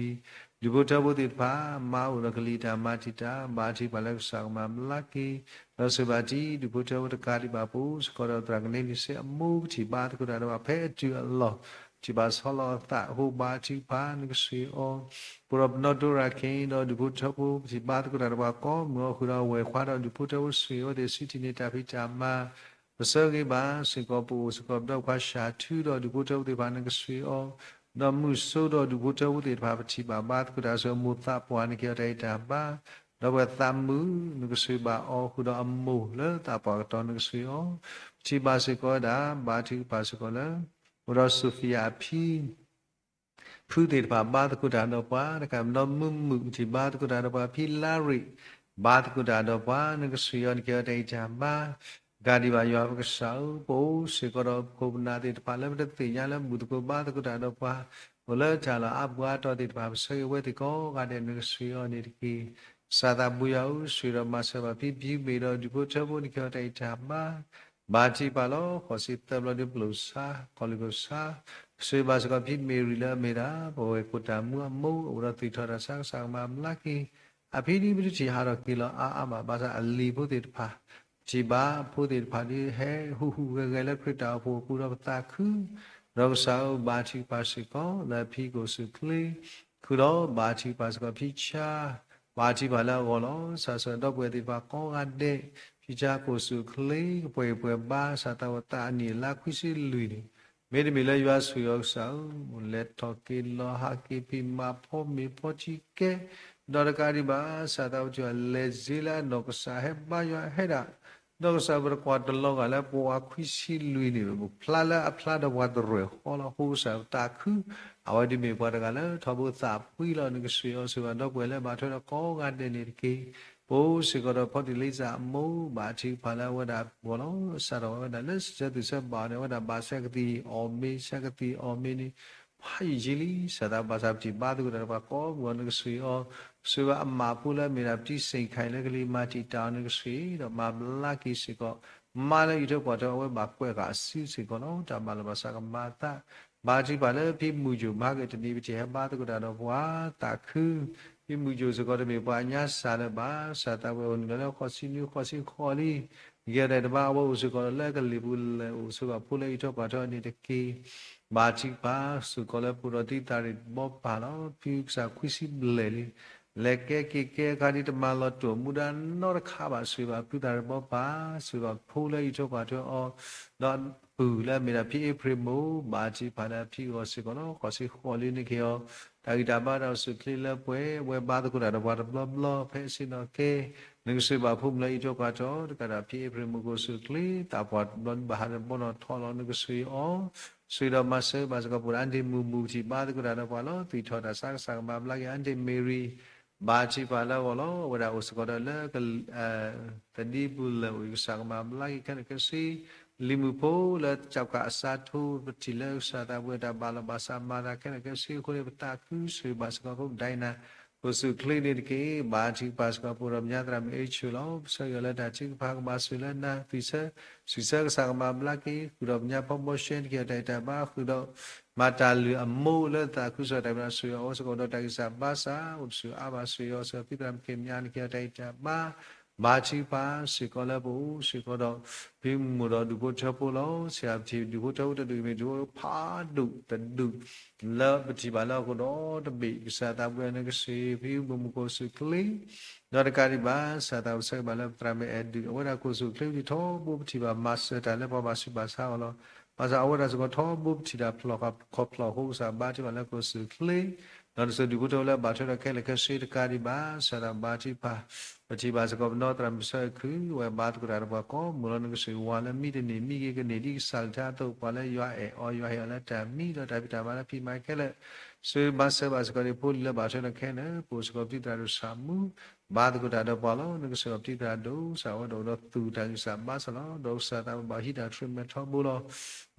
ဒူၣ်ဖိထၢဖိသ့ၣ်တဖၣ် မၤအိၣ်ဒီးကလံၤတၢ်မၤတံာ်တာ် ဘါထုကဖၣ်လၢကစၢ်ကမၤဘျါက့ၤ ဒီးဆိၣ်ဂ့ၤဘၣ်တံၤ ဒူၣ်ဖိထၢဖိတကးဒံးဘၣ်ပအိၣ်စ့ၢ်ကီးဒီးသရၣ်ကန့ၢ်နံၤစ့အမူ ပထံၣ်ဘါသကိးတၢ်ဒီးဘၣ်ဖဲအတုၤအလီၢ် ပထံၣ်ဘၣ်ဆီလီၤအသး အဃိဘါထုကဖၣ်နကဆှံအီၤ ပအိၣ်ဒီးပနီၢ်ဒိရၤခ့ဒီးဒူၣ်ဖိထၢဖိ ပထံၣ်ဘါသကိးတၢ်ဒီးပှၤကိးမုၢ်အီၤ ဃုာ်ဒီးအဝဲၢ်ခွါဒီးဒူၣ်ဖိထၢဖိ ဆှံအဝဲသ့ၣ်ဆူထံၣ်န့ၢ်တၢ်ဖံးတၢ်မၤ ပဆၢဂ့ၤဘၣ်စ့ၢ်ကီး ပအိၣ်စ့ၢ်ကီးပဒီပုၢ်ဝဲၢ်ခွါၡၤထူဒီးဒူၣ်ဖိထၢဖိသ့ၣ်တဖၣ် နကဆှံအီၤ ဒီးမုၢ်စိဒီးဒူၣ်ဖိထၢဖိသ့ၣ်တဖၣ် ပထံၣ်ဘၣ်ဘါသကိးတၢ်ဆူအမိၢ်သးပှၢ် နကဟ့ၣ်အီၤတၢ်အံၣ်တၢ်ဘါ, ဒီပုၢ်ဝဲၢ်သးမုာ် နကဆိၣ်ဂ့ၤဘၣ်အီၤ ဃုာ်ဒီးအမိၢ်လၢသးပှၢ်ကတီၢ်နကဆိၣ်ဂ့ၤအီၤ, ပထံၣ်ဘၣ်စ့ၢ်ကီးဝဲဒၣ် ဘါထုကဖၣ်စ့ၢ်ကီးလၢ အိၣ်ဒီး Sophia အဖံ ဖုသ့ၣ်တဖၣ်ဘါသကိးတၢ်ဒီးပှၤ, တကးမ့ၢ်ဒီးမုာ်မုာ်ပထံၣ်ဘါသကိးတၢ်ဒီးပှၤ ဖံလါရ့ၣ် ဘါသကိးတၢ်ဒီးပှၤ နကဆိၣ်ဂ့ၤအီၤ နကဟ့ၣ်အီၤတၢ်အံၣ်တၢ်ဘါ, တကးဒံးဘၣ်ယွၤပကစၢ်ဧၢ, ပအိၣ်စ့ၢ်ကီးဒီးပခိၣ်ပနၢ်သ့ၣ်တဖၣ်လၢပတသ့ၣ်ညါလၢ ဘူၣ်သကိးဘါသကိးတၢ်ဒီးပှၤ, အိၣ်လၢတၢ်လီၢ်အါပှၤတီၢ်သ့ၣ်တဖၣ် ပဆၢဂ့ၤဝဲသ့ၣ်ကိးဂၤဒဲး နကဆိၣ်ဂ့ၤအီၤန့ၣ်တက့ၢ်. ကစၢ်သးဘိယွၤဧၢ, ဆိၣ်ဂ့ၤဒီးမၤစၢၤဘၣ်ဖံဖံမ့ၢ်ဒီးဒူၣ်ဖိထၢဖိ နကဟ့ၣ်အီၤတၢ်အံၣ်တၢ်ဘါ ဘါထုကဖၣ်လီၤ. ဃိးဆံသၢဘျီဒုးပျိာ်ဆါ ကီၢ်လူၢ်ကစၢ်, ဆိၣ်ဂ့ၤဘၣ်စ့ၢ်ကီးဖံမ့ၢ်ရံၤလၢအမ့ၢ်ဒၣ် ပဝဲၢ်ခိၣ်တၢ်မူအမိၢ် အိၣ်ဒီးသူၣ်ထီၣ်တၢ်ဆါကစၢ်ကမၤဘျါက့ၤ အဖံဒ်ပတထံၣ်ဟးထီၣ်က့ၤလီၤအါအါဘၣ် ဘၣ်ဆၣ်အလံၤဖိသ့ၣ်တဖၣ် ပထံၣ်ဘၣ်အဖိသ့ၣ်တဖၣ်ဒ်ဟဲဟူးဟူးဂဲၤဂဲၤလၢခရံာ်တၢ်အိၣ်ဖှိၣ်အပူၤဒီးပသးခု, ဒီးကစၢ်ဧၢဘါထုကဖၣ်စ့ၢ်ကီး လၢအဖံကအိၣ်ဆူၣ်အိၣ်ချ့ ဃုာ်ဒီးဘါထုကဖၣ်စ့ၢ်ကီးဖံဆါ, ဘါထုကဖၣ်လၢအဂီၢ်လီၤ. ကစၢ်ဆိၣ်ဂ့ၤဒီပုၢ်ဝဲၢ်သ့ၣ်တဖၣ်ကိးဂၤဒဲး, ဖံဆါကအိၣ်ဆူၣ်အိၣ်ချ့ ကပှဲၤဂံၢ်ပှဲၤဘါ ကစၢ်သးဝဲသးအနံၣ်အလါခွံဆံလွံၢ်န့ၣ်, မ့တမ့ၢ်လၢယွၤဆိၣ်ဂ့ၤအီၤကစၢ်ဧၢ, လဲၤထီၣ်က့ၤလီၤဟးက့ၤဖံးမၤဖီမ့ၤဖီထံကဲ, ဒီးတကးဒံးဘၣ် ကစၢ်သးဝဲထံၣ်အီၤလဲၤစ့လၢအနီၢ်ကစၢ်ဟဲဘါယွၤဟဲဒၣ် ဒီးကစၢ်ပတကွၢ်တလီၤဂာ်လၢပှၤခွံဆံလွံၢ်န့ၣ် ဖျါလၢအဖျါဒီးပှၤတရၢၣ်ဃီလီၤ. အဃိကစၢ်ပသးခု, အဝဲဒၣ်မ့ၢ်ပှၤတဂၤလၢထီဘိသးပှံလီၤ. နကဆိၣ်ဂ့ၤအီၤဆိၣ်ဂ့ၤဘၣ်ဒီပုၢ်ဝဲၢ်လၢဘၣ်ထွဲဒီးကိးဂၤဒဲးန့ၣ်တက့ၢ်. ပအိၣ်စ့ၢ်ကီးဒီးဖီတံၢ်လံစၢ်အမိၢ် ဘါထုကဖၣ်လၢအဝဲဒၣ်အဂီၢ်လီၤ. စးထီၣ်ဝဲဒၣ်လၢစံးဆၢသူၣ်ဆၢဘၣ်အီၤန့ၣ် အဝဲဒၣ်ဘၣ်ဆၢကသံၣ်အီၣ်မ့ၤ ဆၢကသံၣ်အီၣ်မ့ၤန့ၣ် ဖးယံာ်ယံာ်လံ. ကစၢ်သးဘၣ်ဆၣ်ပထံၣ်ဘါသကိးတၢ်ဒီးပှၤကိးမုၢ်နကဆိၣ်ဂ့ၤအီၤ, ဆိၣ်ဂ့ၤဘၣ်အမးဖိလၢအမ့ၢ်ဒၣ်ပတံစ့ၣ်ခါအံၤလၢကလံၤမၤတံာ်တာ်အီၤနကဆိၣ်ဂ့ၤဒီးမၤဘျါက့ၤစ့ၢ်ကီး, မါလၢအံးထွဲကွၢ်ထွဲအဝဲဘၣ်ကွဲးဃာ်အစုစ့ၢ်ကီးလီၤ. တၢ်မၤလီၤဘၣ်စးကမၤအသး, ဘါထုကဖၣ်လၢဖံမုၢ်ယိၣ်မၤက့ၤတနံၤပထံၣ်ဟဲဘါသကိးတၢ်ဒီးပှၤသးခု, ဖံမုၢ်ယိၣ်စ့ၢ်ကီးတမ့ၢ်ပှၤအညါစၢ်လၢၤဘၣ်. ကစၢ်သးဝဲအိၣ်နုာ်လီၤလၢဃိးဆံနွံဃိးဆံဃိးလံ ကဲဒၣ်တဘါအဝဲအိၣ်စ့ၢ်ကီးလၢကလံၤပူၤလဲၤအိၣ်ဆိးဘၣ်ဖိလၢအံးထွဲကွၢ်ထွဲအီၤန့ၣ်တက့ၢ်. ဘါထုကဖၣ်စ့ၢ်ကီးလၢပအိၣ်ဒီးသုသးရ့ၣ်တဘီပၢ်လီၤ. ဖံကစၢ်ခွံဆံဘျဲၣ်လံ, လဲၤကဲက့ၤကဲအခါဒ်တမၤလီၤတိာ်မူဒါနီတခါဘၣ် ဆိၣ်ဂ့ၤဘၣ်ဖုသးရ့ၣ်တဘီပၢ်, ဆိၣ်ဂ့ၤဘၣ်ဖိလၢအံးထွဲကွၢ်ထွဲအီၤ, ဒီးပုၢ်လၢအမ့ၢ်ဒၣ်ဖံအ့ဖြ့ၣ်မိၢ် ဘါထုကဖၣ်လၢအဖံအဂီၢ်စ့ၢ်ကီးလီၤ. ဃိးဆံဃိးလံ နကဟ့ၣ်အီၤ တၢ်ဂံၢ်တၢ်ဘါတၢ်အိၣ်ဆူၣ်အိၣ်ချ့လၢပှဲၤ, အဝဲဘါသကိးတၢ်ဒီးပှၤတဘျီဘျီ ဖဲအဆ့ၣ်နီၤကဲ နကဆိၣ်ဂ့ၤဘၣ်ဖိမုၣ်လၢအံးထွဲကွၢ်ထွဲအီၤ တကးဒံးဖံအ့ဖြ့ၣ်မိၢ်ကအိၣ်ဆူၣ်အိၣ်ချ့ သးပှၢ်တဘျီဒုးဘၣ်ဟးဒီးဘီနီၣ်ထီလီၤ နကဆိၣ်ဂ့ၤအီၤ, ဆိၣ်ဂ့ၤဒီးမၤစၢၤဘၣ်စ့ၢ်ကီးပအိၣ်ဒီး အါဒ့ၣ်မုၢ်မုၢ်ပထံၣ်ဘါသကိးတၢ်ဒီးပှၤလီၤ. သူၣ်ထီၣ်တၢ်ဆါကစၢ်ကမၤဘျါက့ၤ အါဒ့ၣ်မ့ၢ်ရံၤ ဘါထုကဖၣ်လၢအဂီၢ်လီၤ. အဝဲဒၣ်အိၣ်စ့ၢ်ကီးဒီးလၢ သဒံပူၤလဲၤအိၣ်အံၤ ကစၢ်ကမၤဘျါက့ၤခဲလၢာ်ခဲဆ့, လံၤမုၢ်ဖိလၢကၠီကးအစါထိ ပထံၣ်လၢကစၢ်သးပှဲၤတၢ်ဘၣ်လီၤဘၣ်စးမၤတၢ်ခဲလၢာ်ခဲဆ့အဃိန့ၣ် ပသးခုဆိၣ်ဂ့ၤဘၣ်စ့ၢ်ကီးဖိပဒဲနၤ ကအိၣ်ဆူၣ်အိၣ်ချ့န့ၣ်တက့ၢ်. ဘါထုကဖၣ်စ့ၢ်ကီးပအိၣ်ဒီးမဲာ်ညါသရၣ်မုၣ်အ့ဆၢၣ်လီၤ. ပဆၢဂ့ၤအီၤလၢတၢ်ထုကဖၣ်ကဘၣ်ဆိၣ်လၢနၤ သုးဆၢကစၢ်ကမၤဘျါက့ၤ ဃုာ်ဒီးမဲာ်ညါဖီဘီရှဲတက့ၢ် အတၢ်အံးတၢ်ဘါ ဃုာ်ဒီး မၤတၢ်လုၢ်အမိၢ်လၢသးခုစ့ၢ်ကီးတၢ်မၤဆိၣ်ဂ့ၤအီၤ အိၣ်စ့ၢ်ကီးဒီးတၢ်ဂံၢ်စၢ်ဘါစၢ် အိၣ်တဆူၣ်အါဘၣ်ဆိၣ်ဂ့ၤအီၤ စ့ၢ်ကီးဖံသရၣ်မုၣ်က့ၤမဲာ်ညါန့ၣ်က့ၤအတၢ်အံးတၢ်ဘါ ဘါထုကဖၣ်စ့ၢ်ကီးလၢပအိၣ်စ့ၢ်ကီးဒီး ဖံမုၣ်ဒီးဒူၣ်ဖိထၢဖိလီၤ. ဆံးအပထံၣ်ဒူၣ်ဖိထၢဖိတဒူၣ်မ့ၢ်ဒူၣ်ဖးဒိၣ်တဒူၣ် လၢပထံၣ်ဘၣ်လၢအဃိဒီးတဘ့ၣ် ကစၢ်သးပှဲၤနကစ့ၢ် ဖံမုၢ်မုၢ်ကအိၣ်ဆူၣ်အိၣ်ချ့ ဒီးတကးဒံးဘၣ် ကစၢ်သးပဆၢဂ့ၤဘၣ်လၢပသရၣ်မုၣ်အဲၣ်ဒုး အဝဲဒၣ်ကအိၣ်ဆူၣ်အိၣ်ချ့ဝံၤထီဘိ ပထံၣ်ဘၣ်မၤစၢၤတၢ်လၢပှၤဘၣ်ဆူးဘၣ်ဆါအီၤလီၤ. ဘၣ်ဆၣ်အဝဲဒၣ်စ့ၢ်ကီးထီဘိပထံၣ်တၢ်ဖျိၣ်ခီၣ်ဖျိၣ်အဃိ ကစၢ်ဘါထုကဖၣ်လၢကအိၣ်ဆူၣ်အိၣ်ချ့ ဒီးတစိၤဒူၣ်ဖိထၢဖိလၢဘၣ်ထွဲဒီးခဲလၢာ်ခဲဆ့တကးဒံးဘၣ် ကစၢ်သးဘါထုကဖၣ် ပထံၣ်ဘၣ်စ့ၢ်ကီးပနီၢ်သရၣ်မုၣ်ဆၢခု အဝဲဘါသကိးတၢ်ဒီးပှၤကိးမုၢ်လီၤ နကစ့ၢ်ဝါလၢမံတန့ၢ်မံဂ့ၤကန့ၢ်ဒ်ကစၢ်ကထါအသိး ပှၤလၢယွၤအဲၣ်အီၤ ယွၤဟ့ၣ်အီၤလၢတၢ်မံဒီးတၢ်ဖံးတၢ်မၤလၢဖံးမၤခဲလၢာ် ဆိၣ်ဂ့ၤမၤစၢၤဘၣ်စ့ၢ်ကီးန့ၣ် ဖိလံၤလၢဘၣ်ထွဲဒီးခဲလၢာ် ပအိၣ်စ့ၢ်ကီးပတံၤသရၣ်ဒိၣ်ဆၣ်မူ ဘါသကိးတၢ်ဒီးပှၤလီၤ. နကစ့ၢ်ကီးပတံၤသရၣ်ဒိၣ်ဆၣ်ဝဲဒၣ်အိၣ်ဒီးသူၣ်တၢ်ဂံၢ်စၢ်ဘါစၢ်လီၤ. ဒီးကစၢ်သးဘၣ်ဟံးတၢ်တြူးမဲာ်ထီဘိလီၤ.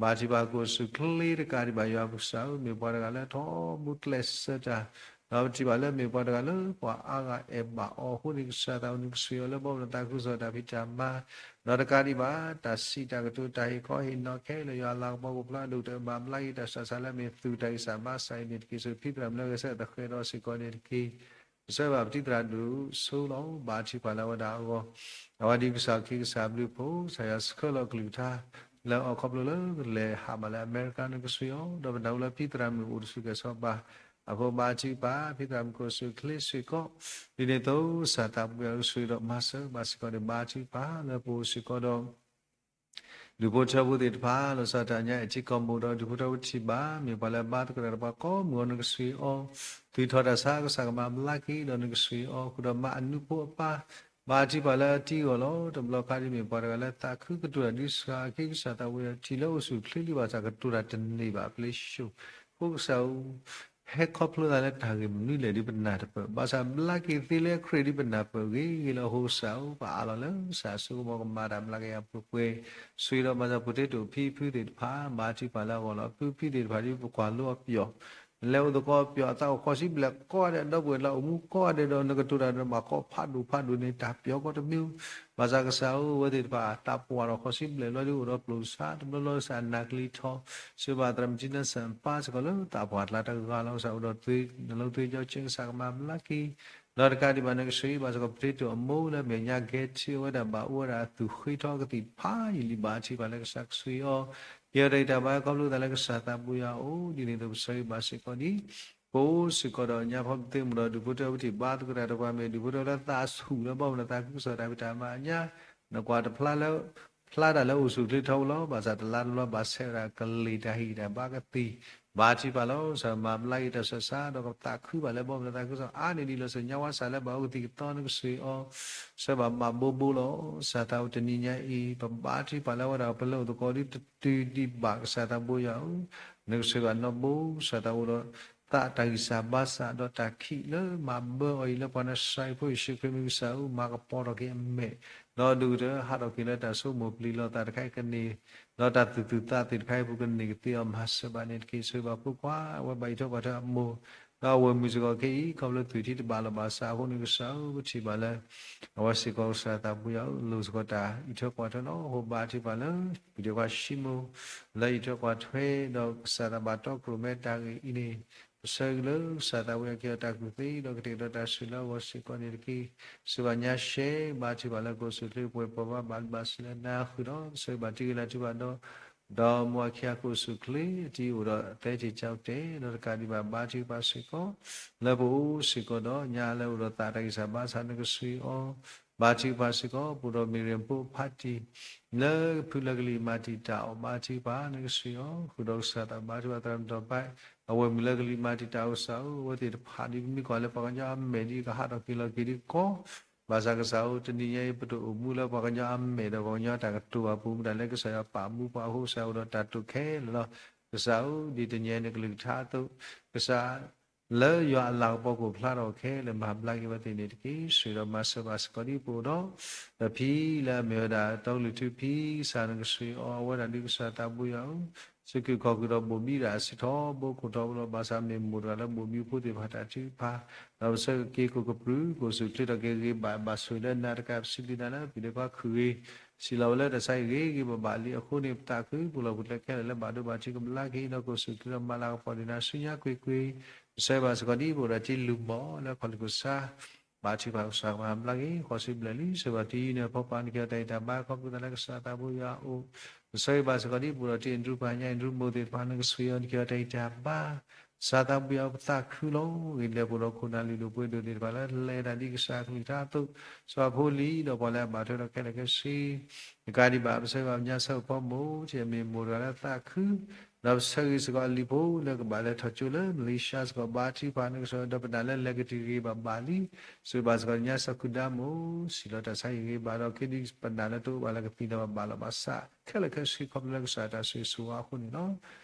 ဘါထုကဖၣ်ကအိၣ်ဆူၣ်အိၣ်ချ့တကးဒံးဘၣ် ယွၤပကစၢ်ဧၢ မ့ၢ်ပှၤတဂၤလၢထီဘိကျဲးစၢးတၢ် ဒီးပထံၣ်ဘၣ်လၢမ့ၢ်ပှၤတဂၤလၢပှၤအါဂၤအဲၣ်ဘၣ်အီၤအဃိန့ၣ် ကစၢ်သးဝဲန့ၣ် ကစ့ၢ်ကီးလၢဘီမုၢ်ဒီးသးခုကစီၣ်တၢ်ဖံးတၢ်မၤ ဒီးတကးဒံးဘၣ် တၢ်စံးတၢ်ကတိၤတၢ်ဟ့ၣ်ခီဟ့ၣ်နီၤခဲလၢာ် ယွၤလၤကပီၤကဖျါဒိၣ်တၢ်ဘၣ်ဘျါက့ၤတၢ်ဆးဆးလၢမ့ၢ်သူၣ်တၢ်ဂံၢ်စၢ်ဘါစၢ် ယွၤလၤကပီၤကဖျါဒိၣ်တၢ်ဘၣ်ဘျါက့ၤတၢ်ဆးဆးအံၤန့ၣ်တက့ၢ် ဆိၣ်ဂ့ၤဖံသရၣ်မုၣ်လၢဂဲၤဆၢထၢၣ်သဃဲးဒီးစ့ၢ်ကီးန့ၣ်တက့ၢ်. ပဆၢဘၣ်ပတံၤသရၣ်ဒိၣ်ဆိလီၤ ဘါထုကဖၣ်လၢအဝဲဒၣ်အဂီၢ် အဝဲဒၣ်ကစၢ်ခ့ကစၢ်ဘျုးဖှိၣ် ကစၢ်ယွၤဆှၢလီၤကလုၢ်ကထါ လၢအီၤခီဖျိလၢလဲၤဟးဘၣ်လၢအမဲရကၤ နကစ့ၢ်ကီး ဒီးပနၢ်ဟူလၢဖံသရၣ်မုၣ်အိၣ်တဆူၣ်ကဲၤစီၤပၤ အဖိဘါထုကဖၣ် ဖံသရၣ်မုၣ်ကအိၣ်ဆူၣ်အိၣ်ချ့စ့ၢ်ကီး ဒ်န့ၣ်အသိး ကစၢ်သးပှဲၤအီၤကစ့ၢ်ကီးဒီးမၤစၢၤဘၣ်စ့ၢ်ကီးန့ၣ် ဘါထုကဖၣ်လၢပအိၣ်စ့ၢ်ကီးဒီး ဒူၣ်ဖိထၢဖိသ့ၣ်တဖၣ် လီၤဆီဒၣ်တၢ်ညါ အဲၣ်ထံကီၢ်မူးဒီး ဒူၣ်ဖိထၢဖိထံၣ်ဘၣ် မ့ၢ်ပှၤလၢအဘါသကိးတၢ်ဒီးပှၤကိးမုၢ်နံၤ နကဆှၢအီၤ သုးထီၣ်တၢ်ဆါ ကစၢ်ကမၤဘျါက့ၤ ဒီးနကဆှၢအီၤ ဃုာ်ဒီးမၤအနူဖိအပၢ် ဘါထုကဖၣ်လၢအတံၢ်အီၤလီၤ. တဘျီခါဒ်မ့ၢ်ပှၤတဂၤလၢသးခုကတိၤတၢ်ဒ်စှၤအခံ ကစၢ်သးဝံၣ်ဒီး ထံၣ်လၢအိၣ်ဆူၣ်အိၣ်ချ့လံ ဘၣ်ဆၣ်ကတိၤတၢ်တန့ၢ်ဘၣ် ပျ့ၤၡိၣ် ဖိကစၢ်ဧၢ ဟဲခီဖျိသးလၢတၢ်ဂ့ၢ်မနုၤလဲၣ်ဒ်ပနၢ်တပၢၢ်, ဘၣ်ဆၣ်ဘျါက့ၤသ့လၢခရံာ်ဒ်ပနၢ်ပၢၢ်ဂ့ၤဂ့ၤလၢအဃိ ကစၢ်ဧၢ ပအၢၣ်လီၤလၢကစၢ်အစိကမီၤကမၤတၢ်ဘျါက့ၤအပှဲၤပှဲၤ, ဆှၢဒီးမၤစၢၤ potato ဖံဖုသ့ၣ်တဖၣ် ဘါထုကဖၣ်လၢအဂီၢ်လီၤ. ဖုဖံသ့ၣ်တဖၣ်ဒ်ပကွၢ်လိအပျီၢ် လဲၤအိၣ်သကိးအပျီၢ် အသးအိၣ်ဃိးဆံဘျဲၣ်ကိးဂၤဒဲး ဒီပုၢ်ဝဲၢ်လၢအိၣ်မူကိးဂၤဒဲးဒီး နကတိၤတၢ်ဒီးမၤကိးဖးဒိၣ်ဖးဒိၣ်န့ၣ် တၢ်ပျီၢ်ကီတမံၤ ဘၣ်ဆၣ်ကစၢ်ဧၢ အဝဲသ့ၣ်တဖၣ် သးပှၢ်ဒီးဃိးဆံဘျဲၣ်လီၤဒ်အိၣ်ဒီးပျိာ်စး တဘျီလီၤစၢ်အနၢ်ကလံၤထီၣ်, ဆှၢဘၣ်သရၣ်မုၣ်ထံနၢ်စၢၣ်ပၢ်စ့ၢ်ကီးလၢ သးပှၢ်ကျါတဂၤလီၤ. ကစၢ်အိၣ်ဒီးနလိသ့ကၠီဆၢ ကစၢ်ကမၤဘျါက့ၤ ဒီးတကးဒံးဘၣ် နကဆှၢဘၣ်စ့ၢ်ကီး potato အမိၢ်လၢမဲာ်ညါ ကဲထံအဝဲဒၣ်ဘၣ်အိၣ်ဝဲဒၣ်အသူၣ်ဃ့ထီၣ်ကသံၣ်ဖးယံာ်လံ ဘါထုကဖၣ်လၢကစၢ်ကဆှၢအီၤ ကဲထီၣ်တၢ်အံးတၢ်ဘါ ခီဖျိသးလၢကစၢ်သးဘိယွၤအအိၣ် ဒ်န့ၣ်အသိး ပဆၢဂ့ၤဘၣ်စ့ၢ်ကီးဒ် ပအိၣ်စ့ၢ်ကီးဒီးညါဖီပသ့မုၢ်ဒီး ဒူၣ်ဖိထၢဖိထံၣ်ဘၣ်သကိးတၢ်တပှၤမ့ၢ် ဒူၣ်ဖိထၢဖိလၢသးဆူၣ်လၢဘီမုၢ်လၢသးခုကစီၣ်တၢ်ဖံးတၢ်မၤအညါ နကွၢ်တဖျါလၢ ဖျါတၢ်လၢအိၣ်ဆူၣ်အိၣ်ချ့ထီဘိလီၤ. ဘၣ်ဆၣ်တလါတလါဘၣ်ဆဲးဝဲဒၣ်ကလ့ၢ်တၢ်ဟ့ၣ်တၢ်ဘါကသံၣ် ဘါထုကဖၣ်လီၤ. ကစၢ်မၤဘျါက့ၤတၢ်ဆူးတၢ်ဆါ ဒီးကသးခုဘၣ်လၢဘီမုၢ်လၢသးခုကစီၣ် အါန့ၢ်ဒ်လီၤ. စၢၤညါဝါစၢ်လၢဘၣ်အိၣ်ကသံၣ်ကသီ နကဆှၢအီၤ ဆှၢဘၣ်မၤဘိဘိလီၤ. ကစၢ်သးဝံၣ်တနံၤညါအံၤ ပဘါထုကဖၣ်လၢအဝဲဒၣ်ပလၢအိၣ်သကိးဒ်တတုၤဒံးဘၣ် ကစၢ်သးဘိယွၤဧၢ နကဆှၢဘၣ်နီၢ်ဘိ ကစၢ်သးဝံၣ်ဒီး သးတၢ်ဂံၢ်စၢ်ဘါစၢ် ဒီးတၢ်ခံးလၢမၤဘၢအီၤအံၤ လၢပှၤနစၤရ့းဖိယ့ၣ်ၡူးခရံာ်မ့ၢ်ကစၢ်ဧၢ မၤကပီၤထီၣ်က့ၤအမဲာ် ဒီးဒုးကတၢၢ်ဟးထီၣ်က့ၤလၢတၢ်ဆိကမိၣ်ပျံၤလီၤသးတခါအံၤကန့ၢ် ဒီးတၢ်သူၣ်သူၣ်သးသ့ၣ်တခါအံၤ ပကန့ၢ်ကသ့အီၤ မၤစၢၤဘၣ်န့ၣ်တက့ၢ်. ဆှၢဘၣ်ဖိခွါ အဝဲဘၣ်အံးထွဲကွၢ်ထွဲအမိၢ် ဒီးအဝဲၢ်မုၣ်စ့ၢ်ကီးခဲအံၤ ခီဖျိသွံၣ်ထံတဘၣ်လီၤဘၣ်စးအဃိန့ၣ် ကစၢ်ဧၢ ပထံၣ်ဘၣ်လၢ အဝဲစ့ၢ်ကီးကစၢ်သးဘိယွၤဧၢ လိၣ်စ့ၢ်ကီးတၢ်အံးထွဲကွၢ်ထွဲလီၤ. အဃိဘါထုကဖၣ်လၢ ပဒ့ခွါၡံမိၣ် လၢအံးထွဲကွၢ်ထွဲ ဒီးကစၢ်သးဘၣ်တီခိၣ်ရိၣ်မဲတၢ်ဂ့ၢ်အံၤန့ၣ် ပဆၢဂ့ၤလၢကစၢ်သးဝံၣ်အက့ၤအီၤတၢ်ကူၣ်သ့ ဒီးကတဲာ်ကတီၤတၢ်ဆှၢလၢအဂီၢ်စ့ၢ်ကီးန့ၣ်တက့ၢ်. ဆှၢဘၣ်ညါရှဲ ဘါထုကဖၣ်လၢကအိၣ်ဆူၣ်အိၣ်ချ့ပှဲၤပှဲၤဘၣ်ဘၣ်လံဘၣ်ဆံးလၢနၤဃုာ်ဒီး ဆှၢဘၣ်တံၤဂ့ၤလၢထူဘၣ်ဒီး ဒီးမိၢ်အခံဂၤကအိၣ်ဆူၣ်အိၣ်ချ့ အတံၤအိၣ်ဒီးသဲတံၢ်ကၠီတဲာ် ဒီးတကးဒံးဘၣ် ဘါထုကဖၣ်စ့ၢ်ကီး လၢပအိၣ်စ့ၢ်ကီးဒီးညါလၢအိၣ်ဒီးသးတၢ်ဂံၢ်စၢ်ဘါစၢ် နကဆှၢအီၤ ဘါထုကဖၣ်စ့ၢ်ကီး ပအိၣ်ဒီးမ့ၢ်ရ့ၣ်ဖိဖးတံၢ် လၢဖုလၢကလံၤမၤတံာ်တာ်အီၤ ဘါထုကဖၣ် နကဆှၢအီၤ ဃုာ်ဒီးကစၢ်သးဘါထုကဖၣ်သရၣ်မုၣ်ဒီးဘၣ် အဝဲၢ်မုၣ်လၢကလံၤမၤတံာ်တာ်အိၣ်စးဧၢ အဝဲသ့ၣ်တဖၣ်ဒ်ပမ့ၢ်ကွၢ်လၢပှၤကညီအမဲာ်ဒ်ကဟးထီၣ်က့ၤလီၤက့ၤဒ်ကီ ဘၣ်ဆၣ်ကစၢ်ဧၢ တနံၤညါအံၤ ပတအိၣ်မူလၢပှၤကညီအမဲာ်ဒီးပှၤကညီတၢ်ကတိၤဘၣ် ပအိၣ်မူတၢ်လၢကစၢ်ယွၤပာ်မူပှၤအဃိ ကစၢ်အိၣ်ဒီးတၢ်တိာ်ခဲလၢာ်လီၤ. ကစၢ်ဧၢ ဒ်တနံၤအံၤနကလုၢ်ကထါအသိး ကစၢ် လၢယွၤအလၤကပီၤကအိၣ်ဖျါထီၣ်ခဲလၢာ် မၤဘျါက့ၤဝဲသ့ၣ်န့ၣ်တက့ၢ်. ဆှၢဒီးမၤစၢၤဘၣ်စ့ၢ်ကီးဒ်ပအိၣ်ဒီး ဒီးဖံလၢအမ့ၢ်ဝဲဒၣ် တီကလုာ်ထူဖံ ကစၢ်နကဆှၢအီၤ အဝဲဒၣ်ဒ်ကစၢ်သးဘိယွၤဧၢ စူးက့ၤခီၣ်က့ၤဒီးဘိၣ်ဘံဒၣ်အဆၢထီဘိခိၣ်ထီဘိလီၤ. ဘၣ်ဆၣ်မ့ၢ်မိၢ်တဂၤလၢဘိၣ်ဘံဖိသ့ၣ်တဖၣ်တၢ်ထုကဖၣ် ဒီးပဆၢက့ၤကိးကပြုၢ် ကအိၣ်ဆူၣ်အိၣ်ချ့ထီၣ်က့ၤဂ့ၤဂ့ၤဘၣ်ဘၣ်ဆိၣ်ဂ့ၤလၢနၤတကး ပစံးဘျုးနၤလၢပဒ့ခွါခုၣ်ဂ့ၤ စံးလီၤဝဲလၢတၢ်ဆါအံၤဂ့ၤဂ့ၤဘၣ်ဘၣ်လံအဃိန့ၣ် ပသးခုပူၤလီၢ်ပူၤကျဲခဲလၢာ်လၢဘၣ်ဒိဘၣ်ထံးကဘျါက့ၤဒီးကအိၣ်ဆူၣ်အိၣ်ချ့ဒီးမၤလၤကပီၤဒံးနၤ ဆူညါကွ့ၢ်ကွ့ၢ် ပဆၢဘၣ်စ့ၢ်ကီးဒ်ပအိၣ်ဒီးတ့လူၢ်မီၢ်လၢခီၣ်လ့ၢ်ခိၣ်ဆါ ဘါထုကဖၣ်ကစၢ်ကမၤဘျါက့ၤ ဃိးဆံဘျဲၣ်လံ ဆှၢဘၣ်တံၤအံၤန့ၣ် ဖီပာ်နက့ၤအီၤတၢ်အံးတၢ်ဘါ ခီဖျိသးလၢကစၢ်သးဘိယွၤအအိၣ် ပဆၢဂ့ၤဘၣ်စ့ၢ်ကီးဒ်ပအိၣ်ဒီးတ့အ့ၣ်ဒရူၣ်ပှၤညါ အ့ၣ်ဒရူၣ်မိၢ်သ့ၣ်တဖၣ် နကဆှၢအီၤနက့ၤအီၤတၢ်အံးတၢ်ဘါ ကစၢ်သးဘိယွၤပသးခုလီၤ. ဂ့ၤဒဲးပအိၣ်ဒီးခိၣ်နၢ်လုၢ်ဒိၣ်ပှ့ၤဒိၣ်သ့ၣ်တဖၣ်လၢ လဲၤတၢ်ဒ်ကစၢ်အကလုၢ်ကထါအသိး စီၤဖိလံၤဒီးပှၤလၢအဘၣ်ထွဲဒီးခဲလၢာ်ခဲဆ့ တကးဒံးဘၣ် ပဆၢဂ့ၤဘၣ်ပညါဆၢဖီမိၢ် ထံၣ်အမ့ၢ်မိၢ်တဂၤလၢသးခု ဒီးပဆၢဂ့ၤစ့ၢ်ကီးအလံၤဖိလၢကဘၣ်လဲၤထီၣ်ကၠိလၢမလ့ၤၡါစ့ၢ်ကီး ဘါထုကဖၣ်နကဆှၢဒီးပနာ်လၢလဲၤကတံၤဂ့ၤဘၣ်ဘၣ်လံ ဆှၢဘၣ်စ့ၢ်ကီးညါစီၤခုဒါမိၢ် စံးလီၤတၢ်ဆါဟံၣ်ဂ့ၤဘၣ်ဒီး က့ၤဒ်ပနာ်လၢတအိၣ်ဘၣ်လၢကသံၣ်ဒီးဘၣ်ဘၣ်လီၤဘၣ်စး ခဲလၢာ်ခဲဆ့ခီဖျိလၢကစၢ်တၢ်ဆိၣ်ဂ့ၤဆိၣ်ဝါအဃိန့ၣ်လီၤ.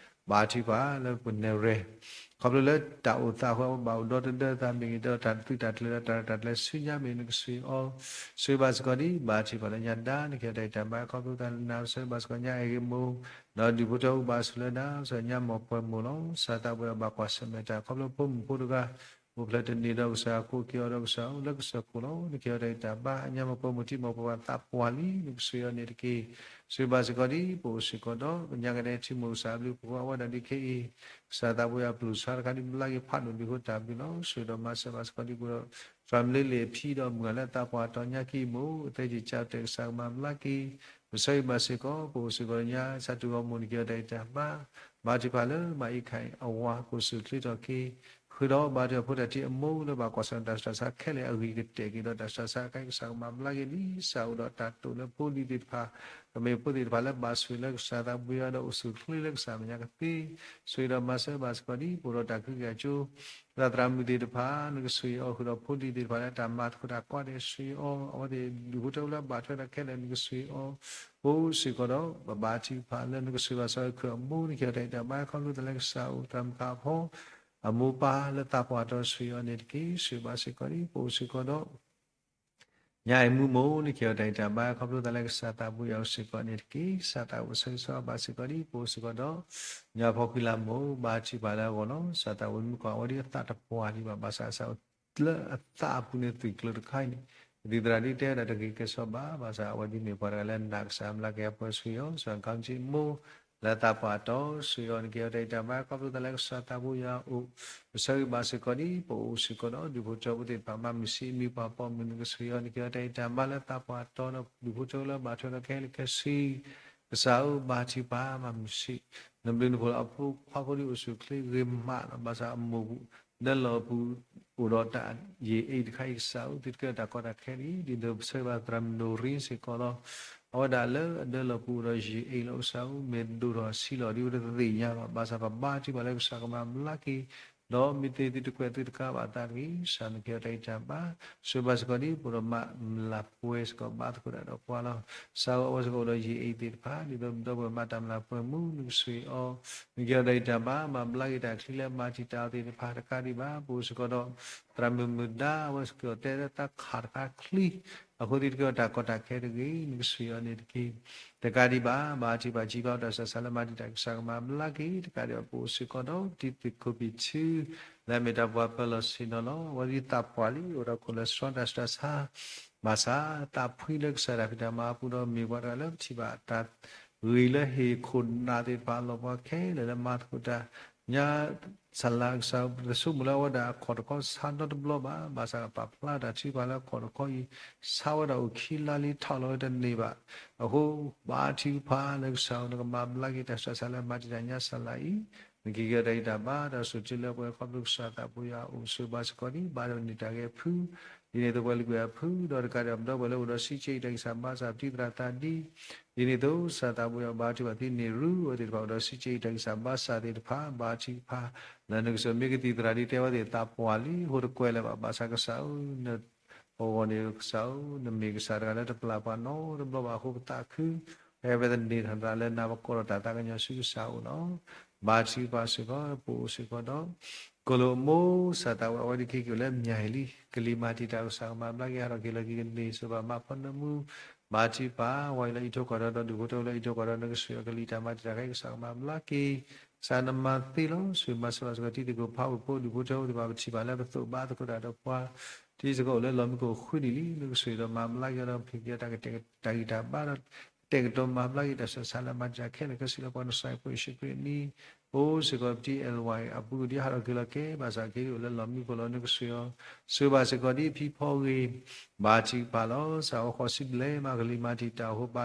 ဘါထုကဖၣ်လၢပနဲၣ်ရဲၣ် ခီဖျိလၢတၢ်အိၣ်သးအဃိ ပဘၣ်အိၣ်ဒီသဒၢသးမ့ၢ်ဂ့ၤ ဒီးတၢ်သုးတၢ်ကျဲၤဒီးတၢ်ရဲၣ်တၢ်ကျဲၤဆူညါမ့ၢ်နကဆှၢအီၤ ဆှၢဘၣ်စ့ၢ်ကီးဒ် ဘါထုကဖၣ်လၢညါဒါ နက့ၤအီၤတၢ်အံးတၢ်ဘါ ခီဖျိသးလၢနၤ ပဆၢဘၣ်စ့ၢ်ကီးညါအဲၣ်ဂ့ၤမိၢ် ဒီးဒူၣ်ဖိထၢဖိဘၣ်ဆိၣ်လၢနၤ ပဆၢညါမီၤပှဲၤမိၢ်လီၤ. ကစၢ်သးဘိယွၤဘၣ်ကွၢ်ဆၢၣ်မဲာ်တၢ် ခီဖျိဖိမုၣ်ဖိတဂၤ အိၣ်ဖျဲၣ်တန့ၢ်ဒီးကစၢ်အခိၣ်က့ၤအီၤဒီးကစၢ်အိၣ်လၢကစၢၢ်ခိၣ်လီၤ. နက့ၤအီၤတၢ်အံးတၢ်ဘါ အညါမီၤပှဲၤမိၢ်ထံမီၤပှဲၤဘၣ်သးပှၢ်လံ နကဆှၢအီၤန့ၣ်တက့ၢ်. ဆှၢဘၣ်စ့ၢ်ကီးဒ်ပအိၣ်စ့ၢ်ကီးဒီး ကညါကဒဲထံမိၢ်ကစၢ်အဘျုးပဃိအဝဲဒၣ်ဒ်ခဲအံၤ ကစၢ်သးဘိယွၤပျုၢ်ဆါတခါဒ်ဘျါက့ၤဖးဒိၣ်ဒ်ဃိတၢ်ဘျုးလီၤ. ဆှၢဒီးမၤစၢၤဘၣ်စ့ၢ်ကီးဒ်ပအိၣ်ဒီး family လၢအဖံဒီးမုၢ်ဂၤလၢအသးပှၢ်တီညါကံၢ်မိၢ် အသဲကံၢ်ကၠီတဲာ် ကစၢ်ကမၤဘျါက့ၤ ပဆၢဂ့ၤဘၣ်စ့ၢ်ကီး ပအိၣ်စ့ၢ်ကီးညါ ဆၣ်တူၢ်ဂီၢ်မိၢ် နက့ၤအီၤတၢ်အံးတၢ်ဘါ ဘါထုကဖၣ်လၢမၤအံးခါအံၤအဝၤ ကအိၣ်ဆူၣ်အိၣ်ချ့ထီၣ်က့ၤ ဃု ဃုာ်ဒီးဘါထုကဖၣ်ဖိတၢ်ထံၣ်အမိၢ်လၢဘၣ်ကွၢ်ဆၢၣ်မဲာ်တၢ်ဆူးတၢ်ဆါခဲလၢာ်အဂ့ၤကတၢၢ်က့ၤဒီးတၢ်ဆူးတၢ်ဆါခဲအံၤ ကစၢ်ကမၤဘျါက့ၤလံ. ကစၢ်အိၣ်ဒီးတၢ်တိာ်လၢဖိလံၤသ့ၣ်တဖၣ်, ကမ့ၢ်ဖိသ့ၣ်တဖၣ်လၢဘၣ်ဆိၣ်ဂ့ၤလၢကစၢ်သးဘိယွၤဒီးအိၣ်ဆူၣ်အိၣ်ချ့လၢကစၢ်မဲာ်ညါကသ့, ဆိၣ်ဂ့ၤဒီးမၤစၢၤဘၣ်စ့ၢ်ကီးဒ်ပအိၣ်ဒီးတၢ်ကဟုကယာ်ကၠိ သရၣ်မုၣ်သ့ၣ်တဖၣ် နကဆိၣ်ဂ့ၤအီၤ ဃုာ်ဒီးဖိလံၤသ့ၣ်တဖၣ်လၢတၢ်မၤသကိးတၢ်ကီတၢ်ခဲအံၤ အဝဲသ့ၣ်ဒူၣ်ဖိထၢဖိလၢဘၣ်ထွဲဒီးခဲလၢာ် နကဆိၣ်ဂ့ၤအီၤ ပအိၣ်စ့ၢ်ကီးဒီး ပဘါထုကဖၣ်လၢနကဆိၣ်ဂ့ၤဘၣ်စ့ၢ်ကီး ခုၣ်အမိၢ် နကဟ့ၣ်အီၤတၢ်အံးတၢ်ဘါခီဖျိသးလၢကစၢ်အိၣ်သရၣ်မုၣ်ခါအဖီ အမိၢ်ပၢ်လၢသးပှၢ်တီၤ ဆိၣ်ဂ့ၤအီၤန့ၣ်တက့ၢ်. ဆိၣ်ဂ့ၤဘၣ်စ့ၢ်ကီးဒ်ပအိၣ်စ့ၢ်ကီးဒီး ညါအံၤမုၢ်မိၢ် နကဟ့ၣ်အီၤတၢ်အံးတၢ်ဘါခီဖျိသးလၢကစၢ်သးဘိယွၤအိၣ်စ့ၢ်ကီးန့ၣ်တက့ၢ်. ကစၢ်သးအိၣ်ဆၢဂ့ၤဆၢဝါဘၣ်စ့ၢ်ကီးဒ်ပအိၣ်စ့ၢ်ကီးဒီး ညါဖီခွံလါမိၢ် ဘါထုကဖၣ်လၢအဂီၢ်လီၤ. ကစၢ်သးဝံၣ်မုၣ်ကီၢ် အဝဲဒ်အသးတပှၢ်လံဘၣ် ဘၣ်ဆၣ်ကစၢ်အိၣ်လၢအသးအပူၤန့ၣ် သုးကျၢၤတခါအံၤန့ၣ် ကသံၣ်သရၣ်ဒ်တဲဝဲဒၣ်တဂ့ၤကဲဆိးဘၣ်, ဘၣ်ဆၣ်အဝဲဒ်မ့ၢ်ပှၤတဂၤလၢနာ်ကစၢ်အမျးက့ၤအပှဲၤ ဆိၣ်ဂ့ၤအီၤ ကစၢ်ခီမ့ၢ်ဆ့ၣ်မိၢ် လၢသးပှၢ်တီၤ ဆိၣ်ဂ့ၤအီၤ နကဟ့ၣ်အီၤတၢ်အံးတၢ်ဘါခီဖျိသးလၢကစၢ်သးဘိယွၤအိၣ် ပဆၢဂ့ၤဘၣ်စ့ၢ်ကီးဒ်ပအိၣ်စ့ၢ်ကီးဒီး ဒူၣ်ဖိထၢဖိသ့ၣ်တဖၣ် မၤမုၢ်ဆ့ၣ်မံပှၤပိာ်မုၣ် နကဆိၣ်ဂ့ၤအီၤ နကဟ့ၣ်အီၤတၢ်အံးတၢ်ဘါလၢသးပှၢ်တီၤဒီး ဒူၣ်ဖိထၢဖိလၢဘၣ်ထွဲဒီးခဲလၢာ်ခဲဆ့ ကစၢ်ဧၢ ဘါထုကဖၣ် မၤမုၢ်ဆ့ၣ် နဘျုးနဖှိၣ်လၢအဖိခွါဖိဒ်အိၣ်ဆူၣ်အိၣ်ချ့ဂ့ၤမးလီၤ. ဘၣ်ဆၣ်အမိၢ်ပူၤ ဒၢလီၢ်ပူၤ အိၣ်ဒီးတၢ်ယံာ်အ့ၣ်တခါအံၤ ကစၢ်ဧၢ သုတကဲထီၣ်တၢ်ကီတၢ်ခဲလံ, ဒ်သိးပဆၢဂ့ၤဘၣ်သရၣ်မုၣ်နီၢ်ရံစ့ၢ်ကီးလီၤ. အဝဲဒၣ်လၢအဒၢလီၢ်ပူၤအိၣ်ဒီးယံာ်အ့ၣ်လီၤ ကစၢ်ဧၢ မ့ၢ်ဒိၣ်ထီၣ်ဆံးလီၤဒ်ဝဲတသ့ၣ်ညါဘၣ်. ဘၣ်ဆၣ်ပဘါထုကဖၣ်လၢကစၢ်ကမၤဘျါက့ၤ ဒီးမ့ၢ်သ့သုတကွဲးသုတကါဘၣ်အသးတဂ့ၤ, ကစၢ်နကဟ့ၣ်အီၤတၢ်အံးတၢ်ဘါ ဆိၣ်ဂ့ၤဘၣ်စ့ၢ်ကီးဒ်ပအိၣ်ဒီးမၤမုၢ်လၢ်ပှဲၤစ့ၢ်ကီးဘါသကိးတၢ်ဒီးပှၤလီၤ. ကစၢ်ဧၢ အဝဲစ့ၢ်ကီးအိၣ်ဒီးယံာ်အ့ၣ်သ့ၣ်တဖၣ် ဒ်သိးပဒီပုၢ်ဝဲၢ်မၤတၢ်မုၢ်လၢ်ပှဲၤမူ နကဆိၣ်ဂ့ၤအီၤ နကဟ့ၣ်အီၤတၢ်အံးတၢ်ဘါ မၤဘျါက့ၤတၢ်ချံလၢမၤတံာ်တာ်အီၤသ့ၣ်တဖၣ် တကးဒံးဘၣ် ပအိၣ်စ့ၢ်ကီးဒီး သရၣ်မုၣ်မုၢ်ဒါ အဝဲစ့ၢ်ကီးတဲလၢတၢ်ခးတခါချံ အဃိသတးတကဲထီၣ်တၢ်ကီတၢ်ခဲတဂ့ၤ နကဆိၣ်ဂ့ၤအီၤန့ၣ်တက့ၢ်. တကးဒံးဘၣ် ဘါထုကဖၣ် ကံဘါတၢ်ဆူးတၢ်ဆါလၢမၤတံာ်တာ် ကစၢ်ကမၤဘျါက့ၤ တကးဒံးဘၣ် ပအိၣ်စ့ၢ်ကီးဒီး တံသုးခိၣ်ပံၤထူ လၢအမ့ၢ်တၢ်ပှၤပၢၤလီၢ်ဆ့ၣ်နီၤလီၤ. အဝဲဒ်သးပှၢ်လံ အိၣ်ဒီးခိၣ်လၢဆှီတၢ်ဆူးတၢ်ဆါ ဘၣ်ဆၣ်သးဖှံလၢကစၢ်တၢ်ဖံးတၢ်မၤအပူၤဒီး မ့ၢ်ပှၤတဂၤလၢပထံၣ်ဘၣ်တၢ်ဂ့ၤလၢဟ့ၣ်ခိၣ်နၢ်သ့ၣ်တဖၣ်အလီၢ် ပှၤခဲလၢာ်လၢမၤသကိးတၢ် ညါ ဆၢလၢကစၢ် ပတဆိကမိၣ်လၢအဝဲဒၣ်အခီၣ်တခီဆါနီတဘျီဘၣ်. ဘၣ်ဆၣ်ပာ်ဖျါတၢ်ထုကဖၣ်လၢအခီၣ်တခီအံၤ ဆါဝဲဒၣ်အိၣ်ခံလါလံ ထီၣ်လီၤဝဲတန့ၢ်ဘၣ်. အဃိ ဘါထုကဖၣ်လၢကစၢ်ဧၢ နကမၤဘျါက့ၤတၢ်ဆူးတၢ်ဆါလၢမၤတံာ်တာ်ညါဆၢလၢအံၤ နကဟ့ၣ်အီၤတၢ်ဂံၢ်တၢ်ဘါ တၢ်အိၣ်ဆူၣ်အိၣ်ချ့လၢပှဲၤခီဖျိကစၢ်သးဘိယွၤအိၣ်ဆိၣ်ဂ့ၤဘၣ်စ့ၢ်ကီးဒ် ဘါထုကဖၣ်န့ၢ်တၢ်ဂ့ၤအဖု ဒ်န့ၣ်အသိးပှၤလၢကွံာ်အဖု ဒီးတကးဒံးဘၣ် ပဒီပုၢ်ဝဲၢ်လၢအိၣ်ဒီးစံးဆၢအံၤတၢ်ဂံၢ်စၢ်ဘါစၢ်ပတံၤသရၣ်သးဒ် ဒ်န့ၣ်အသိးကစၢ်သးဘိယွၤဘါထုကဖၣ်သုန့ၢ်ရူ အဝဲသ့ၣ်တဖၣ်အိၣ်ဒီးစံးဆၢအံၤတၢ်ဂံၢ်စၢ်ဘါစၢ်သ့ၣ်တဖၣ် ဘါထုကဖၣ် လၢနကဆိၣ်မ့ၢ်ကသံၣ်သရၣ်ဒ်တဲဝဲသ့ၣ်သးပှၢ်လံ အဃိတကွဲးလၢၤဘၣ် ဘၣ်ဆၣ်ကစၢ်ဧၢ န အဂီၢ်န့ၣ်ကစၢ်ဧၢ နမ့ၢ်ကစၢ်တဂၤလၢတပျၢ်ပှၤနီတဘျီဘၣ်အဃိ ပသးခု ဖဲပသန့ၤထီၣ်သးလၢနၤ ပကိးထီၣ်တၢ်သးကညီၤဆူကစၢ်အအိၣ်လီၤ. ဘါထုကဖၣ်စ့ၢ်ကီး ပအိၣ်စ့ၢ်ကီးဒီး ကီၢ်လိာ်အမိၢ် ကစၢ်သးဝဲ အဝဲဒၣ်ခဲက့ၤအိၣ်လၢမၠၣ်အံၤလံ ကလံၤမၤတံာ်တာ်ကစၢ်ကမၤဘျါက့ၤ ဟးထီၣ်က့ၤလီၤက့ၤကန့ၢ် စၢၤဘၣ်မၤဖီနၢမူ ဘါထုကဖၣ် ဝဲအံၤလၢအံးထိၣ်ကီၢ်ဒီဒီး ဒူၣ်ဖိထၢဖိလၢအံးထိၣ်ကီၢ်ဒီး နကဆိၣ်ဂ့ၤအီၤကလံၤတၢ်မၤတံာ်တာ်ခဲကစၢ်ကမၤဘျါက့ၤ ကစၢ်နမၤသ့လီၤ ဆိၣ်ဂ့ၤမၤစၢၤဘၣ်စ့ၢ်ကီး တံသုးခိၣ်ဖးဝ့ၢ်ဖိ ဒူၣ်ဖိထၢဖိသ့ၣ်တဖၣ် ပထံၣ်ဘၣ်လၢပသိးဘါသကိးတၢ်ဒီးပှၤ တံၤစ့ၢ်ကီးအိၣ်လၢလီၢ်မံခိၣ်ဃုနံၣ်လံ နကဆိၣ်ဂ့ၤဒီးမၤဘျါက့ၤအီၤဒီး ပဟ့ၣ်က့ၤအီၤတၢ်ကတဲာ်ကတီၤမၤဘျါက့ၤ တၢ်ဆူးတၢ်ဆါလၢမၤတံာ်တာ်ခဲလၢာ်ခဲဆ့လၢပှၤ နစၢ်ဖိယ့ၣ်ၡူးခရံာ်အမံၤ အိၣ်စ့ၢ်ကီးပတံၤ အဲၣ်ဝါအံၤ အပူၤဒ်ဟးထီၣ်က့ၤလီၤက့ၤ ဘၣ်ဆၣ်က့ၤဒ်အိၣ်လၢလီၢ်မံခိၣ်လီၤ နကဆိၣ်ဂ့ၤအီၤ ဆိၣ်ဂ့ၤဘၣ်စ့ၢ်ကီးဒ်အဖံဖီဂ့ၤ ဘါထုကဖၣ်လီၤ ကစၢ်ဝဲဃီးဆံဘျဲၣ်မး ကလံၤမၤတံာ်တာ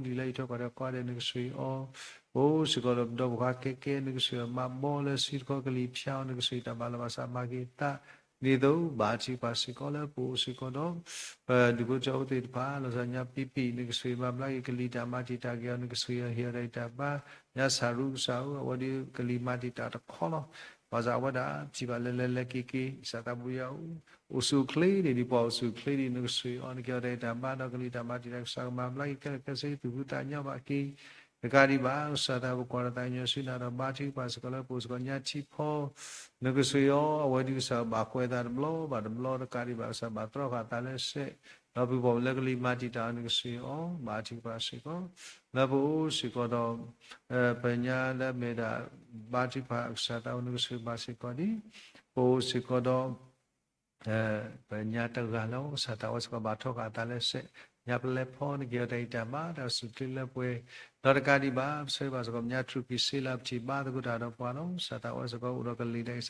်အဃိ ဘါထုကဖၣ်ဖိလံၤလၢအံးထိၣ်ကီၢ်ဒီးကိးဂၤဒဲး နကဆိၣ်ဂ့ၤအီၤ အိၣ်စ့ၢ်ကီးလၢပဒီပုၢ်ဝဲၢ်ခဲကဲ နကဆိၣ်ဂ့ၤအီၤမၤဘီလၢစုတခီကလံၤဖၠါအီၤ နကဆိၣ်ဂ့ၤတၢ်ဘၣ်လီၤဘၣ်စးမၤက့ၤသး ဒ်သိးဘါထုကဖၣ်စ့ၢ်ကီးလၢပအိၣ်စ့ၢ်ကီးဒီး ပဒူၣ်ဖိထၢဖိသ့ၣ်တဖၣ် လီၤဆီညါပံပံၤ နကဆိၣ်ဂ့ၤမၤဘျါက့ၤကလံၤတၢ်မၤတံာ်တာ်က့ၤအီၤ နကဆိၣ်ဂ့ၤအီၤဟ့ၣ်အီၤတၢ်ဂံၢ်တၢ်ဘါ ညါစၢ်ရူကစၢ်ဧၢ အဝဲဒၣ်ကလံၤမၤတံာ်တာ်တခီလီၤ ဘၣ်ဆၣ်အဝဲဒၣ်ထံၣ်ဘၣ်လၢလဲၤလဲၤက့ၤက့ၤ ကစၢ်သးဘိယွၤ အိၣ်ဆူၣ်အိၣ်ချ့န့ၣ် ဒ်ပှၤအိၣ်ဆူၣ်အိၣ်ချ့ဒ် နကဆိၣ်ဂ့ၤအီၤ နကဟ့ၣ်အီၤတၢ်ဂံၢ်တၢ်ဘါဒီးကလံၤတၢ်မၤတံာ်တာ် ကစၢ်ကမၤဘျါက့ၤခဲလၢာ်ခဲဆ့ သူၣ်ဖှံသးညီဘၣ်က့ၤ တကးဒံးဘၣ် ကစၢ်သးပကွၢ်ဒီးသးကညီၤဆူနၤဒီးဘါထုကဖၣ်စ့ၢ်ကီးလၢပအိၣ်စ့ၢ်ကီးညါထံဖီ နကဆိၣ်ဂ့ၤအီၤ အဝဲဒၣ်ကစၢ်ဘၣ်ကွဲးသးတဘျီဘၣ်တဘျီ တကးဒံးဘၣ် ကစၢ်ဘၣ်တြီဃာ်သးလၢစဲး ဒီးပပှၤလၢကလံၤမၤတံာ်တာ်အီၤ နကဆိၣ်ဂ့ၤအီၤ ဘါထုကဖၣ်စ့ၢ်ကီး လၢပအိၣ်စ့ၢ်ကီးဒီး ပညါလၢအမ့ၢ်ဒၣ် ဘါထုကဖၣ်ကစၢ်သးဝဲ နကဆိၣ်ဂ့ၤဘၣ်စ့ၢ်ကီးဒ် ပအိၣ်စ့ၢ်ကီးဒီး ပညါတဂၤလၢကစၢ်သးဝဲစ့ၢ်ကီးဘၣ်တြီဃာ်သးလၢစဲး ညါပလဲဖီ နကဟ့ၣ်အီၤတၢ်ဂံၢ်တၢ်ဘါ တၢ်အိၣ်ဆူၣ်အိၣ်ချ့လၢပှဲၤ ဒီးတကးဒံးဘၣ် ပဆၢဂ့ၤဘၣ်စ့ၢ်ကီး ပညါထြူၣ်ကံၢ်စ့လၢပထံၣ်ဘါသကိးတၢ်ဒီးပှၤလီၤ ကစၢ်သးဝဲစ့ၢ်ကီးအိၣ်ဒီးကလံၤတၢ်ဂံၢ်စၢ်ဘါစၢ် ဒီးတ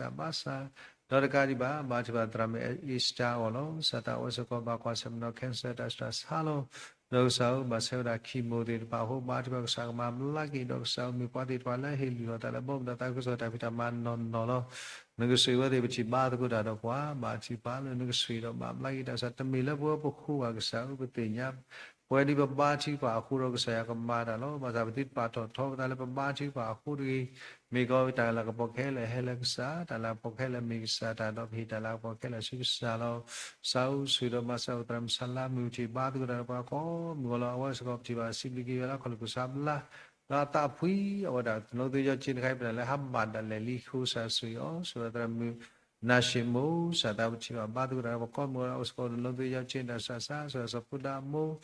ကးဒံးဘၣ် ဘါထုကဖၣ်သရၣ်မုၣ်အ့စတၢအီၤလီၤ ကစၢ်သးဝဲစ့ၢ်ကီးဘၣ်ကွၢ်ဆၢၣ်မဲာ်ဒီး cancer တၢ်ဆူးတၢ်ဆါလီၤ ဒီးကစၢ်ဧၢ ဘၣ်ဆဲးဝဲဒၣ် chemo သ့ၣ်တဖၣ်အဃိ ဘါထုကဖၣ်ကစၢ်ကမၤဘျါက့ၤ ဒီးကစၢ်ဧၢ မ့ၢ်ပှၤသ့ၣ်တဖၣ်လၢဟ့ၣ်လုၢ်လီၤသးလၢဘီမုၢ်ဒီးသးခုကစီၣ်တၢ်ဖံးတၢ်မၤနီၢ်နီၢ်လီၤ နကဆိၣ်ဂ့ၤဝဲသ့ၣ် ပထံၣ်ဘါသကိးတၢ်ဒီးပှၤ, ဘါထုကဖၣ်လၢနကဆိၣ်ဂ့ၤဒီးမၤဘျါက့ၤတၢ်ဆူ တမ့ၢ်လၢပဝဲပဃိဘၣ်ကစၢ်ဧၢ, ပသ့ၣ်ညါ ပဝဲဒ်ပဘါထုကဖၣ်အဃိဒီးကစၢ်ယွၤကမၤတၢ်လီၤ. ဘၣ်ဆၣ်ပသုတပာ်ထီၣ်ထီပသးလၢပဘါထုကဖၣ်အဃိတဂ့ၤ, မ့ၢ်ကီးတၢ်လၤကပီၤခဲလၢာ်ဟဲလၢကစၢ်, တၢ်လၤကပီၤခဲလၢာ်မ့ၢ်ကစၢ်တၢ်ဒီး ပဟ့ၣ်တၢ်လၤကပီၤခဲလၢာ်ဆူကစၢ်လီၤ. ကစၢ်ဧၢ, ဆိၣ်ဂ့ၤဒီးမၤစၢၤပသရၣ်မုၣ် ပထံၣ်ဘါသကိးတၢ်ဒီးပှၤကိးမုၢ်ဂီၤလီၤ. အဝဲစ့ၢ်ကီးပထံၣ်ဘၣ်စံးဘျုးက့ၤဝဲလၢခီၣ်လိာ်ခိၣ်ဆါဘျါ ဒီးအသးဖှံအဝဲဒၣ် တနီသယီကၠ့တခါအံၤ ပတၢ်လၢဟါမၢ်ဒၣ်လဲာ်လံအဃိ ကစၢ်ဆိၣ်ဂ့ၤအီၤ, ဆိၣ်ဂ့ၤဒီးသရၣ်မုၣ် နၢ်ၡ့ၣ်မိၣ် ကစၢ်သးပထံၣ်ဘၣ်ဘါသကိးတၢ်ဒီးပှၤကိးမုၢ်ဂီၤလီၤ. အဝဲစ့ၢ်ကီးတနီသယီကၠ့တၢ်ဆူးတၢ်ဆါ ဆိၣ်ဂ့ၤစီၤဖိဒါအမိၢ်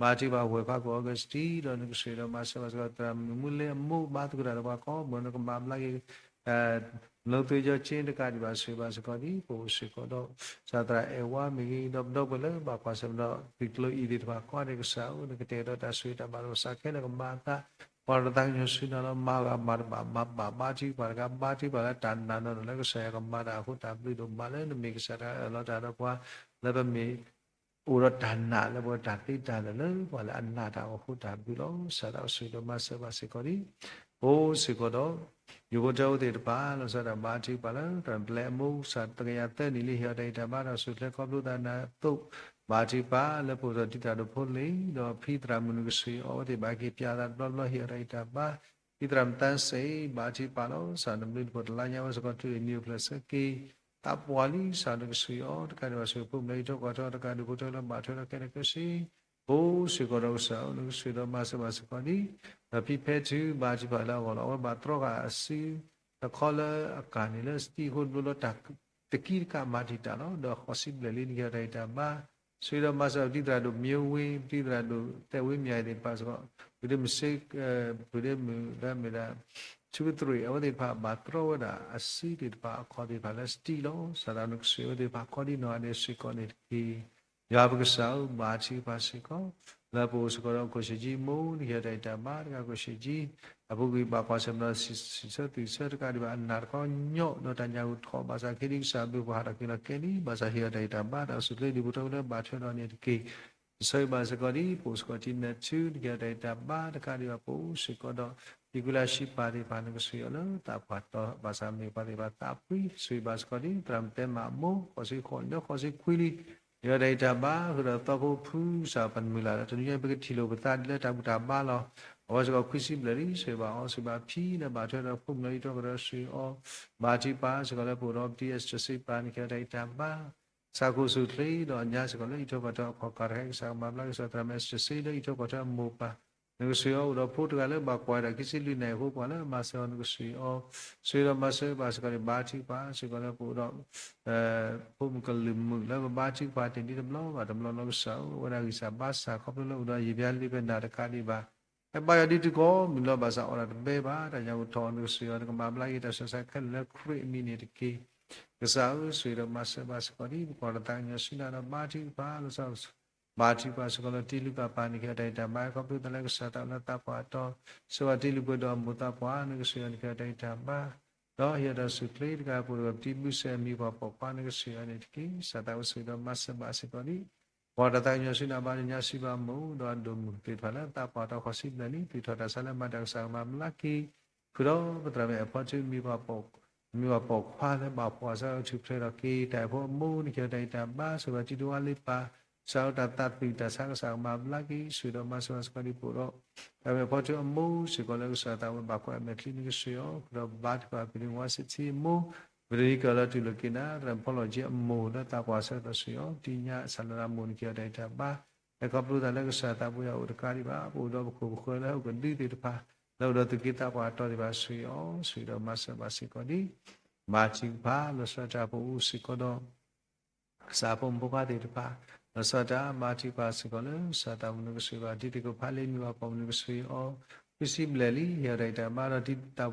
ဘါထုကဖၣ်ဝဲၢ်ခွါကိၣ် Augustine ဒီးနကဆိၣ်ဂ့ၤဒီးမၤစၢၤဘၣ်စ့ၢ်ကီး သရၣ်မုၣ်မူလ့အမိၢ် ဘါသကိးတၢ်ဒီးပှၤကိးမုၢ်ဂီၤ နကမၤဘျါက့ၤ တနီသယီကၠ့တကးဒံးဘၣ် ဆိၣ်ဂ့ၤဘၣ်စ့ၢ်ကီးဒ် ပအိၣ်စ့ၢ်ကီးဒီး ကစၢ်သရၣ်အဲၣ်ဝါမ့ၢ်ဂ့ၤ ဒီးပဒီပုၢ်ဝဲၢ်လၢဘၣ်ကွၢ်ဆၢၣ်မဲာ်ဒီးသုးကျိၤအံၤသ့ၣ်တဖၣ်ကိးဂၤဒဲး ကစၢ်ဧၢ, နကတဲာ်ကတီၤတၢ်ဆိၣ်ဂ့ၤတၢ်ဘၣ်ဒီးပသးခဲလၢာ် ကမၤအသး ပှၤတသးကညီၤဆူနၤလီၤ. မၤဂ့ၤမၤတဘၣ် မၤဘၣ်ဘါထုကဖၣ်တဂၤ ဘါထုကဖၣ်လၢတၢ်နာ်နီၢ်နီၢ်လၢကစၢ်ယွၤကမၤတၢ်အဃိ တၢ်ဘျုးဒိၣ်မးလၢနမ့ၢ်ကစၢ်တၢ်အၢၣ်လီၤတၢ်ဒီးပှၤ လၢပမ့ၢ် အိၣ်ဒီးတၢ်နာ်လၢပဝဲတၢ်သ့တၢ်လၢာ်လၢပှၤလၢအနာ်တၢ်အဃိ တၢ်ဘျုးလီၤ. ကစၢ်သးအိၣ်ဆိၣ်ဂ့ၤဒီးမၤစၢၤဘၣ်စ့ၢ်ကီးဒ် ပအိၣ်စ့ၢ်ကီးဒီး ယိၤဖိထၢဖိသ့ၣ်တဖၣ် လီၤဆီဒၣ်တၢ်ဘါထုကဖၣ်လၢ တၢ်ပျဲအမိၢ် ကစၢ်သကယၤသၢနံၣ်လံ ဟ့ၣ်အီၤတၢ်ဂံၢ်တၢ်ဘါဒီး ဆိၣ်ချ့ခီဖျိသးနၤအသိး ဘါထုကဖၣ်လၢပအိၣ်ဒီးတံၤသရၣ်ဒိၣ်ဖိလ့ၤ ဒီးဖံသရၣ်မုၣ်နကဆိၣ်ဂ့ၤအီၤ အဝဲသ့ၣ်ဘၣ်က့ၤပၠးသးတဘျီဘျီ ဟ့ၣ်အီၤတၢ်ဂံၢ်တၢ်ဘါ ဖံသရၣ်မုၣ်သၣ်စ့ၣ် ဘါထုကဖၣ်လီၤ. ကစၢ်နဘျုးနဖှိၣ်တလါညါဝဲစ့ၢ်ကီး ထူလံၤနံၤအိၣ်ဖျဲၣ်ဆၢက့ၤ သးပှၢ်လံ ကစၢ်နကဆိၣ်ဂ့ၤအီၤ တကးဒံးဘၣ် ဆိၣ်ဂ့ၤဖိမုၣ်လၢအံးထွဲကွၢ်ထွဲ တကးဒံးဖိထၢလၢဘၣ်ထွဲဒီးခဲလၢာ်ခဲဆ့ အိၣ်စ့ၢ်ကီးဒီးကစၢ်ဧၢ နကဆိၣ်ဂ့ၤဒီးမၤစၢၤဘၣ်စ့ၢ်ကီးဒ် ဒီးဖံဖဲထု ဘါထုကဖၣ်လၢအဂီၢ်လီၤ. အဝဲဘၣ်တြီဃာ်အစုတခီလၢအကၢ်န့ၣ်လၢ စတံအဃိတဘျီလၢတၢ်တကံတကးမၤတံာ်တာ်လီၤ. ဒီးဃိးဆံဘျဲၣ်လံ နကဟ့ၣ်အီၤတၢ်ဂံၢ်တၢ်ဘါ ဆိၣ်ဂ့ၤဒီးမၤစၢၤပတံၤသရၣ်ဒိၣ်မၠိဝ့ ပတံၤသရၣ်ဒိၣ်သဲးဝ့မၠးသ့ၣ်တဖၣ်စ့ၢ်ကီး ပဒ့မုၣ်စ့ ပဒ့မုၣ်လၢမ့ၢ်ဒၣ် ထူကသရ့ၣ် အဝဲသ့ၣ်တဖၣ်ဘၣ်တြီဝဲဒၣ်အစုသ့ၣ်တဖၣ်အခီၣ်သ့ၣ်တဖၣ်လၢစတံလီၤ. ကစၢ်သးနကဆိၣ်ဂ့ၤအဝဲသ့ၣ်တဖၣ်ခီဒ်နီၢ်ဂၤဒဲးစ့ၢ်ကီးန့ၣ်တက့ၢ်. ယွၤပကစၢ်ဧၢ ဘါထုကဖၣ်စ့ၢ်ကီး လၢပအိၣ်စ့ၢ်ကီးဒီးခိၣ်ဆံးကၠံမိၢ် နကဟ့ၣ်အီၤတၢ်ဂံၢ်တၢ်ဘါ တဂၤခိၣ်ဆံးကၠံ အပူၤကွံာ်ဘၣ်ကွၢ်ဆၢၣ်မဲာ်ဒီး စံးဆၢသုးဆၢတကးဒံးဘၣ် အနာ်တခီညီဒီးတၢ်ညၣ်ဂိၣ်ထီၣ် ဘၣ်ဆၣ်ခဲဒံးကစၢ်ဘျုးပှၤဟးထီၣ်က့ၤလီၤကဲလံ ဘၣ်ဆၣ်ဟ့ၣ်အီၤတၢ်ဂံၢ်တၢ်ဘါ ဒီးဆိၣ်ချ့ဒံးဖိထၢဖိလၢဘၣ်ထွဲဒီးန့ၣ်တက့ၢ်. ဆိၣ်ဂ့ၤဘၣ်စ့ၢ်ကီးဒ် ပအိၣ်စ့ၢ်ကီးထံနၢ်ထူ နကဟ့ၣ်အီၤတၢ်ဂံၢ်တၢ်ဘါ တကးဒံးဘၣ် ပအိၣ်စ့ၢ်ကီးဒီး ဒံကွံလၢအရှံပၢ်သ့ၣ်တဖၣ် နကဆိၣ်ဂ့ၤအီၤလၢသးပှၢ်တီ ဘၣ်ဆၣ်မ့ၢ်ပှၤသ့ၣ်တဖၣ်သးဖှံ ဆိၣ်ဂ့ၤဘၣ်စ့ၢ်ကီးဒ် သရၣ်မုၣ်တဲမးအမိၢ် ဃိးဆံဃိးလၢဃိးဆံခွံလံ ဟ့ၣ်အီၤတၢ်ဂံၢ်တၢ်ဘါ ဃုာ်ဒီးသီဖိဖု ကစၢ်ပှၤတမုၢ်လၢ်ဒီး တနံၤညါပကထံၣ်လိာ်ပသးဒ်လၢတၢ်ဘူၣ်တၢ်ဘါလီၤ. အဝဲစ့ၢ်ကီးခွံဆံဘျဲၣ်လံ ဆိၣ်ဂ့ၤဘၣ်အီၤ ဆိၣ်ဂ့ၤဘၣ်ဖံလၢဘၣ်ထွဲဒီးဖိမုၣ်လၢအံးထွဲကွၢ်ထွဲ ဆိၣ်ဂ့ၤအီၤ ဘါထုကဖၣ်စ့ၢ်ကီးလၢပအိၣ်ဒီးပတံၤ Esther စ့ပၢ် နကဟ့ၣ်အီၤတၢ်ဂံၢ်တၢ်ဘါ ဆၣ်ခိၣ်ဆိၣ်ချ့ဒီးအညါစ့ၢ်ကီးလၢ အံးထွဲကွၢ်ထွဲအခီၣ်ကၢ်တခါ ကစၢ်ကမၤဘျါက့ၤ ကစၢ်သရၣ်မုၣ် Esther စ့လၢအံးထွဲကွၢ်ထွဲအမိၢ်ပၢ် နကဆိၣ်ဂ့ၤအီၤ အိၣ်ဒီးဖိတဂၤလၢဘၣ်ကွၢ်ဝဲဒၣ်ခံဆံလွံၢ်နံၣ်အဃိ ပှၤလၢအမၤစၢၤအီၤ နကဆိၣ်ဂ့ၤအီၤ ဆိၣ်ဂ့ၤဒီးမၤစၢၤဘၣ်စ့ၢ်ကီးန့ၣ် ဘါထုကဖၣ်စ့ၢ်ကီးလၢပအိၣ်ဒီး ဖိမုၣ်ကလုာ်မုၣ်လၢပဘါထုကဖၣ်တ့ၢ်ဒ်တဘျီဘၣ်တဘျီလီၤ ကစၢ်ဧၢ အဝဲဒၣ်ဂံၢ်စၢ်ဘါစၢ်ခီဖျိလၢအိၣ်ဒီးယံာ်ပျါလံပနာ်တကးဒံးဘၣ် ဟဲဘါယွၤဒ်တုၤကိးမုၢ်လီၤ ဘၣ်ဆၣ်အီၣ်ဒၣ်တဘဲဘၣ် တၢ်ညၣ်ဂိၣ်ထီၣ် နကဆိၣ်ဂ့ၤအီၤ နကမၤဘျါက့ၤတၢ်ဆူးတၢ်ဆါခဲလၢာ်လၢခရံာ်အမံၤန့ၣ်တက့ၢ်. ကစၢ်ဧၢ ဆိၣ်ဂ့ၤဒီးမၤစၢၤဘၣ်စ့ၢ်ကီးဒ် ပကွၢ်တၢ်သးကညီၤဆူနၤဒီး ဘါထုကဖၣ်လီၤဆီ ဘါထုကဖၣ်စ့ၢ်ကီးလၢတံၤလုၢ်ပၢ်ပၢ် နကဟ့ၣ်အီၤတၢ်ဂံၢ်တၢ်ဘါ ခီဖျိသးလၢကစၢ်သးလၢသးပှၢ်အတီၤ ဆိၣ်ဂ့ၤတံၤလုၢ်ပှဲၤဒီးအမိၢ်သးပှၢ် နကဆိၣ်ဂ့ၤအီၤ နကဟ့ၣ်အီၤတၢ်ဂံၢ်တၢ်ဘါ ဒီးဟ့ၣ်အီၤတၢ်ဆိၣ်ချ့တကးပူၤဒီး ပတံၤဘုစဲအမံၤပှၤပိာ်ခွါ နကဆိၣ်ဂ့ၤအီၤန့ၣ်တက့ၢ်. ကစၢ်သးအိၣ်ဆိၣ်ဂ့ၤဒီးမၤစၢၤဘၣ်စ့ၢ်ကီးဒ် ပှၤတၢ်သးကညီၤဆူနၤဘၣ် နညါစံးဘၣ်မိၢ်ဒီးအဒိၣ်မုၢ်သ့ၣ်တဖၣ်လၢသးပှၢ်တီၤဃိးဆံဘျဲၣ်လံ သူၣ်ထီၣ်တၢ်ဆါလၢမၤတၢ်ကစၢ်ကမၤဘျါက့ၤ ဃုာ်ဒီးပသရၣ်မုၣ်အဲၣ်ဖီထု မ့ၢ်ပှၤပိာ်ခွါလၢဘၣ်ပှၤစၢၤအီၤ ထုးဖျဲးထီၣ်က့ၤ တၢ်အဲၣ်ဖိအမိၢ် နကဟ့ၣ်အီၤတၢ်ဂံၢ်တၢ်ဘါ ဆိၣ်ဂ့ၤတံၤတဝါလ့ပၢ် ကစၢ်အီၤတၢ်သးသွံၣ်တၢ်ဆါကစၢ်ကမၤဘျါက့ၤ ဆိၣ်ဂ့ၤဒီးမၤစၢၤဘၣ်စ့ၢ်ကီးဒ်ပအိၣ်ဒီး သရၣ်မုၣ်အဲၣ်ဖီထုအမိၢ် စ့ၢ်ကီးလၢကစၢ်သးဝဲဘၣ်ကွၢ်အမဲာ်ချံ နကဆိၣ်ဂ့ၤအီၤ ဃုာ်ဒီးဘါထုကဖၣ် ပဒိၣ်ဝါစံးထံအမိၢ် ပဒိၣ်နံၤကၢၢ်လၢတူၢ်လိာ်က့ၤနၤ သရၣ်မုၣ်ဖီလီၢ်ကၠ့အမိၢ်လၢသးပှၢ်ဆၢကတီၢ်ဆိၣ်ဂ့ၤအီၤ ပတံၤညါစၢ်လၢအမိၢ် နကဟ့ၣ်အီၤတၢ်ဂံၢ်တၢ်ဘါ ဟဲခီဖျိသးလၢကစၢ်သးပှၢ်ယွၤအိၣ်တကးဒံးဘၣ် ပအိၣ်ဒီးပခိၣ်ပဃၢၤလၢဟီၣ်ခိၣ်ဒူသ့ၣ်တဖၣ် လၢအိၣ်ဒီးသုးက့သးပှၢ်အတီၤသ့ၣ်တဖၣ်ဆိၣ်ဂ့ၤအီၤ ဆိၣ်ဂ့ၤဒီးမၤစၢၤဘၣ်စ့ၢ်ကီးဒ် ဘါထုကဖၣ် လီၤဆီဒၣ်တၢ်ပအိၣ်စ့ၢ်ကီးဒီး ကစၢ်ဖိမုၣ်ဖိခွါသ့ၣ်တဖၣ် လီၤဆီဒၣ်တၢ် ဘါထုကဖၣ်စ့ၢ်ကီးလၢ ကစၢ်သးမုၣ်နကဆိၣ်ဂ့ၤဘၣ် တံၤသကိးဖးလ့ မ့ၢ်ပှၤပိာ်မုၣ်နကဆိၣ်ဂ့ၤအီၤ ခွံဆံဘျဲၣ်လံ ဟ့ၣ်အီၤတၢ်ဂံၢ်တၢ်ဘါဒီး တၢ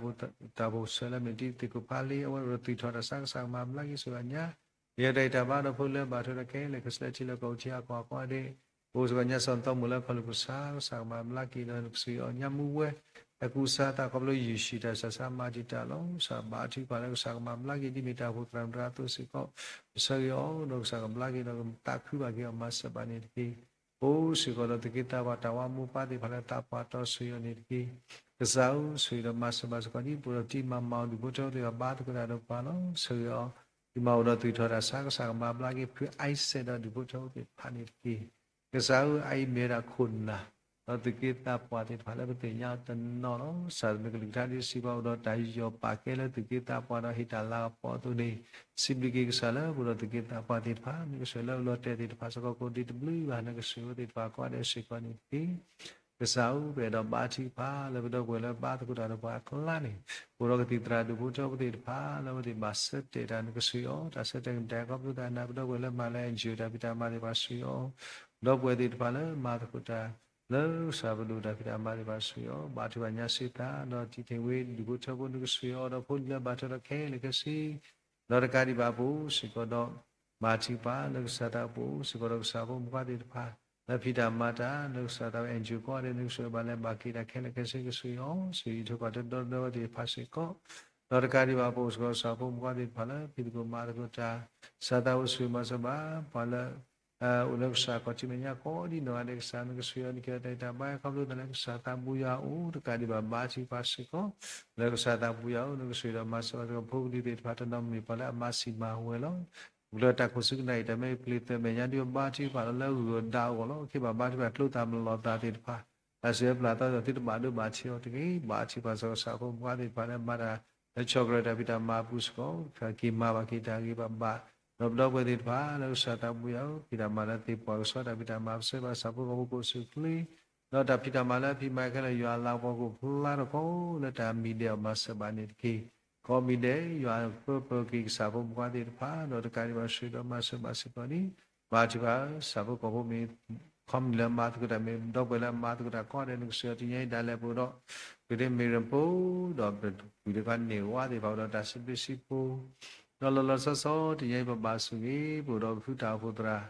်ဘိၣ်စၢၤလၢမ့ၢ်တံၤသကိးဖးလ့ အဝဲအိၣ်ဒီးသူၣ်ထီၣ်တၢ်ဆါကစၢ်ကမၤဘျါက့ၤဆိၣ်ဂ့ၤညါ ဟ့ၣ်အီၤတၢ်ဂံၢ်တၢ်ဘါဒီးဖိလၢဘၣ်ထွဲဒီးခဲလၢာ် ကစၢၢ်ထံလၢကီၢ်ထံအကွၢ်ကွၢ်ဒဲး ပအိၣ်စ့ၢ်ကီးညါစီၤသီမိၣ်လၢခီၣ်လိာ်ကစၢ် ကစၢ်ကမၤဘျါက့ၤဒီးနကဆိၣ်ဂ့ၤအီၤ ညါမူဝဲ ဟဲကူစါသးခီဖျိယုၢ်ၡံၣ်တၢ်ဆါဆါမၤတံာ်တာ်လီၤ ကစၢ်ဘါထုကဖၣ်လၢကစၢ်ကမၤဘျါက့ၤ ဒ်မ့ၢ်တၢ်အိၣ်ဖှိၣ်သရၣ်မုၣ်တဂၤအသိးစ့ၢ်ကီး ပဆၢဂ့ၤအီၤ ဒီးကစၢ်ကဘျါက့ၤဒီးကသးခုဘၣ်က့ၤအီၤ မၤစၢၤဘၣ်န့ၣ်တက့ၢ်. ပအိၣ်စ့ၢ်ကီးဒီးသုးက့သးပှၢ်တၢ်ဝါမိၢ်ပၢ်သ့ၣ်တဖၣ်လၢသးပှၢ်တီၤဆိၣ်ဂ့ၤအီၤန့ၣ်တက့ၢ်. ကစၢ်ဧၢ, ဆိၣ်ဂ့ၤဒီးမၤစၢၤဘၣ်စ့ၢ်ကီးဒ်ပအိၣ်ဒီးတံၤမၤမၤအီၤ ဒူၣ်ဖိထၢဖိသ့ၣ်တဖၣ် ဘါသကိးတၢ်ဒီးပှၤလီၤ. ဆၢဂ့ၤအီၤ, တံၤမၤအိၣ်ဒီးသူၣ်ထီၣ်တၢ်ဆါ ကစၢ်ကမၤဘျါက့ၤ ဖုအါစဲးဒီး ဒူၣ်ဖိထၢဖိသ့ၣ်တဖၣ်န့ၣ်တက့ၢ်. ကစၢ်ဧၢ, အအံၤမ့ၢ်ဝဲဒၣ်ခိၣ်နၢ် ဒီးသူၣ်က့သးပှၢ်သ့ၣ်တဖၣ်လၢပသ့ၣ်ညါအီၤတနီၤလီၤ. ကစၢ်တမ့ၢ်ကလုၢ်ကထါဒ်စံးဘၣ်အိၣ်ဒီး တၢ်ယူးယီၣ်ပာ်ကဲလၢသူၣ်က့သးပှၢ်ဒီး ဟ့ၣ်တၢ်လၤကပီၤအသိးန့ၣ်, စံးဘျုးက့ၤကစၢ်လၢပအိၣ်ဒီးသူၣ်က့သးပှၢ်သ့ၣ်တဖၣ်, မ့ၢ်ကစၢ်လၢအလီၤတဲာ်သ့ၣ်တဖၣ်စ့ၢ်ကီး ကိးဒံတဘျုးဘၣ် နကစၢ်ယွၤသ့ၣ်တဖၣ်ကိးဂၤဒဲးစ့ၢ်ကီးန့ၣ်တက့ၢ်. ကစၢ်ဧၢ, ပအဲၣ်ဒိးဘါထုကဖၣ်လၢပဒီပုၢ်ဝဲၢ်လၢဘါသကိးတၢ်ဒီးပှၤအကျါန့ၣ်, ပအိၣ်ဒီးကသံၣ်သရၣ်ဒူၣ်ဖိထၢဖိသ့ၣ်တဖၣ် လၢအဝဲသ့ၣ်ဘၣ်ဆၢတဲာ်တၢ် နကစၢ်ယွၤအီၤ, တၢ်ဆၢတဲာ်ကမ့ၢ်တၢ်ခီဖျိသးနၤ ပဒီပုၢ်ဝဲၢ်လၢမၤလၢ NGO တၢ်ဖံးတၢ်မၤသ့ၣ်တဖၣ် စၢ်ယွၤအီၤ, ဒီပုၢ်ဝဲၢ်သ့ၣ်တဖၣ်လၢမၤသကိးတၢ် လၢကစၢ်ပဒိၣ်တၢ်ဖံးတၢ်မၤသ့ၣ်တဖၣ် စၢ်ယွၤအီၤ, ဘါထုကဖၣ်ညါစ့သး ဒီးတံၤသ့ၣ်ဝ့ဒူၣ်ဖိထၢဖိ နကစၢ်ယွၤအီၤ ဒီးဖိလံၤလၢဘၣ်ထွဲဒီးခဲလၢာ်ခဲဆ့ ဒီးတကးဒံးဘၣ်ပအိၣ်စ့ၢ်ကီးဒီး ဘါထုကဖၣ်လၢကစၢ်သးပအိၣ်စ့ၢ်ကီးဒီးကစၢ်ဖိမုၣ်ဖိခွါသ့ၣ်တဖၣ် လၢဖံးတၢ်မၤတၢ် လၢကစၢ်သးဝဲ NGO ကိးဂၤဒဲး နကစၢ်ယွၤဘၣ်လဲၤဘၣ်က့ၤတၢ်ခဲလၢာ်ခဲဆ့ ကစၢ်ယွၤအီၤ, စံးထီၣ်ပှၤတဒီဒီဝဲသ့ၣ်တဖၣ်စ့ၢ်ကီး, ဒီးတကးဒံးဘၣ်ပအိၣ်စ့ၢ်ကီးကစၢ်ဖိမုၣ်ဖိခွါသ့ၣ်တဖၣ်လၢ ဖံးသကိးမၤသကိးတၢ် ကစၢ်သးအိၣ်ဆိၣ်ဂ့ၤမၤစၢၤဘၣ် ပှၤလၢ အိၣ်လၢကစၢ်ခီၣ်ထံးမဲာ်ညါကိးဒံနီၢ်ဂၤဒဲး ကစၢ်နကစၢ်ယွၤအီၤ နကဲတၢ်တၢ်ဘါယွၤခီဖျိသးလၢကစၢ်သးပူၤယွၤအအိၣ် တကးဒံးဘၣ်ဘါထုကဖၣ်စ့ၢ်ကီး လၢကစၢ်သးပူၤယွၤအအိၣ် နကစၢ်ယွၤဒီးမၤစၢၤဘၣ်စ့ၢ်ကီး ဖိပလံၤသ့ၣ်တဖၣ်တနီၤမ့ၢ်ပှၤလၢအမၤစံာ်မၤဝဲလီၤ. ပကျၢၤတၢ်ခိၣ်ဆူကနၣ်အံၤ တၢ်မ့ၢ်ပျ့ၤသၢမဲာ်ညါဒုးဘါထုကဖၣ်လီၤ လၢဂုၤဂၤဒါအဂီၢ်လီၤ. ကဘၣ်ဘါထုကဖၣ်ကျိသၣ်မလီၤသၣ်သ့ၣ်တဖၣ် တၢ်စံးပျၢ်သီဒီးသုတဘၣ်ဒိဘၣ်ထံး အီၤတဂ့ၤ ဘါထုကဖၣ်စ့ၢ်ကီးကစၢ်ဖိမုၣ်ဖိခွါသ့ၣ်တဖၣ်လၢမၤတၢ် လၢဆီၣ်ကရၢတၢ်ဖံးတၢ်မၤအပူၤစ့ၢ်ကီး က့ၤမၤဘၣ်က့ၤတၢ်ဂ့ၤဘၣ်ဘၣ် ဒီးပဒီပုၢ်ဝဲၢ်သ့ၣ်တဖၣ်လၢကစၢ်သးပူၤယွၤအအိၣ် ဖံးတၢ်မၤလၢသ့ၣ်ပှၢ်ကဆှီ တၢ်ဖံးတၢ်မၤပဆၢဘၣ်ကစၢ်ဖိကီၢ်ဖိကိးဆူၣ်ချ့ ဒီးတၢ်ဖံးတၢ်မၤလၢအဖံးမၤခဲလၢာ် ယွၤအလၤကပီၤကအိၣ်ဖျါထီၣ်ကိးလၢတၢ်မံၤဒဲးအီၤမၤစၢၤဘၣ်န့ၣ်တက့ၢ်. ကိးမံၤဒဲး ယွၤပၢပၢက့ၤကစၢ်ဖိမုၣ်ဖိခွါသ့ၣ်တဖၣ် ဒီးတကးဒံးဘၣ်စံးဒီးမၤစၢၤဘၣ်စ့ၢ်ကီးန့ၣ် ဘါထုကဖၣ် ကစၢ်ဖိကီၢ်ဖိမ့ၢ် ခီမနုၤလၢအမၤသကိးတၢ်မ့ၢ် ဒီပုၢ်ဝဲၢ်လၢအမၤသကိးတၢ်ကိးဂၤဒဲး နကစၢ်ယွၤတနံၤအံၤဒၣ်လဲာ်ပအိၣ်ဒီး ကသ့မ့ၢ်ရပူၤ ဒီးပဝံၤဒီးကန့ၢ်ဝါသ့ၣ်တဖၣ်အိၣ်ဒီးတၢ်စံးဘျုးစံးဖှိၣ် ဒီးလီၤလီၤဆီဆီတနံၤအံၤ ပဘၣ်ဆိၣ်ဂ့ၤ ပအိၣ်ဒီးပဖုတၢ်အိၣ်ဖှိၣ်သရၣ်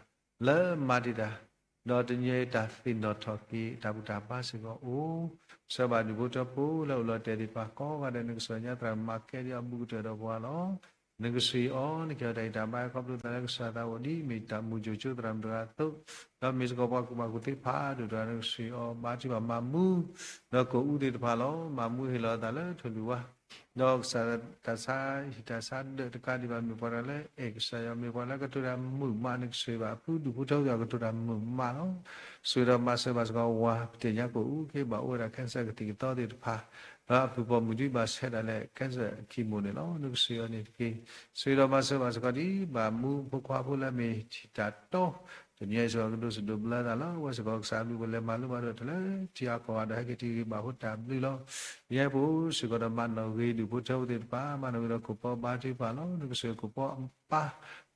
လၢမၤတ့ၢ်တၢ် ဒီးတနံၤအံၤတၢ်သ့ၣ်နီၣ်ထီၣ်က့ၤ တၢ်ဘူၣ်တၢ်ဘါစ့ၢ်ကီးအိၣ် ဆှၢဘၣ်ဒူၣ်ဖိထၢဖိလၢအိၣ်လီၤတဲာ်သ့ၣ်တဖၣ်ကိးဂၤဒဲး နကစၢ်ယွၤညါသရၣ်မၤကဲဒ်အဘူးကတၢၢ်ဒီးပှၤလီၤ. နကစၢ်ယွၤအီၤ နကဲထီၣ်တၢ်အံးတၢ်ဘါခီဖျိသးလၢကစၢ်သးအိၣ်ဒ်မ့ၢ်တၢ်မုၢ်ကိၣ်ကၠိသရၣ်မုၣ်တဂၤအသိး ဒီးမ့ၢ်စ့ၢ်ကီးပှၤကူၣ်ဘၣ်ကူၣ်သ့ဖးဒိၣ်တဂၤ နကစၢ်ယွၤအီၤ ဘါထုကဖၣ်မၤမူ ဒီးကအိၣ်သ့ၣ်တဖၣ်လီၤ. မၤမူဟ့ၣ်လီၤအသးလၢထိၣ်လွံၢ်ဝါ ဒီးကစၢ်တၢ်ဆါဟံၣ်တၢ်ဆါဒၢးတကးဒံးဘၣ် မ့ၢ်ပှၤတဂၤလၢအဲၣ်ကစၢ်ယွၤ မ့ၢ်ပှၤလၢကတိၤတၢ်မုာ်မး နကစၢ်ယွၤဘၣ် ဖုဒူၣ်ဖိထၢဖိသ့ၣ်အကတိၤတၢ်မုာ်မးလီၤ. ဆိၣ်ဂ့ၤဒီးမၤစၢၤဘၣ်စ့ၢ်ကီးဝၤ ပသ့ၣ်ညါကအိၣ်က့ၤဘၣ်အိၣ်ဝဲဒၣ် cancer ကသံၣ်ကသီသ့ၣ်တဖၣ် ဒီးအဖုၣ်ပိာ်မုၣ်ဒုးဘၣ်ဆဲးဒၣ်လဲာ် cancer chemo န့ၣ်လီၤ. နကစၢ်ယွၤန့ၣ်တက့ၢ်. ဆိၣ်ဂ့ၤဒီးမၤစၢၤဘၣ်စ့ၢ်ကီးဒ်ဘၣ်မူဖိခွါဖိလၢအမ့ၢ်ထံၣ်တၢ်တီ တနံၤအံၤစ့ၢ်ကီးကဒိးစံးဒိးဘျၢသးလီၤ. အဝဲစ့ၢ်ကီးကစၢ်အဘျုးပလဲၤမၤလိဘၣ်ဒီးတၢ်လၢထံအကီၢ်ဂၤဒီး ဟဲက့ၤတုၤဂ့ၤဘၣ်ဖိတၢ်ဘျုးလီၤ. ယဲၢ်ပအိၣ်စ့ၢ်ကီးဒီးမၤနီၣ်ဂ့ၤဒူၣ်ဖိထၢဖိသ့ၣ်တဖၣ် မၤနီၣ်ဂ့ၤဒီးခိၣ်ပီဘါထုကဖၣ်လီၤ. နကစၢ်ယွၤခိၣ်ပီအပၢ်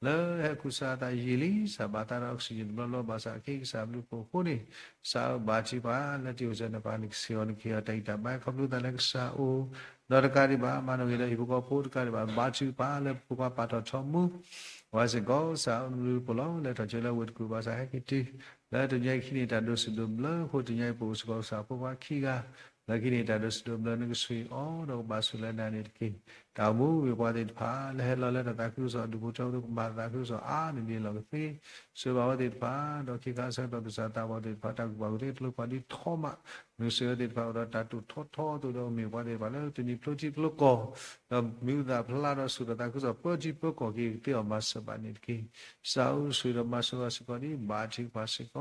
လၢဟဲခူသူၣ်အသးယံာ်လံ စးဘၣ်သးဒီး oxygen တဘျီဘျီဘၣ်ဆၣ် က့ၤကစၢ်ဘျုးဖှိၣ်အဃိန့ၣ် ကစၢ်ဧၢဘါထုကဖၣ်လၢတံၤအိၣ်စဲးန့ၣ် ပှၤနကစၢ်ယွၤ နကဟ့ၣ်အီၤတၢ်ဂံၢ်တၢ်ဘါခီဖျိသးလၢကစၢ်အအိၣ် ဒီးတကးဒံးဘၣ် မၤနီၣ်ဂ့ၤဒီးဟံၣ်ဖိဃီဖိတကးဒံးဘၣ် ဘါထုကဖၣ်လၢဖိခွါပာ်ထီၣ်ထီမူ အဝဲစ့ၢ်ကီး ကစၢ်အဘျုးဖှိၣ်လီၤ လဲၤထီၣ်ကၠိလၢဝ့ၢ်တကူၣ်ဘၣ်ဆၣ် ဟဲက့ၤတုၤ လၢတနံၤအံၤခံန့ၣ် တၢ်ဒိးစံးဒိးဘျၢအဃိ တနံၤအံၤပအိၣ်စ့ၢ်ကီးကစၢ်ဖိခွါခံဂၤ လၢခံန့ၣ်တၢ်ဒိးစံးဒိးဘျၢ နကစၢ်ယွၤအီၤ ဒီးကဘၣ်ဆိၣ်လၢနၤန့ၣ်တက့ၢ်. တၢ်အိၣ်မူဝ့ၢ်ပှၤသ့ၣ်တဖၣ် လၢဟဲလီၤလၢတၢ်သးခုကစီၣ် ဒူၣ်ဖိထၢဖိ ကမၤသးခုကစီၣ်အါန့ၢ်ဒံးအလီၢ်ကသ့ ဆိၣ်ဂ့ၤဘၣ်ဝဲသ့ၣ်တဖၣ် ဒီးခ့ခါအဆၢကတီၢ်သူၣ်စၢ်သးဘီၣ်သ့ၣ်တဖၣ် တၢ်ကူၣ်ဘၣ်ကူၣ်သ့ကျိၤပှၤဒ်ထီမး နကစၢ်ယွၤသ့ၣ်တဖၣ်အိၣ်ဒီးတၢ်တိာ်ထီထီအသိးဒီး မ့ၢ်ပှၤသ့ၣ်တဖၣ်လၢတနံၤဖျိထံဖျိကီၢ် ဒီးမံၤဟူသၣ်ဖျါဒီး ဆိၣ်ဒီးသးခုကစီၣ်ပၢထံပၢကီၢ်က့ၤကသ့အီၤမၤစၢၤဘၣ်န့ၣ်တက့ၢ်. ကစၢ်ဧၢ ဆိၣ်ဂ့ၤဒီးမၤစၢၤဘၣ်စ့ၢ်ကီးဒ် ဘါထုကဖၣ်စ့ၢ်ကီး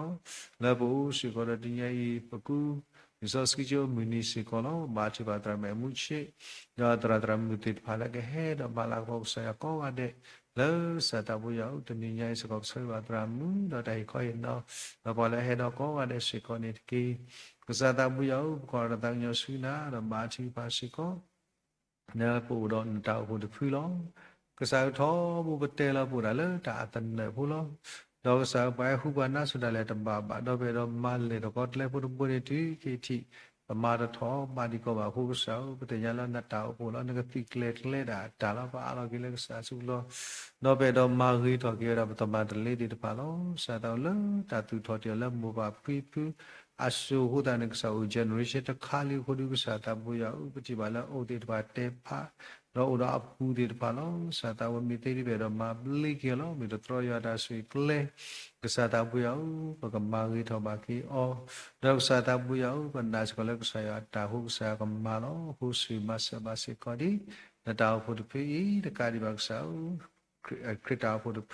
လၢပအိၣ်စ့ၢ်ကီးဒီးတနံၤအံၤ ပကူ လံာ်စီဆှံကၠိမုၢ်နံၤစ့ၢ်ကီးလီၤ. ဘါထုကဖၣ်သရၣ်မုၣ်အမူဆ့ ဒီးသရၣ်သရၣ်မုၣ်သ့ၣ်တဖၣ်လၢကဟဲဒီးမၤလၤကပီၤကစၢ်ယွၤကိးဂၤဒဲး လၢကစၢ်သးပူၤယွၤအအိၣ် တနံၤညါအံၤစ့ၢ်ကီး ပဆၢဂ့ၤဘၣ်သရၣ်မုၣ် ဒီးတၢ်ဟ့ၣ်ခီဟ့ၣ်နီၤ ဒီးပှၤလၢအဟဲဒီးကိးဂၤဒဲးစ့ၢ်ကီးန့ၣ်တက့ၢ်. ကစၢ်သးပူၤယွၤဧၢ ပကွၢ်ဒီးတၢ်ကညီၤဆူနၤ ဒီးဘါထုကဖၣ်စ့ၢ်ကီး လၢပအိၣ်ဒီးနတၢ်အိၣ်ဖှိၣ်တဖုလီၤ. ကစၢ်ဧၢ ထီဘိပတဲလီၤပအိၣ်ဒၣ်လၢတၢ်အသနၢၣ်ဖိလီၤ. ဒီးကစၢ်ဧၢ ပှၤဟဲဟူပှၤနါစိၤဒၣ်လဲာ်တဘၣ်ဘၣ် ဒီးပအဲၣ်ဒိးမၤလဲၢ်တၢ်ကီတၢ်ခဲဖိတဘိန့ၣ် တုၤက့ၤထံး ပမၤတထီၣ်ဘၣ်ဒံးကီးဘၣ်အဃိ ကစၢ်ဧၢ ပသ့ၣ်ညါလၢနတၢ်အိၣ်ဖှိၣ်လီၤ. နကသုးကျဲၤကျဲဒၣ်တၢ်လီၤ ပအးလီၤက့ၤလၢကစၢ်အစုပူၤလီၤ. ဒီးပအဲၣ်ဒိးမၤဂ့ၤထီၣ်က့ၤဝဲဒၣ်ပတၢ်မၤတလ့သ့ၣ်တဖၣ်လီၤ. ကစၢ်သးအိၣ်လၢတၢ်သူၣ်ထီၣ်တ့ၢ်အီၤလၢမိၢ်ပၢ်ဖံဖု အစိၤအဃိသတးန့ၣ် ကစၢ်အိၣ် generation တခါလံအဃိဒီး ကစၢ်သးပူၤယွၤဧၢ ပထံၣ်ဘၣ်လၢအအိၣ်သ့ၣ်တဖၣ်တဲဖး ဒီးအိၣ်ဒီးအပူၤသ့ၣ်တဖၣ်လီၤ. ကစၢ်သးဝဲမ့ၢ်သ့ဒ်ပအဲၣ်ဒိးမၤဘျ့က့ၤအီၤလီၤ. မ့ၢ်တတြီယွၤအတၢ်ဆိၣ်ဂ့ၤကျဲ, ကစၢ်သးပူၤယၤဧၢ, ပကမၤဂ့ၤထီၣ်ဘၣ်က့ၤအီၤ, ဒီးကစၢ်သးပူၤယၤဧၢ, ပနာ်စ့ၢ်ကီးလၢကစၢ်ယွၤအတၢ်အဃိ ကစၢ်ယွၤကမၤလီၤ. အဃိဆူၣ်မၤစၢၤဘၣ်စ့ၢ်ကီးဒံး နတၢ်အိၣ်ဖှိၣ်တဖုအံၤ, တကးဒံးဘၣ်ကစၢ်ဧၢ ခရံာ်တၢ်အိၣ်ဖှိၣ်တဖုဒုး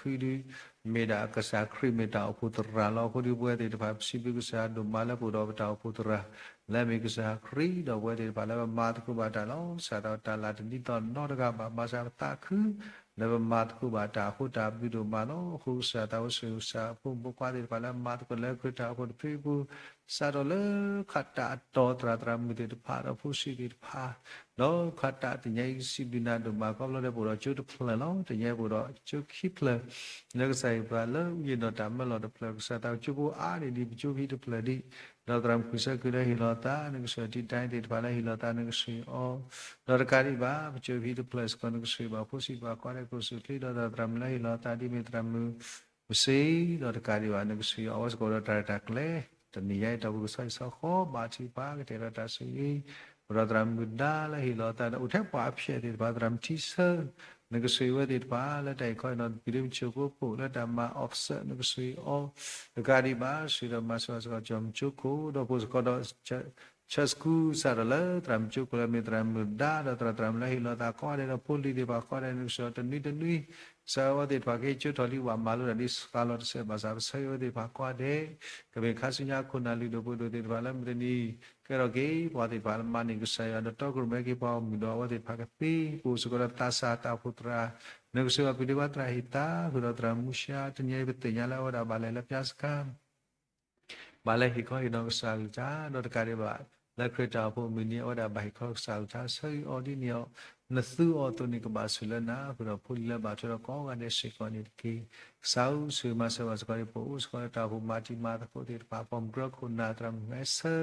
မ့ၢ်ဒၣ်ကစၢ်ခရံာ်မ့ၢ်တၢ်အိၣ်ဖှိၣ်သရၣ်လီၤ. အဃိဒီးပဝဲသ့ၣ်တဖၣ် ပစံးဘျုးကစၢ်ယွၤဒိၣ်မးလၢပအိၣ်ဒီးပတၢ်အိၣ်ဖှိၣ်သရၣ် လၢအမ့ၢ်ကစၢ်ခရံာ်, ဒီးပဝဲသ့ၣ်တဖၣ်လၢပမၤသကိးဘၣ်တၢ်လီၤ. ကစၢ်သးတၢ်လၢတဒ်သိးနီတဂၤဘၣ်, ဘၣ်ဆၣ်ပသးခု လၢပမၤသကိးဘၣ်တၢ်အဃိ တၢ်ဘျုးဒိၣ်မးလီၤ. အဃိကစၢ်သးအိၣ်ဆူၣ်ကစၢ်ဖိမုၣ်ဖိခွါသ့ၣ်တဖၣ်လၢမၤသကိးလၢခရံာ်တၢ်အိၣ်ဖှိၣ်တဖုအပူၤ, စးထီၣ်လၢခးတၢ်အတီၤသရၣ်သရၣ်မုၣ်သ့ၣ်တဖၣ် ဒီးဖိဆံးသ့ၣ်တဖၣ် ဒီးခးတၢ်တနံၤအံၤ စံးဘျုးနၤဒိၣ်မး ခီဖျိလၢပအိၣ်ဒီးကၠိတဖျၢၣ်လီၤ. တနံၤအံၤပအိၣ်ဒီးကၠိခံဖျၢၣ် လၢကစၢ်ယွၤပှၤလၢအုၣ်ယ့ၢ်ဒီးတၢ်မၢလီၤတဖျၢၣ်, ကစၢ်သးကၠိဖိအါန့ၢ်ဒံး ပကၠိဖံးတဖျၢၣ်ဒံး, ဒီးသရၣ်မုၣ်ခွံဆၢက့ၤလၢဟ့ၣ်လီၤသး နကဆှၢ တံၤတၢ်သ့ၣ်တဖၣ်လၢဟ့ၣ်လီၤသး နကဆှၢအီၤ, ဒီးတကးဒံးဘၣ် ပကၠိဖံးတဖျၢၣ်စ့ၢ်ကီး နကဆှၢဘၣ်ဖိဆံးဖိခွါဒီး ကိးစူၣ်ချ့ ဒီးသရၣ်မုၣ်လၢဟ့ၣ်လီၤသး ဒ်မ့ၢ်သရၣ်မုၣ် မုၢ်စ့, ဒီးတကးဒံးဘၣ် နကဆှၢအီၤအဝဲစ့ၢ်ကီးဒီးတၢ်ရဲၣ်တၢ်ကျဲၤ, တနံၤညါအံၤ တၢ်အိၣ်ဖှိၣ်ကစီၣ်အံၤဆီဃီ ဘၣ်ထံးဖး ကတဲာ်ဒီးတၢ်ဆိၣ်ဂ့ၤ, ပဒီးသရၣ်မုၣ်ဒါလၢဟ့ၣ်လီၤသးဒီး အိၣ်ထဲပှၤအဖျဲၣ်သ့ၣ်တဖၣ် သရၣ်မုၣ်ထံဆၢ, နကဆှၢအဝဲသ့ၣ်တဖၣ် လၢတၢ်အံၤခီအံၤနီၤ ပက့ၤလၢပဆိၣ်ကိၣ်ပိာ် လၢတၢ်မၤ offset နကဆှၢအီၤ, တကးဒံးဘၣ် ဆှၢဒီးမၤစၢၤစ့ၢ်ကီး ကၠီၣ်မုၢ်ကၠိခိၣ် ဒီးဖိစ့ၢ်ကီးဒီး ဆၢစကူ စးထီၣ်လၢသရၣ်မုၣ်ကၠိခိၣ်လၢမ့ၢ်သရၣ်မုၣ်ဒါ ဒီးသရၣ်သရၣ်မုၣ်လၢဟ့ၣ်လီၤသးကိးဂၤဒဲး ဒီးဖိလံၤသ့ၣ်တဖၣ်ကိးဂၤဒဲး နကဆှၢတနွံတနွံ, ကစၢ်အဝဲသ့ၣ်တဖၣ်ကဟဲကၠိထီၣ်လံ ဘၣ်မၤလိတၢ်ဒ်စှၤလီၤတစဲးဘၣ်ဆၣ် ပဆၢဂ့ၤအဝဲသ့ၣ်တဖၣ်ကိးဂၤဒဲး, ကမ့ၢ်ခါဆူညါခိၣ်နၢ်လုၢ်ဒိၣ်ပှ့ၤဒိၣ်သ့ၣ်တဖၣ်လၢမုၢ်တနံၤ ကဲထီၣ်က့ၤပှၤသ့ၣ်တဖၣ်လၢမၤန့ၢ်ကစၢ်ယွၤ ဒီးတီကရၢၢ်မဲက့ၤပှၤဂီၢ်မုၢ်ဒီးအဝဲသ့ၣ်တဖၣ်ကသ့, ပအိၣ်စ့ၢ်ကီးဒီးသးစၢ်တၢ်အိၣ်ဖှိၣ်သရၣ်, နကဆှၢဘၣ်ပျံၤဒ့ခွါသရၣ်ဟ့ၣ်သါ ဃုာ်ဒီးသရၣ်မူၡါ တနံၤအံၤပသ့ၣ်ညါလၢအဝဲဒၣ်ဘၣ်လဲၤလၢပျါစခါ ဘၣ်လဲၤဟ့ၣ်ခီဟ့ၣ်နီၤကစၢ်အကလုၢ်ကထါ ဒီးတကးဒံးဘၣ် လၢခရံာ်တၢ်အိၣ်ဖှိၣ်မုၢ်နံၤ အဝဲဒၣ်ဘၣ်ဟ့ၣ်ခီကစၢ်အကလုၢ်ကထါ ဆၢဂ့ၤအီၤဒ်န့ၣ်အီၤ, နသူအီၤအသိးန့ၣ် ကဘၣ်ဆိၣ်လၢနၤ ဃုာ်ဒီးဖိလံၤလၢဘၣ်ထွဲဒီးကိးဂၤဒဲးစ့ၢ်ကီးန့ၣ်တက့ၢ်. ကစၢ်ဧၢ ဆိၣ်ဂ့ၤမၤစၢၤဘၣ်စ့ၢ်ကီး ပအိၣ်စ့ၢ်ကီးလၢတၢ်အိၣ်ဖှိၣ်မၤတံၤမၤသကိးသ့ၣ်တဖၣ် ပိာ်မုၣ်ကရၢခိၣ်နၢ်သရၣ်မုၣ်မဲဆၢ,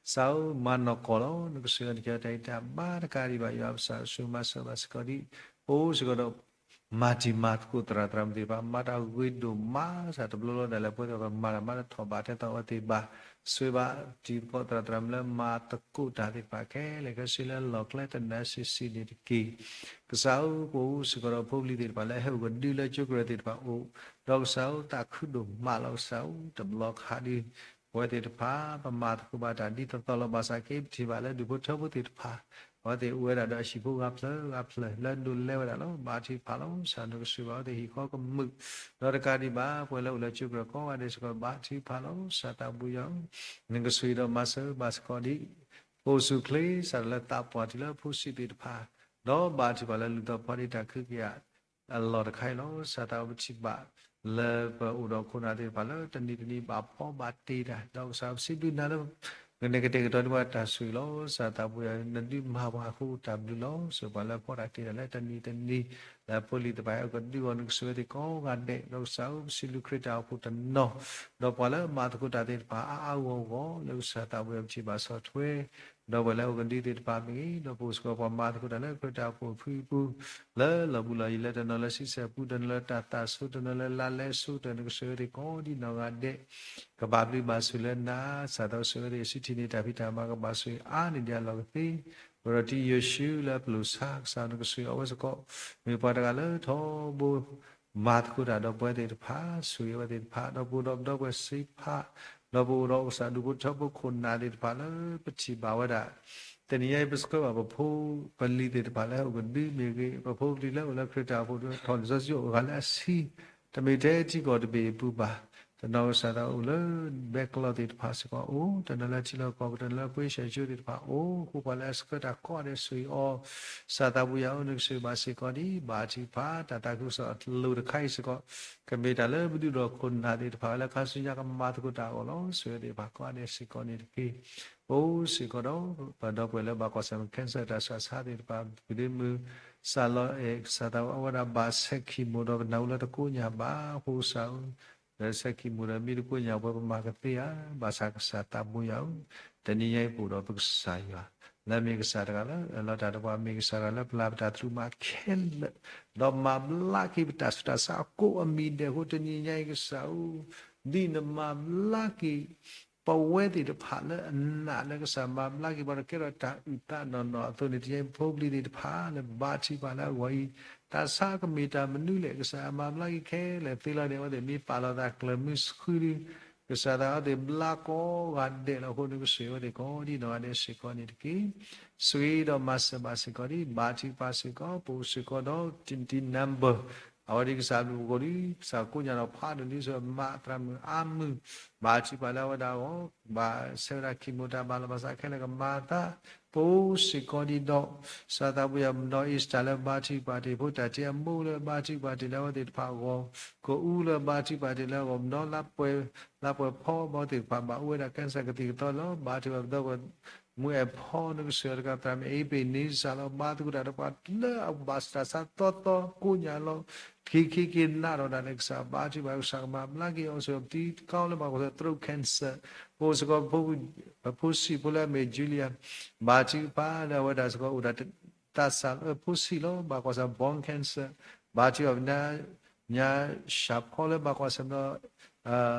ကစၢ်ဧၢ မၤနီၢ်ကီၢ်လီၤ နကဆှၢနကဲတၢ်အံၤတၢ်ဘါတကးဒံးဘၣ် ယွၤပကစၢ်ဆိၣ်ဂ့ၤမၤစၢၤဘၣ်စ့ၢ်ကီးဒ် ပအိၣ်စ့ၢ်ကီးဒီး မၤတံၤမၤသကိးသရၣ်သရၣ်မုၣ်သ့ၣ်တဖၣ် မၤတၢ်ဂ့ၤဒိၣ်မး စးတဘျီလီၤဒၣ်လဲာ် ပဝဲသ့ၣ်ပမၤတၢ်မၤတထီၣ်ဘးထဲသိးအဝဲသ့ၣ်ဘၣ်, ဆိၣ်ဂ့ၤဘၣ်တံၤသကိးသရၣ်သရၣ်မုၣ်လၢမၤသကိးတၢ်သ့ၣ်တဖၣ်ခဲလၢာ်ခဲဆ့လၢလီၢ်ကျဲ တနၤစံးဆံးန့ၣ်တက့ၢ်. ကစၢ်ဧၢ ပအိၣ်စ့ၢ်ကီးဒီးဖိပလံၤသ့ၣ်တဖၣ်လၢဟဲအိၣ်ကဒုလၢကၠိကရၢၢ်သ့ၣ်တဖၣ်အအိၣ်, ဒီးကစၢ်ဧၢ သးခုဒိၣ်မးလီၤ ကစၢ်ဧၢ တဘျီခါဒု ပဝဲသ့ၣ်တဖၣ် ပမၤသကိးဘၣ်တၢ်ဒ်သိးသိးလီၤ ဘၣ်ဆၣ်က့ ပထံၣ်ဘၣ်လၢဒူၣ်ဖိထၢဖိသ့ၣ်တဖၣ် အဝဲသ့ၣ်အိၣ်ဝဲဒၣ်ဒီးအဟံၣ်ဖိဂၤဖျၢၣ်ဂၤဖျၢၣ်လၢဒိးလဲဝဲဒၣ်လီၤ. ဘၣ်ထံးဖးလီၤ ကစၢ်နကဆိၣ်ဂ့ၤဘၣ်အဝဲသ့ၣ်ဟံၣ်ဃီကမုာ်, ဒီးတကးဒံးဘၣ် ပှၤလၢအိၣ်လၢကၠိကရၢၢ်ကိးဂၤဒဲးစ့ၢ်ကီး ဘၣ်ထံးဖးလီၤ ကစၢ်သးဘိယွၤဧၢ, နကဆိၣ်ဂ့ၤဒီးမၤစၢၤဘၣ်စ့ၢ်ကီးဒ် ပအိၣ်ဆူၣ်အိၣ်ချ့ စးထီၣ်လၢသးပှၢ်တုၤလၢဖိဆံးသ့ၣ်တဖၣ်, ဒီးဘၣ်ထံးဖးလၢလူၤသီဖီဒ့တၢ်ခုကယၤ အလီၢ်တခါအံၤလီၤ. ကစၢ်သးပထံၣ်ဘၣ်လၢပအိၣ်ဒီးခိၣ်နၢ်သ့ၣ်တဖၣ်လၢတနံၤတနံၤဘၣ်ဖီဘၣ်တ့တၢ်, ဒီးကစၢ်ပစံးဘျုးနၤလၢ ကန့ၢ်ကတဲာ်ကတီၤန့ၢ်ပှၤတၢ်ဆိၣ်ဂ့ၤလီၤ. ကစၢ်သးပှၢ် နဒုးမၤပှၤအဃိတၢ်ဘျုးလီၤ. ဆိၣ်ပှၤလၢဖီတၢ်တ့တၢ်လၢတနံၤတနံၤ လၢဖိလံၤသ့ၣ်တဖၣ်အံၤ အိၣ်ကဒုအီၤ နကဆိၣ်ဂ့ၤသ့ၣ်ကိးဂၤဒဲး, ဒီးကစၢ်ဧၢ ပစံးဘျုးခရံာ်တၢ်အိၣ်ဖှိၣ်တနီၤ, ဒီးပှၤလၢမၤသကိးတၢ်သ့ၣ်တဖၣ်အါအါဂီၢ်ဂီၢ် လၢကစၢ်သးပှၢ်ပထံၣ်ဘၣ်ဆီၣ်ထွဲ ဒီးပှၤလၢအအိၣ်ကဒုသ့ၣ်တဖၣ်မ့ၢ်ဂ့ၤ, ဒီးပအိၣ်စ့ၢ်ကီးပှၤမၤသကိးတၢ်လၢခရံာ်တၢ်အိၣ်ဖှိၣ်အဖုအပူၤ လၢလီၤဘှံးလီၤယံၤ လၢတနီၤလၢဆံဆဲၣ်ပူၤ တနီၤလၢတၢ်သးဆိ တနီၤလၢလါလဲဆိ တၢ်နကဆိၣ်ဂ့ၤသ့ၣ်ကိးဒ်နီၢ်ဂၤဒဲး, ကဘၣ်ဘျုးဘၣ်ဆိၣ်လၢနၤ, ကစၢ်သးဆိၣ်ဂ့ၤသ့ၣ်အစုထံၣ်န့ၣ် တၢ်ဖံးတၢ်မၤကဘၣ်ဆိၣ်ဂ့ၤအါန့ၢ်ဒံးအလီၢ်ကသ့, ပဒီးတံၤယိၤၡူလၢပလိာ်ဆါ ကစၢ်နကဆိၣ်ဂ့ၤအဝဲစ့ၢ်ကီး, မ့ၢ်ပှၤတဂၤလၢထီဘိ မၤသကိးတၢ်ဒီးပဝဲသ့ၣ်တဖၣ် ဆိၣ်ဂ့ၤအဝဲသ့ၣ်တဖၣ် ဒီးပအိၣ်ဒီးပဒီပုၢ်ဝဲၢ်စ့ဖး ဒီးပအိၣ်ဒီးကစၢ်ဒူၣ်ဖိထၢဖိခိၣ်နၢ်သ့ၣ်တဖၣ်လၢပထံၣ်ဘၣ်ဝဲဒၣ်, တနံၤညါအံၤ ပဆှၢဘၣ်ပဖိပလံၤသ့ၣ်တဖၣ်လၢဟဲအိၣ်ကဒုမ့ၢ်ဂ့ၤ, ပဖိပလံၤလၢအိၣ်လၢခရံာ်တၢ်အိၣ်ဖှိၣ်ဒီး ထီၣ်လံာ်စီဆှံအိၣ်ဂၤလၢအဆံ, တမ့ၢ်ထဲထံကီၢ်တဘ့ၣ်အပူၤဘၣ်, တနီၤကစၢ်သးအိၣ်လၢဘဲကျီသ့ၣ်တဖၣ်စ့ၢ်ကီးအိၣ်, တနီၤလၢထံလီၢ်ကီၢ်ပူၤ တနီၤလၢပှ့ၤဆဲးကၠိသ့ၣ်တဖၣ်အိၣ်, ဃိပှၤလၢအဆှၢတၢ်ကိးဂၤဒဲးဆိၣ်ဂ့ၤအီၤ, ကစၢ်သးပူၤယွၤဧၢ နကဆိၣ်ဂ့ၤဘၣ်စ့ၢ်ကီးဒ် ဘၣ်ထံးဖး တၢ်သးခုကစီၣ်အလိၤတခါအံၤစ့ၢ်ကီး, ကမ့ၢ်တၢ်လၢပဒုးဒီးခိၣ်နၢ်သ့ၣ်တဖၣ်လၢခါဆူညါကမၤသကိးတၢ်အဂီၢ်လီၤ. ဆိၣ်ဂ့ၤသ့ၣ်တဖၣ်ကိးဂၤဒဲးစ့ၢ်ကီးန့ၣ်တက့ၢ်. ပအိၣ်စ့ၢ်ကီးဒီး ပဒီပုၢ်ဝဲၢ်လၢဘၣ်ကွၢ်ဆၢၣ်မဲာ် cancer တၢ်ဆူးတၢ်ဆါသ့ၣ်တဖၣ် ဖုဒ့မုၣ် စးလီအဲၣ် ကစၢ်သးဝဲဒၣ်ဘၣ်ဆဲးခံမိၢ်ဒီးပနၢ်ဟူလၢတကိးညၣ်ဘၣ် အဃိကစၢ်ဧၢ ဒီးဆဲးခံမိၢ်ဒီးမ့ၢ်တကိးညၣ်ပှဲၤပမၤကသ့ဧါ, ဘၣ်ဆၣ်ကစၢ်သးဘိယွၤဧၢ, တနံၤညါအံၤပအိၣ်ဒီးပကစၢ်ယွၤ လၢအမ့ၢ်ကစၢ်တဂၤလၢအလီၤတၢ်ဒီးပှၤ မ့ၢ်ကစၢ်တဂၤလၢပျၢ်ပတၢ်သရူးမးခဲလၢာ်, ဒီးမၤဘျါက့ၤပတၢ်ဆူးတၢ်ဆါအကိးအမံၤဒဲးအဃိ တနံၤညါအံၤကစၢ်ဧၢ, ဒ်နမၤဘျါက့ၤ ပဝဲသ့ၣ်တဖၣ်လၢအနာ်လၢကစၢ်မၤဘျါက့ၤပှၤဒီးကဲထီၣ်တၢ်အုၣ်သးနီၢ်နီၢ်အသိးန့ၣ် တနံၤအံၤဖိပလံၤသ့ၣ်တဖၣ်လၢဘါထုကဖၣ်လၢအဂီၢ်အံၤ, တၢ်ဆါကမ့ၢ်တၢ်မနုၤလဲၣ် ကစၢ်မၤဘျါက့ၤခဲလၢာ်သ့လီၤန့ၣ် အဝဲသ့ၣ်မ့ၢ်ပာ်လီၤသးကျၢၤမုဆှုဒုး ကစၢ်သးအဝဲသ့ၣ်ဘျါကိးဂၤဒဲးလီၤအဃိန့ၣ် ကစၢ်အဝဲသ့ၣ်ကိးဒ်နီၢ်ဂၤဒဲးစ့ၢ်ကီးန့ၣ်တက့ၢ်. ဆိၣ်ဂ့ၤဒီးမၤစၢၤဘၣ်စ့ၢ်ကီးဒ် ဘါထုကဖၣ်စ့ၢ်ကီး ပအိၣ်စ့ၢ်ကီးဒီး Timothy Number အဝဲဒၣ်ကစၢ်ဘျုးကိးဒုး ကစၢ်ကိးညါဒီးဖးဒိၣ်ဒ်သိးမၤအသရၣ်မုၣ်အါမုၢ် ဘါထုကဖၣ်လၢအဝဲဒၣ်အဂီၢ် ဘၣ်ဆၢဝဲဒၣ်ခံမိၢ်တၢ်ဘၣ်လီၤဘၣ်စးခဲလၢာ်ကမၤအသး ပအိၣ်စ့ၢ်ကီးဒ်ဒီး ကစၢ်သးပူၤယၤ မနီၢ်အ့စတၢ်လၢဘါထုကဖၣ်တ့ၢ်ဖိတၢ်တ့အမိၢ်လၢဘါထုကဖၣ်တ့ၢ် လၢအဝဲသ့ၣ်တဖၣ်အဂီၢ် ကအူလၢဘါထုကဖၣ်တ့ၢ်လၢအဂီၢ် မနီၢ်လါပှဲၤဖီဘီသ့ၣ်တဖၣ် ဘၣ်အိၣ်ဝဲဒၣ် cancer ကသံၣ်ကသီလီၤ. ဘါထုကဖၣ်ပဒီပုၢ်ဝဲၢ်မုၢ်အဲၣ်ဖီနကစၢ်ယွၤတကးသရၣ်မုၣ် အ့ဘ့ၣ်နံစၢ်လီၤ. ဘါသကိးတၢ်ဒီးပှၤလၢအဘၣ်စတၢ်ဆါသီသီကိးညါလီၤ. ခံခံက့ၤနးထီၣ်ဒၣ်လၢကစၢ်ဘါထုကဖၣ် ကစၢ်ကမၤဘျါက့ၤအီၤစ့ၢ်ကီး ပတံၤတကီလၢဘၣ်ကွၢ်ဆၢ throat cancer ပအိၣ်စ့ၢ်ကီး ပဖိဆံးဖိလၢအမ့ၢ် Julia ဘါထုကဖၣ်လၢအဝဲဒၣ်စ့ၢ်ကီးအိၣ်ဒၣ် သးစၢ်လၢဖိဆံးလီၤ ဘၣ်ကွၢ်ဆၢ bone cancer ဘါထုကဖၣ် ညါ ရှၢဖီလၢဘၣ်ကွၢ်ဆၢၣ်မနီၤ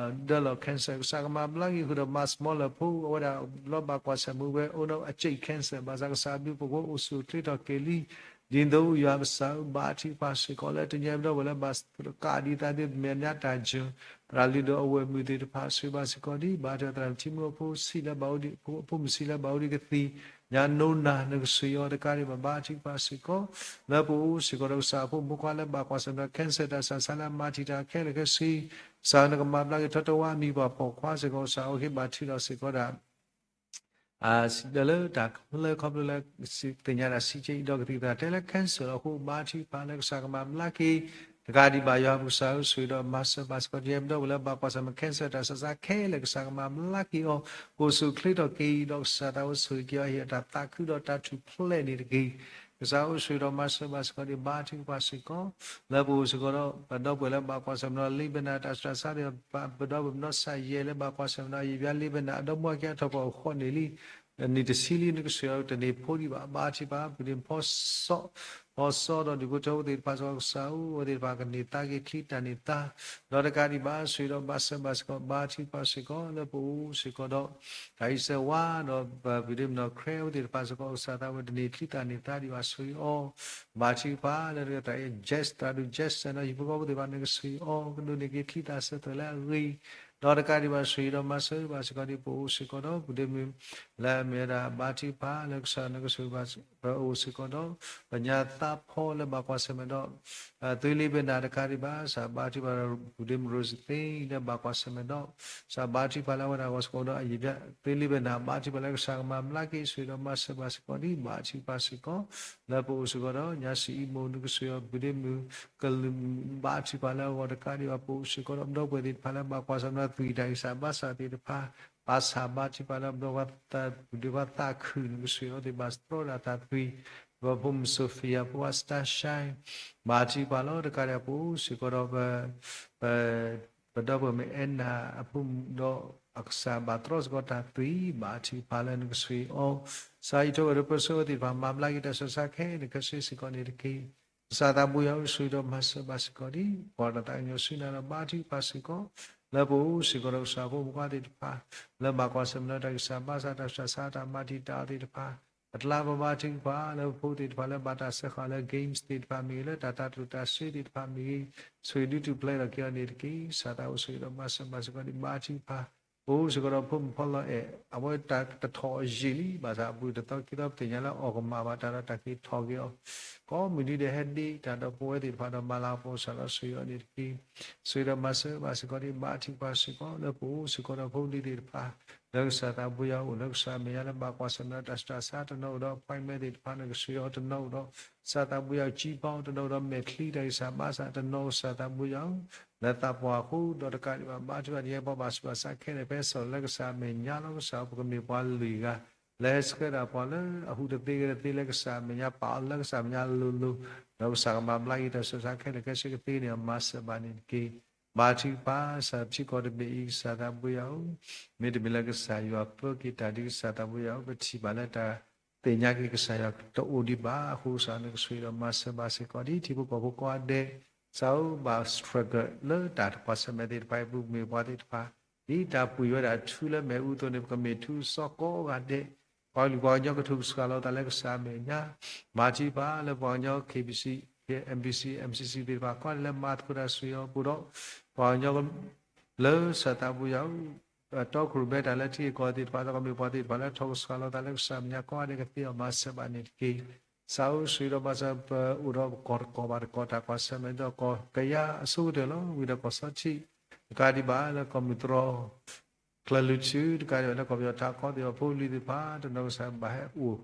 ဒၢလီၤ cancer ကစၢ်ကမၤဘျါက့ၤဃုာ်ဒီး မၤစမီလၢဖိ အဝဲဒၣ်လီၤဘၣ်ကွၢ်ဆၢၣ်မူဝဲ အိၣ်ဒီးအကၠံၣ် cancer ဘၣ်ဆၣ်ကစၢ်အဘျုးဖှိၣ်ဖိအိၣ်ဆူၣ်အိၣ်ချ့ထီၣ်က့ၤလံ ဒ်သိးယွၤကစၢ်ဧၢ ဘါထုကဖၣ်စ့ၢ်ကီးလၢတနံၤအံၤပဒီပုၢ်ဝဲၢ်လၢဘၣ်ကးဒံးသးသ့ၣ် မဲာ်ညါတၢ်စၢၤ သရၣ်လုၢ်ဒိၣ်အဝဲၢ်မုၣ်သ့ၣ်တဖၣ် ဆိၣ်ဂ့ၤဘၣ်စ့ၢ်ကီးဒ် ဘါထုကဖၣ်သရၣ်မုၣ်ထံမုၢ်အဖိဆံးလၢဘၣ်အိၣ်ဒံး အဖိမုၣ်ဆံးလၢဘၣ်အိၣ်ဒံးကသံၣ် ညါနိနၤ နကဆိၣ်ဂ့ၤအီၤတကးဒံးဘၣ် ဘါထုကဖၣ်စ့ၢ်ကီး လၢပအိၣ်စ့ၢ်ကီးဒီးကစၢ်အဖိမုၣ်ဖိခွါလၢဘၣ်ကွၢ်ဆၢၣ်မနီၤ cancer တၢ်ဆၢဆါလၢအမၤတံာ်တာ်ခဲလၢာ်ခဲဆ့ ကစၢ်နကမၤဘျါက့ၤထီတဝါအမံၤပှၢ်ပိာ်ခွါစ့ၢ်ကီး ကစၢ်အိၣ်က့ၤဘၣ်ထုးထီၣ်စ့ၢ်ကီးဒၣ် စံးဒၢလၢတၢ်ခဲလၢာ်ခီဖျိလၢ သ့ၣ်ညါဒၣ်စံးကဲအံၤဒီးကသံၣ်သရၣ်တဲလၢ cancer လီၤအဃိ ဘါထုကဖၣ်လၢကစၢ်ကမၤဘျါက့ၤ တကးဒံးဘၣ်ယွၤပကစၢ်ဧၢ ဆိၣ်ဂ့ၤဒီးမၤစၢၤဘၣ်စ့ၢ်ကီး ဒ်အံၤပဒီပုၢ်ဝဲၢ်လၢဘၣ်ကွၢ်ဆၢၣ်မနီၤ cancer တၢ်ဆၢဆါခဲလၢာ်ကစၢ်ကမၤဘျါက့ၤအီၤ ကအိၣ်ဆူၣ်အိၣ်ချ့ထီၣ်က့ၤဒီးကစၢ်သးအိၣ်ဆိၣ်ဂ့ၤက့ၤအီၤဟ့ၣ်အတၢ်သးခုဒီးတၢ်ထူၣ်ဖျဲးန့ၣ်တက့ၢ်. ကစၢ်အိၣ်ဆိၣ်ဂ့ၤဒီးမၤစၢၤဘၣ်စ့ၢ်ကီးဒ်ဘါထုကဖၣ်စ့ၢ်ကီး လၢပအိၣ်စ့ၢ်ကီးဒီး ပဒီပုၢ်ဝဲၢ်လၢဘၣ်ကွၢ်ဆၢၣ်မနီၤ လံဘနၣ် တၢ်ဆူးတၢ်ဆါဒီး ပဒီပုၢ်ဝဲၢ်မနီၤ စၢ်ယဲၢ်လၢဘၣ်ကွၢ်ဆၢၣ်မနီၤ အယံာ်ဘျါလံဘနၣ် အဒီမါဝၤခံဂၤထီၣ်ပှၤအိၣ်ဃီန့ၣ်လံ နံၣ်တဆံလံ နကစၢ်ယွၤတန့ၢ်ဖိဒံးဘၣ် ဘါထုကဖၣ် ပူၤဒ့မုၣ်ဖီစီ ဖီစီဒီးဒုးဖိထၢဖိသ့ၣ်တဖၣ်စ့ၢ်ကီး ကစၢ်ဧၢ အဝဲသ့ၣ်တဖၣ်ကန့ၢ်သါက့ၤချံတၢ်န့ၢ်သါ ဒီးတကးဒံးဘၣ် ဆိၣ်ဂ့ၤဒီးမၤစၢၤဘၣ်စ့ၢ်ကီး ဘါထုကဖၣ်စ့ၢ်ကီး လၢပအိၣ်စ့ၢ်ကီးဒီး တၢ်အံၤစဲးဝါ ဒီးပပူၤဒ့မုၣ်နီၢ် ခရဲ အဝဲသ့ၣ်တဖၣ်စ့ၢ်ကီး ကစၢ်သးဝဲတန့ၢ်ချံတၢ်န့ၢ်သါဒံးဘၣ် ဆိၣ်ဂ့ၤအီၤ ဘါထုကဖၣ်လၢတၢ် Jess သရၣ်ဒိၣ် Jess နီၢ်ဟံၣ်ဖိဃီဖိသ့ၣ်တဖၣ် နကဆိၣ်ဂ့ၤအီၤ ကဒိးန့ၢ်က့ၤချံတၢ်စၢၤသွဲၣ်လၢအဂ့ၤ ဒီးတကးဒံးဘၣ် ဆိၣ်ဂ့ၤဒီးမၤစၢၤဘၣ်စ့ၢ်ကီးဒ်ပအိၣ်စ့ၢ်ကီးဒီး ပူၤဒ့မုၣ် လၢအမ့ၢ်ဝဲဒၣ် ဘါထုကဖၣ်လၢကစၢ်နကဆိၣ်ဂ့ၤဘၣ် ပအိၣ်စ့ၢ်ကီးဒီး ပညါသးဖီလၢဘၣ်ကွၢ်ဆၢၣ်မဲာ်ဒီး သုလံဘနၣ်တကးဒံးဘၣ် စၢ်ဘါထုကဖၣ် ပူၤဒ့မုၣ်ရိစသ့ လၢဘၣ်ကွၢ်ဆၢၣ်မဲာ်ဒီး စၢ်ဘါထုကဖၣ်လၢအဝဲဒၣ်အဂီၢ်စ့ၢ်ကီးဒီး အယံာ်ဘျါ သုလံဘနၣ် ဘါထုကဖၣ်လၢကစၢ်ကမၤဘျါက့ၤ ဆိၣ်ဂ့ၤဒီးမၤစၢၤဘၣ်စ့ၢ်ကီးဒ် ဘါထုကဖၣ်စ့ၢ်ကီး လၢပအိၣ်စ့ၢ်ကီးဒီး ညါစံးအံၤမိၢ် နကဆိၣ်ဂ့ၤအီၤ ပူၤဒ့မုၣ် ကလုာ် ဘါထုကဖၣ်လၢအဂီၢ်တကးဒံးဘၣ် ပအိၣ်စ့ၢ်ကီးဒီး ပဒီပုၢ်ဝဲၢ်သ့ၣ်တဖၣ်လၢဘၣ်ကွၢ်ဆၢၣ်မဲာ်ဒီး သွံၣ်တၢ်ဂံၢ်စၢ်ဘါစၢ်သ့ၣ်တဖၣ် ဘၣ်ဆၣ်ဘါထုကဖၣ်လၢပဒီပုၢ်ဝဲၢ်သးခုၣ် နကဆိၣ်ဂ့ၤအီၤသ့ၣ် ဘၣ်တြီဒၣ်တၢ်သွံၣ် ပဖိမုၣ် Sophia ဖိခွါ Stasha ဘါထုကဖၣ်လီၤ တကးဒံးဘၣ် ပအိၣ်စ့ၢ်ကီးဒီး ပ ပဒီပုၢ်ဝဲၢ်မ့ၢ် Anna အဖိမုၣ်ဒီး အကစၢ်ဘၣ်တြီစ့ၢ်ကီးတၢ်သွံၣ် ဘါထုကဖၣ်လၢနကဆိၣ်ဂ့ၤအီၤ စၢ်အံးထိၣ်ဝဲဒီး ပၢဆှၢဝဲသ့ၣ်တဖၣ် မၤဘျါက့ၤတၢ်ဆူးတၢ်ဆါခဲလၢာ်ခဲဆ့စ့ၢ်ကီးန့ၣ်တက့ၢ်. ကစၢ်သးဘိယွၤဧၢ ဆိၣ်ဂ့ၤဒီးမၤစၢၤဘၣ်စ့ၢ်ကီးဒ် ပှၤတၢ်သးကညီၤဆူနၤဒီး ဘါထုကဖၣ်စ့ၢ်ကီး လၢပအိၣ်စ့ၢ်ကီးဒီးကစၢ်ဖိမုၣ်ဖိခွါသ့ၣ်တဖၣ် လၢဘၣ်ကွၢ်ဆၢၣ်မဲာ်ဒီးတၢ်ဂံၢ်စၢ်ဘါစၢ် တၢ်ဆူးတၢ်ဆါ တၢ်မၤတံာ်တာ်အီၤသ့ၣ်တဖၣ် ပကျါ ပဘါထုကဖၣ် လၢပဖိသ့ၣ်တဖၣ်လၢဘၣ်တၢ်စၢဃာ်လၢ games သ့ၣ်တဖၣ်မ့ၢ်ဂ့ၤ လၢတၢ်တၤကျိၣ်တၤစ့သ့ၣ်တဖၣ်မ့ၢ်ဂ့ၤ ဆိၣ်ဂ့ၤဒုးထူၣ်ဖျဲးထီၣ်က့ၤအီၤန့ၣ်တက့ၢ်. ကစၢ်သးဘိဆိၣ်ဂ့ၤဒီးမၤစၢၤဘၣ်စ့ၢ်ကီးဒ် ဘါထုကဖၣ် ပအိၣ်စ့ၢ်ကီးဒီးဖိမုၣ်ဖီလီၤအဲၣ် အဝဲတၢ်တထီၣ်အယံာ်လံ ဘၣ်ဆၣ်အပူၤတသီခံသီ ပသ့ၣ်ညါလၢအီၣ်ကမၣ်ဘၣ်တၢ်ဒီးတၢ်က့ၤထီၣ်က့ၤအီၤ ကိးမုၢ်နံၤဒဲးဟဲဒ့တၢ်ဒီးပဝဲသ့ၣ်တဖၣ်ဒီး မၤလၤကပီၤစၢ်ဒီး ဆိၣ်ဂ့ၤအီၤန့ၣ်တက့ၢ်. ဆိၣ်ဂ့ၤဒီးမၤစၢၤဘၣ်စ့ၢ်ကီးဒ် ဘါထုကဖၣ်စ့ၢ်ကီး လၢပအိၣ်စ့ၢ်ကီးဒီးဖိလံၤသ့ၣ်တဖၣ် လၢကစၢ်သးဘိယွၤအိၣ် လၢကစၢ်အမဲာ်ညါလၢဘၣ်ကွၢ်ဆၢၣ်မဲာ်ဒီးတၢ်ဆူးတၢ်ဆါ တနီၤအိၣ်ဒီး appointment သ့ၣ်တဖၣ် နကဆိၣ်ဂ့ၤအီၤ တနီၤအိၣ်ဒီး ကစၢ်သးဘိယွၤကံဘီ တနီၤအိၣ်ဒီးမဲာ်ချံတၢ်ဂံၢ်စၢ်ဘါစၢ် တနီၤကစၢ်သးဘိယွၤ လၢသးပှၢ်အဃိ ဒီးတကးဒံးဘၣ် ဘါထုကဖၣ်ဒ်ယဲ ပှၤဘၣ်ဆူးဘၣ်ဆါခဲလၢာ် ဖဲစိာ်လၢကစၢ်အမဲာ်ညါလီၤ. ကစၢ်ပကမ့ၢ်ပှၤလွံၢ်ဂၤ လၢဟဲဆှၢဒၣ်ပှၤလၢအဟူးတသ့ဂဲၤတသ့ လၢကစၢ်အမဲာ်ညါ ပာ်အီၤလၢကစၢ်အမဲာ်ညါလိၤလိၤ ဒီးကစၢ်ကမၤဘျါက့ၤတၢ်ဆူးတၢ်ဆါခဲလၢာ်ခဲဆ့ကသ့န့ၣ် မၤစၢၤဘၣ်န့ၣ်တက့ၢ်. ဘါထုကဖၣ် ကစၢ်ထံကီၢ်တဘ့ၣ်အံၤ ကစၢ်သးဘိယွၤဧၢ, မ့တမ့ၢ်လၢကစၢ်ယွၤပၢက့ၤတၢ်ဒ် ကစၢ်သးဘိယွၤဧၢ, ပထံၣ်ဘၣ်လၢတၢ်သ့ၣ်ညါက့ၤကစၢ်ယွၤတအိၣ်ဒံးဘၣ်အဃိ ကစၢ်နကဆိၣ်ဂ့ၤဒီးမၤစၢၤဘၣ်စ့ၢ်ကီးဒ် ထံဖိကီၢ်ဖိကိးဂၤဒဲး ကစၢ်ဧၢ ဘၣ် struggle လၢတၢ်တကွၢ်ဆၢၣ်မဲာ်သ့ၣ်တဖၣ်အံၤ ပမ့ၢ်ပှၤသ့ၣ်တဖၣ် ဒ်တၢ်ပှ့ၤဝဲဒၣ်ထူလၢမ့ၣ်အူအသိးန့ၣ် ပကမ့ၢ်ထူစီၤကိးဂၤဒဲး, ပှၤကလုာ်ပှၤကညီကထုးကဆှီလီၤသးလၢကစၢ်အမဲာ်ညါ, မၤထံပၤလၢပှၤကညီ K B C, M B C, M C C သ့ၣ်တဖၣ် ကိးဂၤဒဲးလၢမၤသကိးတၢ်ဆူယီၤပူၤဒီး ပှၤကညီ လၢကစၢ်သးပူၤယၤ တီခိၣ်ရိၣ်မဲတၢ်လၢထံဂ့ၢ်ကီၢ်သ့ၣ်တဖၣ် ဒီးကမ့ၢ်ပှၤသ့ၣ်တဖၣ်လၢထီၣ်ကဆှီလီၤသးလၢကစၢ်အမဲာ်ညါ ကိးဂၤဒဲးကသ့အီၤမၤစၢၤဘၣ်န့ၣ်တက့ၢ်. ကစၢ်ဧၢ ဆိၣ်ဂ့ၤဒီးမၤစၢၤပအိၣ်ဒီးပကီၢ်တကီၢ်ဘၣ်တကီၢ် တၢ်ကွၢ်ဆၢၣ်မဲာ်ဒီးကီၢ်ကယၤအဆိကတၢၢ်လီၤ. ဝံၤဒီးကီၢ်စီထံး တကးဒံးဘၣ်လၢကီၢ်မုၢ်တြီၢ် ကျၢၢ်လွံၢ်ထူ တကးဒံးဘၣ်လၢကီၢ်ပယီၤထးခီသ့ၣ်တဖၣ် ဖိပလံၤသ့ၣ်တဖၣ် တနီၤကစၢ်ဘၣ်ဟဲအိၣ်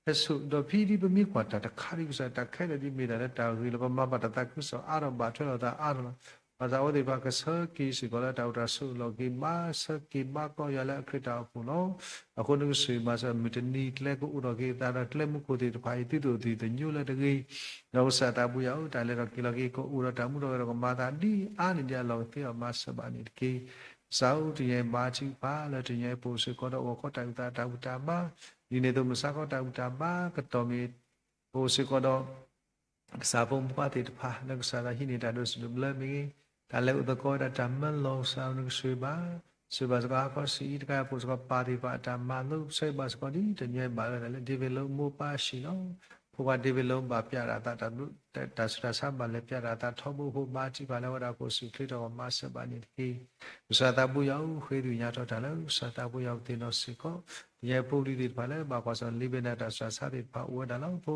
ဟဲဆိး ဒီးဖဲဒ်ပမ့ၢ်ကွၢ်တၢ်တခါဒ်ကစၢ် တၢ်ခဲလၢာ်ဒ်မ့ၢ်တၢ်လၢတၢ်ဂ့ၤလီၤ ပမၤဘၣ်တၢ်သးခုကစီၣ်အါထီၣ် ဘၣ်ထွဲလိာ်သးအါထီၣ်လီၤ. ဘၣ်ဆၣ်အဝဲသ့ၣ်တဖၣ်ကဆၢက့ၤစ့ၢ်ကီးလၢတၢ်အိၣ်တၢ်ဆိးလီၢ်က့ၤ မၤဆၢက့ၤဘါကီယွၤလၢအခရံာ်တၢ်အိၣ်ဖှိၣ်လီၤ. အဃိနကဆိၣ်ဂ့ၤမၤစၢၤ မုၢ်တနံၤကျဲကအိၣ်ထီၣ်က့ၤအသးဒီးကျဲမူခိၣ်သ့ၣ်တဖၣ်အံၤ သုတအိၣ်သယုၢ်တညိလၢတဂ့ၤ ဒီးကစၢ်သးပူၤယၤဧၢ တၢ်လဲၤထီၣ်က့ၤလီၤက့ၤ ကအိၣ်ဒီးတၢ်မူထီၣ်ဂဲၤထီၣ် ကမၤသးဒ်အါန့ၢ်ဒံးအလီၢ် ကသ့အီၤမၤစၢၤဘၣ်န့ၣ်တက့ၢ်. ကစၢ်ဧၢ တနံၤအံၤမၤထံကဖၣ်လၢတနံၤအံၤ ပအိၣ်စ့ၢ်ကီးဒီးဂီၤခီတၢ်အုၣ်သးတၢ်ဘူၣ်တၢ်ဘါ ဒ်န့ၣ်အသိး မုၢ်ဆါခီတၢ်ဘူၣ်တၢ်ဘါ ကတီၢ်မ့ၢ် ပအိၣ်စ့ၢ်ကီးဒီး ကစၢ်ဖိမုၣ်ဖိခွါသ့ၣ်တဖၣ် လၢကစၢ်သးဟံးန့ၢ်တၢ်ဒိးစံးဒိးဘျၢမ့ၢ်ဂ့ၤ, တၢ်လဲၤအိၣ်သကိးဝဲဒၣ်တၢ်မၢလီၤ ကစၢ်ဧၢ နကဆိၣ်ဂ့ၤဘၣ်, ဆိၣ်ဂ့ၤဘၣ်စ့ၢ်ကီးဟါခီဆံးအံၤ တကးပအိၣ်စ့ၢ်ကီးပၢ်သ့ၣ်တဖၣ်အတၢ်မၤလိ ဆိၣ်ဂ့ၤဘၣ်စ့ၢ်ကီးဒ်တနံၤအံၤ ဘၣ်ဝဲဒၣ်လၢ David Long မိၢ်ပၢ်ဆံးလီၤ. ဖိခွါ David Long ဘၣ်ပျဲဒၣ်အသး တၢ်ဆူးတၢ်ဆါဘၣ်လဲၤပျဲဒၣ်အသးထီဘိအဃိ မၤထံကဖၣ်လၢအဝဲဒၣ်ကအိၣ်ဆူၣ်အိၣ်ချ့ထီၣ် မၤစၢၤဘၣ်န့ၣ်တက့ၢ်. ကစၢ်သးပူၤယၤဧၢ ဃ့ကညးထီၣ်တၢ်လၢကစၢ်သးပူၤယၤကသ့ၣ်နီၣ်စ့ၢ်ကီး တနံၤအံၤဖိပလံၤသ့ၣ်တဖၣ်လၢဘၣ်ကွၢ်ဆၢၣ်လံာ်ဘဲနၢ်တၢ်ဆူးတၢ်ဆါသ့ၣ်တဖၣ်အိၣ်ဝဲဒၣ်လီၤ. ဖိ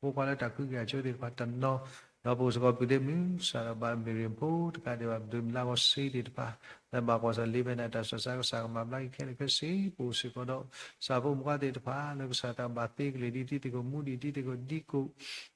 ဖိခွါလၢတၢ်ကဟုကယာ်ဆိသ့ၣ်တဖၣ်တနီၤ, ဒီးပအိၣ်စ့ၢ်ကီးပုၢ်သ့ၣ်မုၣ် စးထီၣ်ဘၣ်မ့ၢ်ရ့ၣ်ဖိ တကးဒံးဘၣ် ပဒိၣ်မုၢ်လါဂီၤစ့သ့ၣ်တဖၣ် လၢဘၣ်ကွၢ်ဆၢၣ်လံာ်ဘဲနၢ်တၢ်ဆူးတၢ်ဆါ ကစၢ်ကမၤဘျါက့ၤခဲလၢာ်ခဲဆ့ ပအိၣ်စ့ၢ်ကီးဒီး ကစၢ်ဖိမုၣ်ဖိခွါသ့ၣ်တဖၣ် လၢကစၢ်တၢ်ဘၣ်သ့ကလ့ၢ်ဒ်တံၤသကိးမူဒံး တံၤသကိးဒံကိး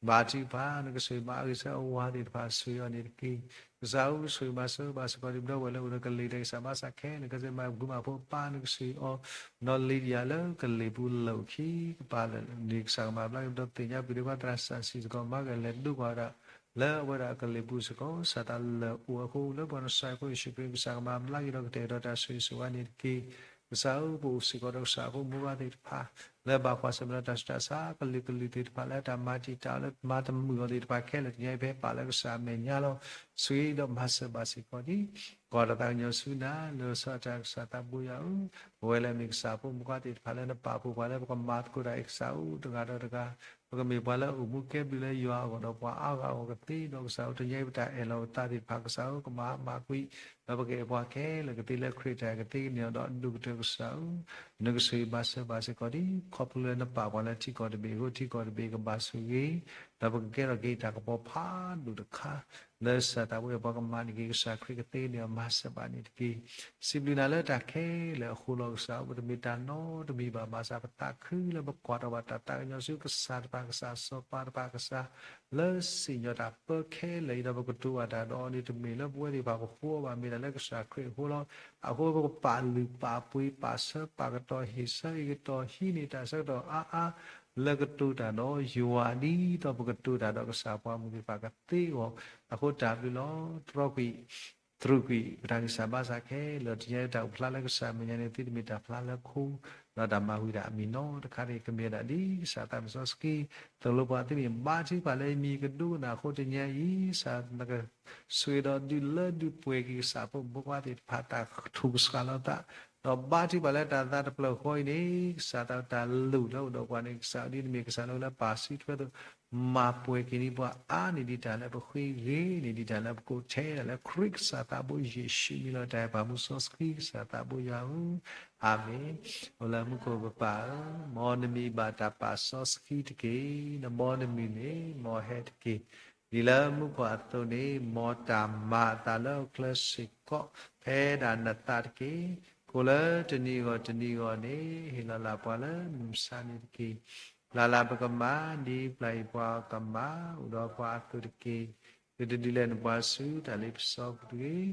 ဘၣ်ထံကဖၣ် နကဆိၣ်ဂ့ၤမၤအဂ့ၤဆၢအဝၤသ့ၣ်တဖၣ် ဆိၣ်ဂ့ၤအီၤန့ၣ်တက့ၢ်. ကစၢ်ဧၢ ဆိၣ်ဂ့ၤမၤစၢၤဘၣ်စ့ၢ်ကီး ဒ်ပဒီပုၢ်ဝဲၢ်လၢအိၣ်ဒီးကလ့ၢ်တၢ်ကစၢ်ဘါစၢ်ခဲလၢာ် ကစၢ်မၤဂုာ်မၤဖိအပၢ် နကဆိၣ်ဂ့ၤအီၤ နီၢ်လံဒယၤလၢကလ့ၢ်ပူၤလၢာ်ခံကပၤလၢာ်န့ၣ် ကစၢ်ကမၤဘျါက့ၤ ပဒီပုၢ်သ့ၣ်ညါ ပုၢ်သ့ၣ်ခွါသရၣ်စံးစ့ၢ်ကီး မၤကလဲၤဒိကွၢ်ဝဲဒၣ် လၢအဝဲဒၣ်ကလ့ၢ်ပူၤစ့ၢ်ကီး ကစၢ်တၢ်လၢာ်အိၣ်အဃိ လၢပှၤနစၢ်ဖိယ့ၣ်ၡူးခရံာ် ကစၢ်ကမၤဘျါက့ၤဒီးကတဲာ်ကတီၤတၢ်ဆိၣ်ဂ့ၤဆိၣ်ဝါန့ၣ်တက့ၢ်. ကစၢ်ဧၢ ပအိၣ်စ့ၢ်ကီးဒီးကစၢ်ဖိမုၣ်ဖိခွါသ့ၣ်တဖၣ် လၢဘၣ်ကွၢ်ဆၢၣ်မဲာ်ဒီးတၢ်ဆူးတၢ်ဆါ ကလုာ်ကလုာ်သ့ၣ်တဖၣ် လၢတၢ်မၤတံာ်တာ်လၢမၤတမုာ်အီၤသ့ၣ်တဖၣ်ခဲလၢာ် တနံၤအံၤဖဲပာ်လၢကစၢ်အမဲာ်ညါလီၤ. ဆိၣ်ဂ့ၤဒီးမၤစၢၤဘၣ်စ့ၢ်ကီးဒ် ကီၢ်တၢ်သးကညီၤဆူနၤ လၢစီၤတၢ်ကစၢ်သးဘိယွၤဧၢ, ပဝဲလၢအမ့ၢ်ကစၢ်ဖိမုၣ်ဖိခွါသ့ၣ်တဖၣ် လၢနပာ်ဖှိၣ်ပှၤလၢပကမၤသကိးတၢ်အံၤ ကစၢ်ဧၢ တဂၤဒီးတဂၤ ပကမ့ၢ်ပှၤလၢအအိၣ်မူကဲဘျုးလၢယွၤအဂီၢ်ဒီးပှၤအါဂၤအဂီၢ်ကသ့ဒီး ကစၢ်ဧၢ တနံၤအံၤပတၢ်အဲၣ်လီၤပသးသ့ၣ်တဖၣ် ကစၢ်ဧၢ ကမၤမၤကွံာ် ဒီးပကအဲၣ်ပှၤခဲလၢာ်ကသ့လၢခရံာ်တၢ်အဲၣ်ကသ့ကန့ၢ်အီၤဒီးအဒိၣ်ကတၢၢ် ကစၢ်ဧၢ နကဆိၣ်ဂ့ၤမၤစၢၤဘၣ်စ့ၢ်ကီးဒ် ခီဖျိလၢနပာ်ပှၤလၢထံကီၢ်တဘ့ၣ်အဃိ ထံကီၢ်တဘ့ၣ်ကဘၣ်ဆိၣ်ဂ့ၤ ဒီးပကကဲထီၣ်က့ၤတၢ်ကပီၤဖးဒိၣ်တခါ လၢကစၢ်သးဘိယွၤ ပှၤကမၤန့ၢ်က့ၤ ကစၢ်ခရံာ်ကသ့န့ၢ်အီၤ မၤစၢၤဘၣ်န့ၣ်တက့ၢ်. စံးဘျုးနၤလၢတၢ်ခဲလၢာ်အဃိလီၤ ကစၢ်ဧၢ ပတမ့ၢ်တၢ်နီတမံၤဘၣ် ဘၣ်ဆၣ်ပသးခုလၢပကွၢ်ထီၣ်ဘၣ်တၢ်သးကညီၤဆူကစၢ်တဖၣ် ကစၢ်စီၤပၤတဖၣ် ကစၢ် လၢစံၣ်ညီၣ်တၢ်ပၢခဲလၢာ်အံၤဒီး ပကတိၤဘၣ်တၢ်ဒီးအီၤန့ၣ် တမ့ၢ်လၢပဝဲသ့ၣ်တဖၣ်ပဃိဘၣ် မ့ၢ်ဒၣ်လၢကစၢ်ခရံာ်အဃိလီၤ. အဃိပကပာ်လုၢ်ပာ်ပှ့ၤ ပာ်ဆၢပာ်ကတီၢ် ဟ့ၣ်ဆၢဟ့ၣ်ကတီၢ် ဟံးန့ၢ်တၢ်ဆၢကတီၢ်အါအါ လၢကတိၤတၢ်ဒီးယွၤ ဒ်သိးပကတိၤတၢ်ဒီးကစၢ်ပှၤမုၢ်သ့ၣ်တဖၣ်ကသ့အဂီၢ်, အဃိတၢ်ဘျုးလီၤ. တြီကွံာ် တြူာ်ကွံာ် ပတၢ်ဂံၢ်စၢ်ဘါစၢ်ခဲလၢာ် တနံၤအံၤတၢ်အိၣ်ဖျါလၢကစၢ်အမဲာ်ညါန့ၣ် သုတမ့ၢ်တၢ်ဖျါလၢခိ ဒီးတၢ်မၤဝံၤဒၣ်အမံၤနီတခါန့ၣ် ကမ့ၢ်ဝဲဒၣ်ဒ်ကစၢ်သးစီဆှံ သိၣ်လိပှၤ သုမ့ၢ်ဘါထုကဖၣ်လၢယမံၤကဒိကနၣ်အဃိ တနံၤအံၤ ကစၢ်နက ဆိၣ်ဂ့ၤဒီးဒုးလၢဒုးပှဲၤက့ၤ ကစၢ်ဖိမုၣ်ဖိခွါသ့ၣ်တဖၣ် တၢ်ထုးကဆှီလီၤသး ဒီးဘါထုကဖၣ်လၢတၢ်သးတဖျၢၣ်ဃီအံၤန့ၣ် ကစၢ်တၢ်လုၢ်လၢအိၣ်ဒီးပှၤန့ၣ် ကစၢ်ဒ်တမ့ၢ်ကစၢ်လၢလၢပာ်စုထွဲသိး မၤပှဲၤက့ၤန့ၢ်ပှၤ အါန့ၢ်ဒံးတၢ်လၢပဃ့ ဂ့ၤန့ၢ်ဒံးတၢ်လၢပကိး ထဲဒၣ်လၢခရံာ်ကစၢ်သးဘိယ့ၣ်ၡူးမံၤလီၤ. တၢ်အဲၣ်ပှၤမူစီဆှံ ကစၢ်သးဘိယွၤဧၢ, အၤမ့ၣ်. အိၣ်လၢမူခိၣ်ပပၢ်ဧၢ, မ်နမံၤဘၣ်တၢ်ပာ်စီဆှံတက့ၢ်. နဘီနမုၢ်န့ၣ် မ်အဟဲတက့ၢ်. ဒ်လၢမူခိၣ်အသိးန့ၣ် မ်တၢ်မၤအသးလၢဟီၣ်ခိၣ်ချၢစ့ၢ်ကီး ဖဲဒၣ်နသးတက့ၢ်. ကိၣ်လၢတနံၤအဂီၢ်တနံၤအဂီၢ်န့ၣ် ဟ့ၣ်လီၤလၢ်ပှၤလၢမုၢ်မဆါန့ၣ်တက့ၢ်. ပျၢ်လၢ်ပကမၤ ဒ်ပျၢ်အံၤပှၤကမၤ အိၣ်ဒီးပှၤအသိးတက့ၢ်. ဒုးတဒုးလဲၤနပှၤဆူတၢ်လ့ပစီပူၤတဂ့ၤ.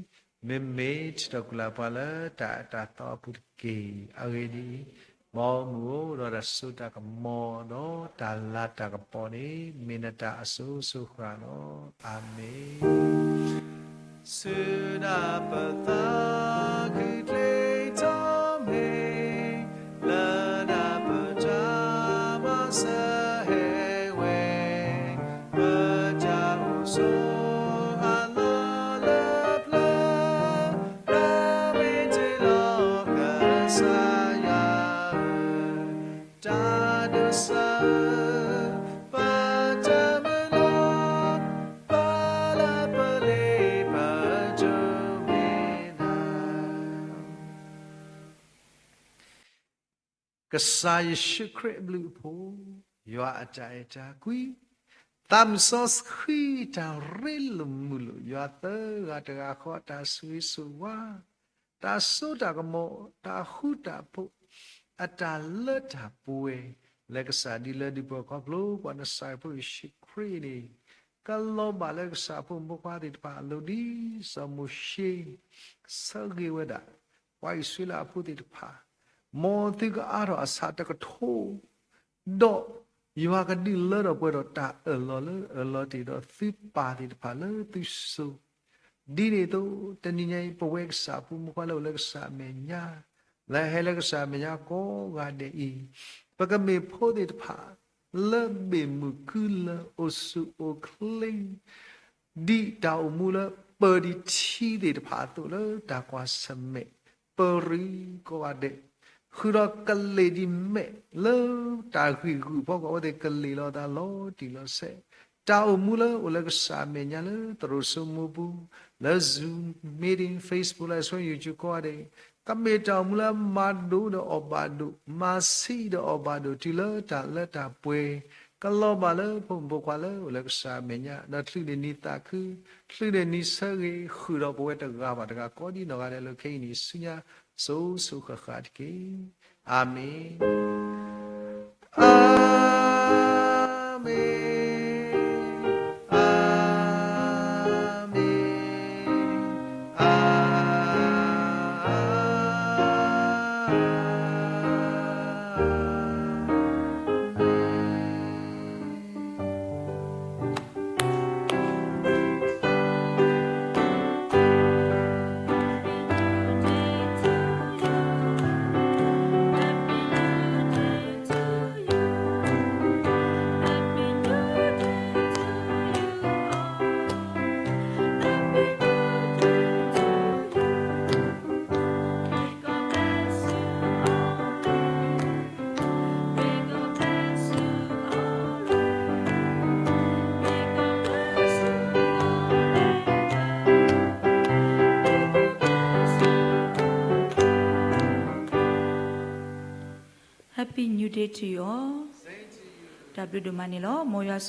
မ့မ့ၢ်ထုးထီၣ်ကွံာ်လၢ်ပှၤလၢတၢ်အၢတၢ်သီအပူၤတက့ၢ်. အဂ့ၢ်ဒ်အံၤ, မ်မုၢ်အိၣ်ဒီးတၢ်စိတၢ်ကမီၤ ဒီးတၢ်လၤတၢ်ကပီၤန့ၣ် မ့ၢ်နတၢ်အစိၤစိၤဃၣ်ဃၣ်လီၤ. အၤမ့ၣ်. ဆူနၢ်ပသးခုချ့ထီၣ်မ့ၢ် လၢနၢ်ပတၢ်မၤစၢၤဟဲဝဲ, ပတၢ်အိၣ်ဆိးအလီၢ်လၢပျၢၤ လၢဝ့ၢ်တ့ၢ်လီၤ. ကစၢ်ယ့ၣ်ၡူးခရံာ်အဘျုးအဖှိၣ်, ယွၤအတၢ်အဲၣ်တၢ်ကွံ, သးစီဆှံတၢ်ရ့လိာ်မုာ်လိာ်, ယွၤသၢဂၤတဂၤဃီအတၢ်ဆိၣ်ဂ့ၤဆိၣ်ဝါ, တၢ်စိတၢ်ကမီၤ, တၢ်ဃူတၢ်ဖိး, အတၢ်လၢတၢ်ပှဲၤ, လၢကစၢ်ဒ်လၢဒ်ပှၤခီဖျိ ပှၤနစၢ်ဖိယ့ၣ်ၡူးခရံာ်န့ၣ်, ကလီၤဘၣ်လၢကစၢ်ဖိမုၣ်ဖိခွါသ့ၣ်တဖၣ်အလိၤဒ်စီၤမိၤၡ့ ဆၢဂ့ၤဝဲဒၣ် ပှၤအံၣ်စရ့လးအဖိသ့ၣ်တဖၣ်, မ်သုကအါထီၣ်အဆၣ်တကထိ ဒီးယွၤကဒုးလၢထီၣ်ပှဲၤဒီးတၢ်အၢၣ်လီၤလၢအၢၣ်လီၤတ့ၢ်ဒီးသုပၢ်သ့ၣ်တဖၣ်လၢသုစိၤ, ဒ်န့ၣ်အသိး တနံၤညါအံၤ ပဝဲကစၢ်ဖိမုၣ်ဖိခွါလၢအိၣ်လၢကစၢ်အမဲာ်ညါ, လၢဟဲလၢကစၢ်အမဲာ်ညါကိးဂၤဒဲးအံၤ, ပကမ့ၢ်ဖိသ့ၣ်တဖၣ် လၢဘ့ၣ်မုၢ်ကုလၢအိၣ်ဆူၣ်အိၣ်ချ့ ဒ်တၢ်အိၣ်မူလၢပၢၤဒံးထံသ့ၣ်တဖၣ်အသိးလၢတၢ်ကွၢ်ဆၢၣ်မဲာ်, ပရံးကိးဂၤဒဲး, ဃုာ်ဒီးကလ့ၢ်ဒံးမဲာ်လၢတၢ်ဂံၢ်ဂုာ်အဖီခိၣ် အဝဲသ့ၣ်ကလ့ၢ်လီၤအသးလီၤတံၢ်လီၤဆဲး, တၢ်အိၣ်မူလၢအိၣ်လၢကစၢ်အမဲာ်ညါလၢသရိာ်စိမိပူၤ, လၢ Zoom meeting, Facebook လၢ social YouTube ကိးဂၤဒဲး, ကမ့ၢ်တၢ်အိၣ်မူလၢမၤဒိၣ်ဒီးအီၣ်ဘၣ်ဒိၣ်, မၤဆံးဒီးအီၣ်ဘၣ်ဒိၣ် တုၤလၢတၢ်လၢတၢ်ပှဲၤ, ကလီၤဘၣ်လၢဖိမုၣ်ဖိခွါလၢအိၣ်လၢကစၢ်အမဲာ်ညါ, ဒီးချုးန့ၢ်နံၤသးခု, ချုးန့ၢ်နံၤဆၢဂ့ၤ ဃုာ်ဒီးပဝဲတဂၤဘၣ်တဂၤကိးဒ်နီၢ်ဂၤဒဲးလၢခဲအံၤန့ၣ်ဆူညါ စိၤစိၤဃၣ်ဃၣ်တက့ၢ်. အၤမ့ၣ်, အၤမ့ၣ်, အၤမ့ၣ်, အၤမ့ၣ်. Happy New Day to you all. တၢ်ဘျုးဒိၣ်မးန့ၣ်လီၤ. မ်ယွၤ